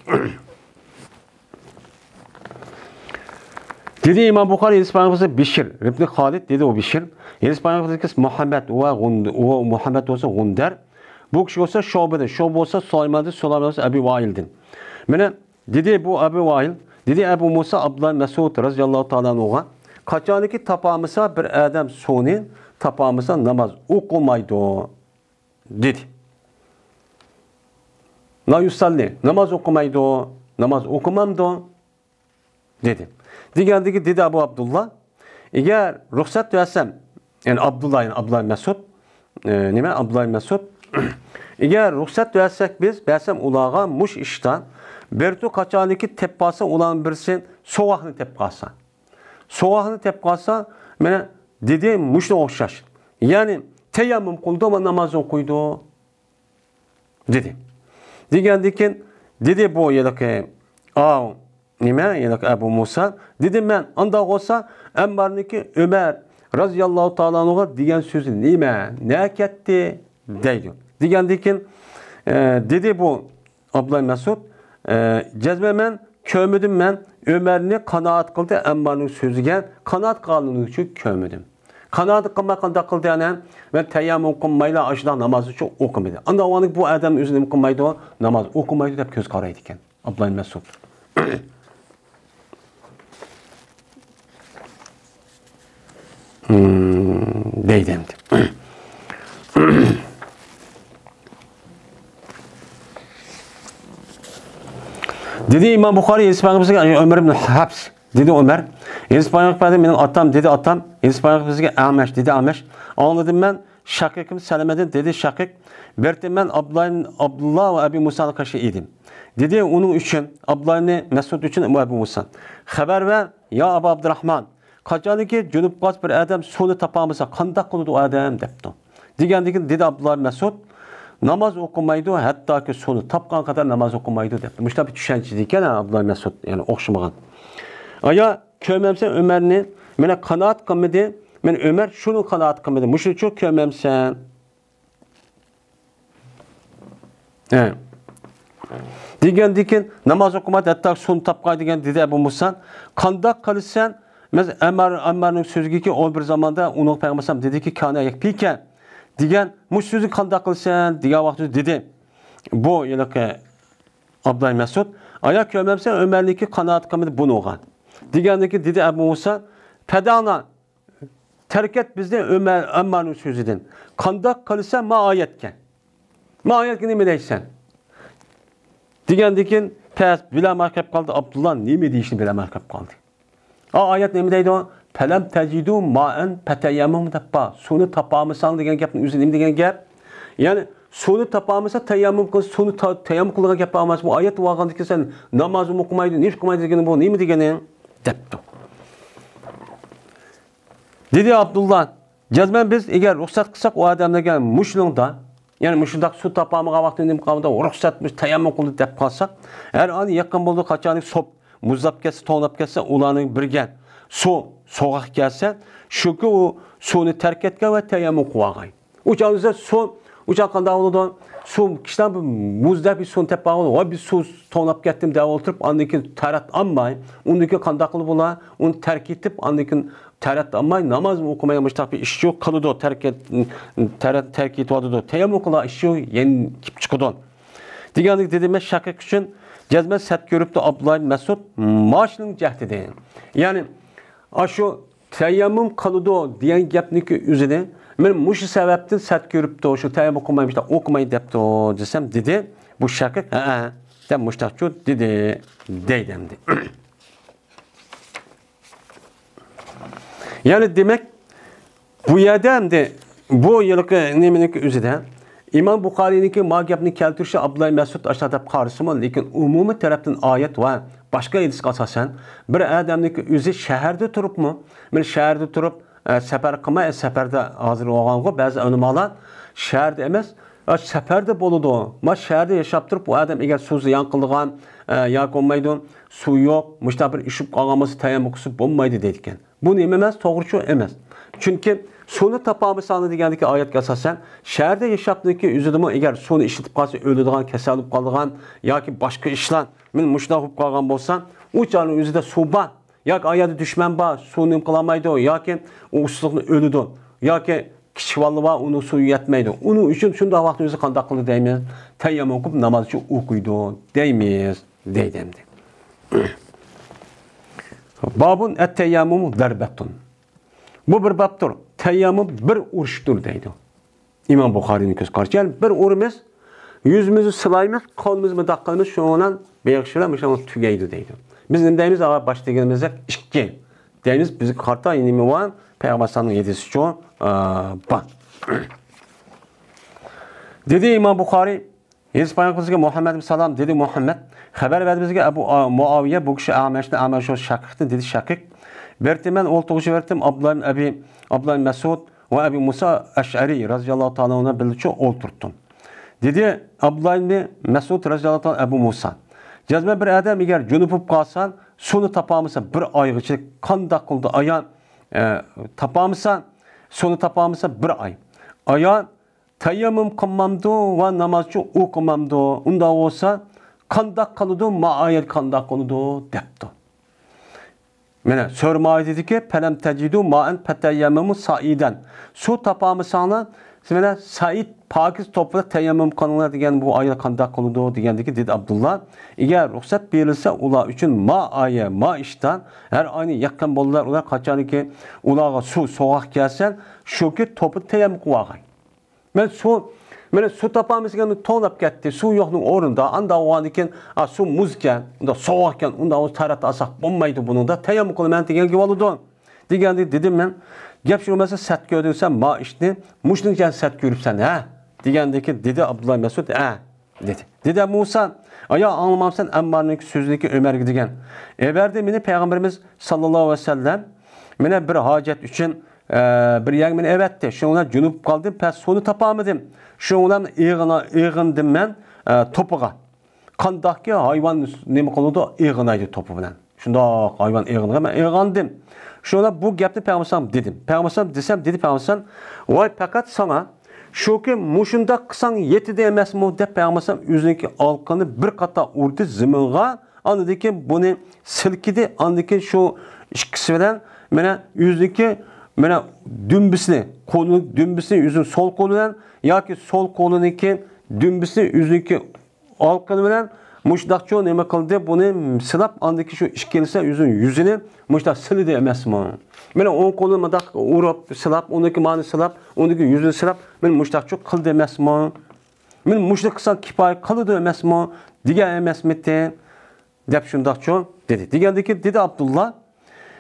دېدى ئىمام بۇخارى، ھەدىس پايغىمبىرى بىشىر ئىبنى خالىد، دېدى ئۇ بىشىر، ھەدىس پايغىمبىرى مۇھەممەد ۋە غۇند-، ئۇ مۇھەممەد بولسا غۇندەر. بۇ كىشى بولسا شۇبىدىن، شۇبە بولسا سۇلايماندىن، سۇلايمان بولسا ئەبى ۋائىلدىن. مانا دېدى بۇ ئەبى ۋائىل، دېدى ئەبۇ مۇسا ئابدۇللا مەسئۇد رەزىياللاھۇ تائالا ئەنھۇغا، قاچانكى تاپالمىسا بىر ئادەم سۇنى، تاپالمىسا ناماز ئوقۇمايدۇ. دېدى. لا يۇسەللى، ناماز ئوقۇمايدۇ، ناماز ئوقۇمامدۇ؟ دېدى. دېگەندىكىن دېدى ئەبۇ ئابدۇللا، ئەگەر رۇخسەت بەرسەم، يەنى ئابدۇللا، يەنى ئابدۇللا مەسئۇد، ئە، نېمە، ئابدۇللا مەسئۇد، ئەگەر رۇخسەت بەرسەك بىز، بەرسەم ئۇلارغا مۇشۇ ئىشتا، بىرتۇ قاچانكى تېپىپ قالسا ئۇلارنىڭ بىرسى سوغۇقنى تېپىپ قالسا. سوغۇقنى تېپىپ قالسا، مانا دېدى، مۇشۇنىڭغا ئوخشاش. يەنى تەيەممۇم قىلىدۇ ۋە ناماز ئوقۇيدۇ، دېدى. دېگەندىن كېيىن دېدى بۇ ھېلىقى، ئاۋۇ، نېمە، ھېلىقى ئەبۇ مۇسا، دېدى، مەن ئانداق بولسا ئەممارنىڭكى ئۆمەر رازىياللاھۇ تائالا ئەنھۇغا دېگەن سۆزى نېمە، نەگە كەتتى؟ دەيدۇ. دېگەندىن كېيىن، ئە، دېدى بۇ ئابدۇللا مەسئۇد، ئە، جەزمەن مەن كۆرمىدىم، مەن ئۆمەرنى قانائەت قىلدى ئەممارنىڭ سۆزىگە، قانائەت قىلغانلىقىنى كۆرمىدىم. قانائەت قىلماي قانداق قىلدى يەنە؟ مەن تەيەممۇم قىلمايلا ئاشۇنداق نامازنىچۇ ئوقۇمىدى. ئانداق بولغاندىكىن بۇ ئادەم ئۆزى نېمە قىلمايدۇ؟ ناماز ئوقۇمايدۇ دەپ كۆز قارايدىكەن. ئابدۇللا مەسئۇد. دەيدۇ ئەمدى. دېدى ئىمام بۇخارى، ھەدىس پايغىمبىرىمىزگە ئۆمەر ئىبن ھەپس، دېدى ئۆمەر. ھەدىس پايغىمبىرىمىز، مېنىڭ ئاتام، دېدى ئاتام. ھەدىس پايغىمبىرىمىزگە ئەمەش، دېدى ئەمەش. ئاڭلىدىم مەن شەقىق ئىبن سەلەمەدىن، دېدى شەقىق. بېرىپتىمەن ئابدۇللا، ئابدۇللا ۋە ئەبى مۇساغا قارشى ئىدىم. دېدى ئۇنىڭ ئۈچۈن، ئابدۇللا ئىبنى مەسئۇد ئۈچۈن ئەبۇ مۇسا. خەۋەر بەر، يا ئابا ئابدۇراھمان. قاچانكى جۇنۇپ قالسا بىر ئادەم سۇنى تاپالمىسا، قانداق قىلىدۇ ئۇ ئادەم؟ دەپتۇ. دېگەندىكىن دېدى ئابدۇللا مەسئۇد، ناماز ئوقۇمايدۇ، ھەتتاكى سۇنى تاپقان قەدەر ناماز ئوقۇمايدۇ، دەپتۇ. مۇشۇنداق بىر چۈشەنچىدىكەن ئابدۇللا مەسئۇد، يەنى ئوخشىمىغان. ئايا، كۆرمەمسەن ئۆمەرنى؟ مانا قانائەت قىلمىدى. مانا ئۆمەر شۇنى قانائەت قىلمىدى. مۇشۇنىچۇ كۆرمەمسەن؟ ھە. دېگەندىكىن ناماز ئوقۇماي، ھەتتا سۇنى تاپقاي دېگەن، دېدى ئەبۇ مۇسا. قانداق قىلىسەن؟ مەسىلەن، ئەممار، ئەممارنىڭ سۆزىگىكى، ئۇ بىر زاماندا ئۇنىڭغا پەيغەمبەر ئەلەيھىسسالام دېدىكى، كان يكفيك دېگەن، مۇشۇ سۆزنى قانداق قىلىسەن دېگەن ۋاقتىدا دېدى. بۇ ھېلىقى ئابدۇللا مەسئۇد، ئايا كۆرمەمسەن ئۆمەرنىڭكى قانائەت قىلمىدى بۇنىڭغا دېگەندىكى دېدى ئەبۇ مۇسا، پەدەنا، تەرك ئەت بىزنى ئۆمەر، ئەممارنىڭ سۆزىدىن. قانداق قىلىسەن ما ئايەتكە؟ ما ئايەتكە نېمە دەيسەن؟ دېگەندىكىن پەس بىلەلمەي قېلىپ قالدى. ئابدۇللا نېمە دېيىشنى بىلەلمەي قېلىپ قالدى. ئا، ئايەت نېمە دەيدۇ؟ پەلەم تەجىدۇ مائەن پەتەيەممۇم دەپ بار. سۇنى تاپالمىساڭ دېگەن گەپنىڭ ئۆزى نېمە دېگەن گەپ؟ يەنى سۇنى تاپالمىسا تەيەممۇم قىل، سۇنى تا-، تەيەممۇم قىلىدىغان گەپ بارماس. بۇ ئايەت بولغاندىكىن سەن نامازمۇ ئوقۇمايدۇ، نېمە قىلمايدۇ دېگىنى بۇ نېمە دېگىنىڭ؟ دەپتۇ. دېدى ئابدۇللا، جەزمەن بىز ئەگەر رۇخسەت قىلساق ئۇ ئادەملەرگە مۇشۇنىڭدا، يەنى مۇشۇنداق سۇ تاپالمىغان ۋاقتىدا نېمە قىلغاندا رۇخسەت، مۇشۇ تەيەممۇم قىلدى دەپ قالساق، ھەر ئانى يېقىن بولدى، قاچانى سوپ مۇزلاپ كەتسە، توڭلاپ كەتسە، ئۇلارنى بىرگە سۇ سوغۇق كەلسە، شۇكى ئۇ سۇنى تەرك ئەتكەن ۋە تەيەممۇم قىلىۋالغان. ئۇ چاغدا سۇ، ئۇ چاغ قانداق بولىدۇ؟ سۇ، كىشىلەر بىر مۇزدەك بىر سۇنى تېپىپ قالغان، ۋاي، بىر سۇ توڭلاپ كەتتىم دەپ ئولتۇرۇپ، ئاندىن كېيىن تەرەت ئالماي، ئۇندىن كېيىن قانداق قىلىپ بولا؟ ئۇنى تەرك ئېتىپ، ئاندىن كېيىن تەرەت ئالماي، ناماز ئوقۇماي، مۇشۇنداق بىر ئىش يوق قىلىدۇ، تەرك ئېت-، تەرەت، تەرك ئېتىۋاتىدۇ. تەيەممۇم قىلغان ئىش يوق، يەنە كېلىپ چىقىدۇ. دېگەندەك دېدى، مەن شەقىق ئۈچۈن جەزمەن سەت كۆرۈپتۇ ئابدۇللا ئىبن مەسئۇد ماشىنىڭ جەھدىدە. يەنى، ئاشۇ تەيەممۇم قىلىدۇ دېگەن گەپنىكى ئۆزىنى مەن مۇشۇ سەۋەبتىن سەت كۆرۈپتۇ، شۇ تەيەممۇم قىلماي، مۇشۇنداق ئوقۇماي دەپتۇ دېسەم، دېدى، بۇ شەقىق، ھەئە، دەپ مۇشۇنداقچۇ دېدى، دەيدۇ ئەمدى. يەنى دېمەك، بۇ يەردە ئەمدى بۇ يىلقى نېمىنىڭكى ئۆزىدە ئىمام بۇخارىينىڭكى ما گەپنى كەلتۈرۈشى ئابدۇللا مەسئۇد ئاشۇنداق دەپ قارىسىمۇ، لېكىن ئومۇمىي تەرەپتىن ئايەت ۋە باشقا ھەدىسكە ئاساسەن، بىر ئادەمنىڭكى ئۆزى شەھەردە تۇرۇپمۇ، مانا شەھەردە تۇرۇپ، ئە، سەپەر قىلماي، سەپەردە ھازىر بولغانغۇ بەزى ئۆلىمالار شەھەردە ئەمەس، ئە، سەپەردە بولىدۇ. ما شەھەردە ياشاپ تۇرۇپ، بۇ ئادەم ئەگەر سۇ زىيان قىلىدىغان، ئە، ياكى بولمايدۇ، سۇ يوق، مۇشۇنداق بىر ئىشىپ قالغان بولسا تەيەممۇم قىلسا بولمايدۇ دەيدىكەن. بۇ نېمە ئەمەس، توغرىچۇ ئەمەس. چۈنكى سۇنى تاپالمىساڭلار دېگەندىكى ئايەتكە ئاساسەن، شەھەردە ياشاپتىكى ئۆزىدىمۇ ئەگەر سۇنى ئىشلىتىپ قالسا ئۆلىدىغان، كېسەل بولۇپ قالىدىغان ياكى باشقا ئىشلار، مانا مۇشۇنداق بولۇپ قالغان بولسا، ئۇ چاغنىڭ ئۆزىدە سۇ بار. ياكى ئايەردە دۈشمەن بار، سۇ نېمە قىلالمايدۇ، ياكى ئۇ ئۇسسۇلۇقنى ئۆلىدۇ، ياكى كىچىك بالىلار بار، ئۇنىڭ سۇيى يەتمەيدۇ. ئۇنىڭ ئۈچۈن شۇنداق ۋاقىتتا ئۆزى قانداق قىلىدۇ دەيمىز؟ تەيەممۇم قىلىپ نامازچۇ ئوقۇيدۇ دەيمىز، دەيدۇ ئەمدى. بابۇن ئەت-تەيەممۇمۇ زەربەتۇن. بۇ بىر بابتۇر. تەيەممۇم بىر ئۇرۇشتۇر دەيدۇ. ئىمام بۇخارىينىڭ كۆز قارىشى. يەنى بىر ئۇرىمىز، يۈزىمىزنى سىلايمىز، قولىمىزنى مۇنداق قىلىمىز، شۇنىڭ بىلەن بېغىشلار مۇشۇنىڭ تۈگەيدۇ دەيدۇ. بىز نېمە دەيمىز؟ ئاۋا باش دېگىنىمىزدەك ئىككى دەيمىز. بىزگە قارىتا نېمە بار؟ پەيغەمبەر ئەلەيھىسسالامنىڭ ھەدىسىچۇ، ئا، بار. دېدى ئىمام بۇخارىي، ھەدىس بايان قىلسىكى مۇھەممەد بىن سالام دېدى، مۇھەممەد خەۋەر بەردى بىزگە ئەبۇ، ئا، مۇئاۋىيە، بۇ كىشى ئەمەشنى ئەمەشۇ شەقىقتىن دېدى، شەقىق. بېرىتى مەن ئولتۇرغۇچى بېرىتىم ئابدۇللا ئەبى، ئابدۇللا مەسئۇد ۋە ئەبى مۇسا ئەشئەرى رەزىياللاھۇ تائالا ئەنھۇ بىللىچۇ ئولتۇرتتۇم. دېدى ئابدۇللا ئىبنى مەسئۇد رەزىياللاھۇ تائالا ئەبۇ مۇسا. جەزمەن بىر ئادەم ئەگەر جۇنۇپ بولۇپ قالسا، سۇنى تاپالمىسا بىر ئايغىچە قانداق قىلدى ئايا، ئە، تاپالمىسا، سۇنى تاپالمىسا بىر ئاي. ئايا تەيەممۇم قىلمامدۇ ۋە نامازچۇ ئوقۇمامدۇ؟ ئۇنداق بولسا، قانداق قىلىدۇ؟ ما ئايەت قانداق قىلىدۇ؟ دەپتۇ. مانا، سۈرە مائىدىدىكى، فەلەم تەجىدۇ مائەن فەتەيەممەمۇ سائىدەن. سۇ تاپالمىساڭلار، مانا، سائىد پاكىز توپىدا تەيەممۇم قىلىڭلار دېگەن بۇ ئايەت قانداق قىلىدۇ دېگەندىكى دېدى ئابدۇللا. ئەگەر رۇخسەت بېرىلسە ئۇلار ئۈچۈن ما ئايە، ما ئىشتا، ھەر ئاينى يېقىن بالىلار، ئۇلار قاچانكى ئۇلارغا سۇ سوغۇق كەلسە، شۇكى توپىدا تەيەممۇم قىلىۋالغاي. مەن سۇ، مانا سۇ تاپالمىسىكەن، توڭلاپ كەتتى. سۇ يوقنىڭ ئورنىدا، ئانداق بولغاندىن كېيىن، ئا، سۇ مۇزكەن، ئۇنداق سوغۇقكەن، ئۇنداق بولسا تەرەت ئالساق بولمايدۇ بۇنىڭدا، تەيەممۇم قىلىمەن دېگەن گېپى بولىدۇ. دېگەندە دېدىم مەن، گەپ شۇ بولمىسا سەت كۆردۈڭسەن ما ئىشنى، مۇشۇنىڭ ئۈچۈن سەت كۆرۈپسەن، ھە؟ دېگەندىكى دېدى ئابدۇللا مەسئۇد، ھە. دېدى. دېدى مۇسا، ئايا ئاڭلىمامسەن ئەممارنىڭ سۆزىنىكى ئۆمەرگە دېگەن. ئەۋەردى مېنى پەيغەمبىرىمىز ساللاللاھۇ ئەلەيھى ۋەسەللەم مېنى بىر ھاجەت ئۈچۈن، ئە، بىر يەرگە مېنى ئەۋەتتى. شۇنىڭ بىلەن جۇنۇپ قالدىم، پەس سۇنى تاپالمىدىم. شۇنىڭ بىلەن ئېغىنا-، ئېغىندىم مەن، ئە، توپىغا. قانداقكى ھايۋان نېمە قىلىدۇ؟ ئېغىنايدۇ توپى بىلەن. شۇنداق ھايۋان ئېغىنغا مەن ئېغىندىم. شۇڭا بۇ گەپنى پەيغەمبەر دېدىم. پەيغەمبەر دېسەم، دېدى پەيغەمبەر، ۋاي پەقەت ساڭا، شۇكى مۇشۇنداق قىلساڭ يېتىدۇ ئەمەسمۇ دەپ پەيغەمبەر ئۆزىنىڭكى ئالقىنى بىر قاتار ئۇردى زېمىنغا، ئاندىن كېيىن بۇنى سىلكىدى، ئاندىن كېيىن شۇ ئىككىسى بىلەن مانا ئۆزىنىڭكى، مانا دۈمبىسىنى، قولىنىڭ دۈمبىسىنى ئۆزىنىڭ سول قولى بىلەن ياكى سول قولىنىڭكى دۈمبىسىنى ئۆزىنىڭكى ئالقىنى بىلەن مۇشۇنداقچۇ نېمە قىلدى؟ بۇنى سىلاپ، ئاندىن كېيىن شۇ ئىككىلىسى ئۆزىنىڭ يۈزىنى مۇشۇنداق سىلىدى ئەمەسمۇ؟ مانا ئوڭ قولىنى مۇنداق ئۇرۇپ سىلاپ، ئۇنىڭكى مانى سىلاپ، ئۇنىڭكى يۈزىنى سىلاپ، مانا مۇشۇنداقچۇ قىلدى ئەمەسمۇ؟ مانا مۇشۇنى قىلساڭ كۇپايە قىلىدۇ ئەمەسمۇ؟ دېگەن ئەمەسمىتى؟ دەپ شۇنداقچۇ دېدى. دېگەندىكى دېدى ئابدۇللا،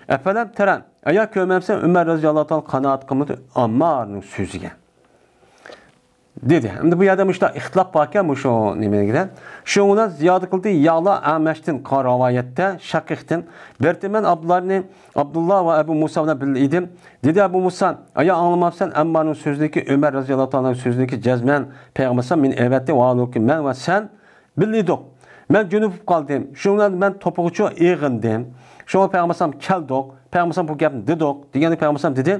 ئەپەلەم تەرە، ئايا كۆرمەمسەن ئۆمەر رەزىياللاھۇ تائالا قانائەت قىلمىدى ئاممارنىڭ سۆزىگە؟ دېدى. ئەمدى بۇ يەردە مۇشۇنداق ئىختىلاپ باركەن، مۇشۇ نېمىگە. شۇنىڭ بىلەن زىيادە قىلدى، يالا ئەمەشتىن قا-، رىۋايەتتە شەقىقتىن بىرتى مەن ئابدۇللانى، ئابدۇللا ۋە ئەبۇ مۇسا بىلەن بىللە ئىدىم. دېدى ئەبۇ مۇسا، ئايا ئاڭلىمامسەن ئەممارنىڭ سۆزىدىكى ئۆمەر رەزىياللاھۇ تائالا سۆزىدىكى جەزمەن پەيغەمبەر مېنى ئەۋەتتى، ۋاھالۇكى مەن ۋە سەن بىللە ئىدۇق. مەن جۇنۇپ قالدىم. شۇنىڭ بىلەن مەن توپىغىچۇ ئېغىندىم. شۇڭا پەيغەمبەر كەلدۇق. پەيغەمبەر بۇ گەپنى دېدۇق. دېگەندە پەيغەمبەر دېدى،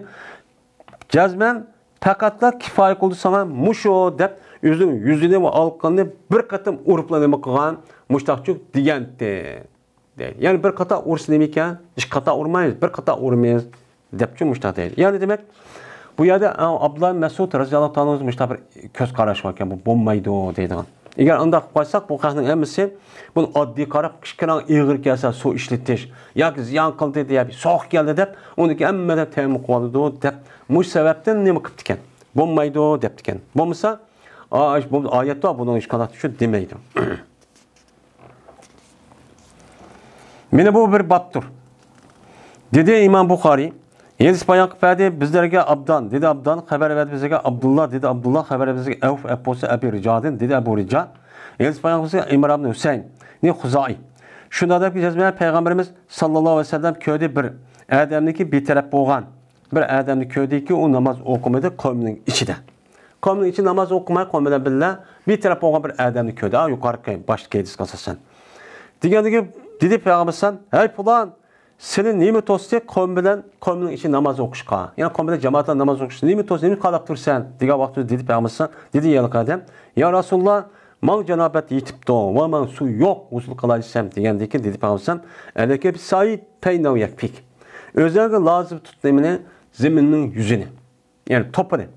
جەزمەن پەقەتلا كۇپايە قىلدى ساڭا مۇشۇ دەپ ئۆزىنىڭ يۈزىنى ۋە ئالقىنىنى بىر قېتىم ئۇرۇپلا نېمە قىلغان، مۇشتاقچۇ دېگەنتى. دەيدۇ. يەنى بىر قاتا ئۇرسا نېمە ئىكەن؟ ئىككى قاتا ئۇرمايمىز، بىر قاتا ئۇرىمىز دەپچۇ مۇشتاق دەيدۇ. يەنى دېمەك، بۇ يەردە ئابدۇللا مەسئۇد رەزىياللاھۇ تائالا ئەنھۇ مۇشتاق بىر كۆز قاراش باركەن، بۇ بولمايدۇ دەيدىغان. ئەگەر ئانداق قىلىپ قويساق، بۇ خەقنىڭ ھەممىسى بۇنى ئاددىي قاراپ، كىچىككىنە ئېغىر كەلسە سۇ ئىشلىتىش ياكى زىيان قىلدى دەپ، سوغۇق كەلدى دەپ، ئۇنىڭكى ھەممىدە تەيەممۇم قىلىۋالىدۇ دەپ، مۇشۇ سەۋەبتىن نېمە قىپتىكەن؟ بولمايدۇ دەپتىكەن. بولمىسا، ئا، بۇ ئايەت بار، بۇنىڭ ئىشكالاتى شۇ دېمەيدۇ. مانا بۇ بىر بابتۇر. دېدى ئىمام بۇخارىي، ھەدىس بايان قىلىپ بەردى بىزلەرگە ئابدان، دېدى ئابدان، خەۋەر بەردى بىزلەرگە ئابدۇللا، دېدى ئابدۇللا، خەۋەر بەردى بىزلەرگە ئەۋف، ئەپ بولسا ئەبى رىجادىن، دېدى ئەبۇ رىجا. ھەدىس بايان قىلسا ئىمران ئىبن ھۈسەين، نى خۇزائىي. شۇنداق دەپ جەزمەن پەيغەمبىرىمىز ساللاللاھۇ ئەلەيھى ۋەسەللەم كۆردى بىر ئادەمنىكى بىتەرەپ بولغان. بىر ئادەمنى كۆردىكى، ئۇ ناماز ئوقۇمىدى قومنىڭ ئىچىدە. قومنىڭ ئىچىدە ناماز ئوقۇماي، قوم بىلەن بىللە بىتەرەپ بولغان بىر ئادەمنى كۆردى. ئا، يۇقىرىقى باشتىكى ھەدىسكە ئاساسەن. دېگەندىكى، دېدى پەيغەمبەر ئەلەيھىسسالام، ھەي پۇلان، سېنى نېمە توستى قوم بىلەن، قومنىڭ ئىچىدە ناماز ئوقۇشقا؟ يەنى قوم بىلەن جامائەت بىلەن ناماز ئوقۇشقا نېمە توستى، نېمە قالاپ تۇرسەن؟ دېگەن ۋاقتىدا دېدى پەيغەمبەر ئەلەيھىسسالام، دېدى ھېلىقى ئادەم، يا رەسۇلاللا، ماڭا جانابەت يېتىپتۇ ۋە ماڭا سۇ يوق، غۇسۇل قىلاي دېسەم، دېگەندىكى دېدى پەيغەمبەر ئەلەيھىسسالام، ئەلەيكە بىسسايىد فەئىننەھۇ يەكفىك. ئۆزۈڭگە لازىم تۇت نېمىنى؟ زېمىننىڭ يۈزىنى. يەنى توپىنى.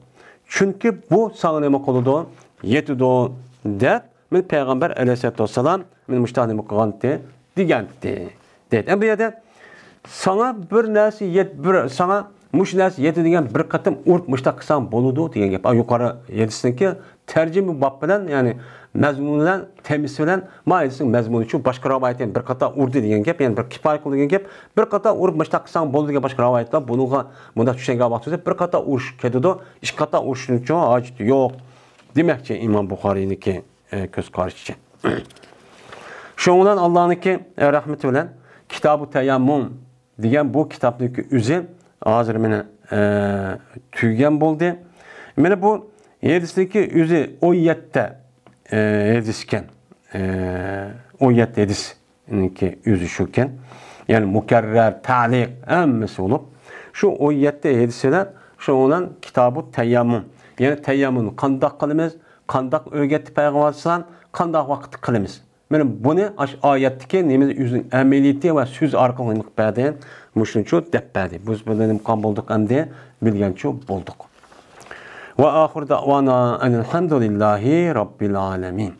چۈنكى بۇ ساڭا نېمە قىلىدۇ؟ يېتىدۇ، دەپ، مانا پەيغەمبەر ئەلەيھىسسالاتۇ ۋەسسالام مانا مۇشۇنداق نېمە قىلغانتى، دېگەنتى. دەيدۇ. ئەمدى بۇ يەردە ساڭا بىر نەرسە يەت-، بىر، ساڭا مۇشۇ نەرسە يەتتى دېگەن بىر قېتىم ئۇرۇپ مۇشۇنداق قىلساڭ بولىدۇ دېگەن گەپ. ئا، يۇقىرى ھەدىسنىڭكى تەرجىمە باب بىلەن، يەنى مەزمۇن بىلەن، تېمىسى بىلەن، ما ھەدىسنىڭ مەزمۇنى شۇ، باشقا رىۋايەتتە بىر قاتا ئۇردى دېگەن گەپ، يەنى بىر كۇپايە قىلدى دېگەن گەپ، بىر قاتا ئۇرۇپ مۇشۇنداق قىلساڭ بولىدۇ دېگەن باشقا رىۋايەتلەر بۇنىڭغا مۇنداق چۈشەنگەن ۋاقتىدا بىر قاتا ئۇرۇش كېتىدۇ، ئىككى قاتا ئۇرۇشنىڭچۇ ھاجىتى يوق دېمەكچى ئىمام بۇخارىينىڭكى، ئە، كۆز قارىشىچە. شۇنىڭ بىلەن ئاللانىڭكى، ئە، رەھمىتى بىلەن كىتابۇ تەيەممۇم دېگەن بۇ كىتابنىڭكى ئۆزى ھازىر مانا، ئە، تۈگىگەن بولدى. مانا بۇ ھەدىسنىڭكى ئۆزى ئون يەتتە، ئە، ھەدىس ئىكەن. ئە، ئون يەتتە ھەدىسنىڭكى ئۆزى شۇكەن. يەنى مۇكەررەر، تەلىق ھەممىسى بولۇپ، شۇ ئون يەتتە ھەدىس بىلەن شۇنىڭ بىلەن كىتابۇ تەيەممۇم. يەنى تەيەممۇم قانداق قىلىمىز، قانداق ئۆگەتتى پەيغەمبەر ئەلەيھىسسالام، قانداق ۋاقىتتا قىلىمىز. مانا بۇنى ئاشۇ ئايەتتىكى نېمە ئۆزىنىڭ ئەمەلىيىتى ۋە سۆز ئارقىلىق نېمە قىلىپ بەردى؟ مۇشۇنچۇ دەپ بەردى. بىز بۇنى نېمە قىلغان بولدۇق ئەمدى؟ بىلگەنچۇ بولدۇق. ۋە ئاخىر دەۋانا ئەنىلھەمدۇلىللاھى رەببىل ئالەمىن.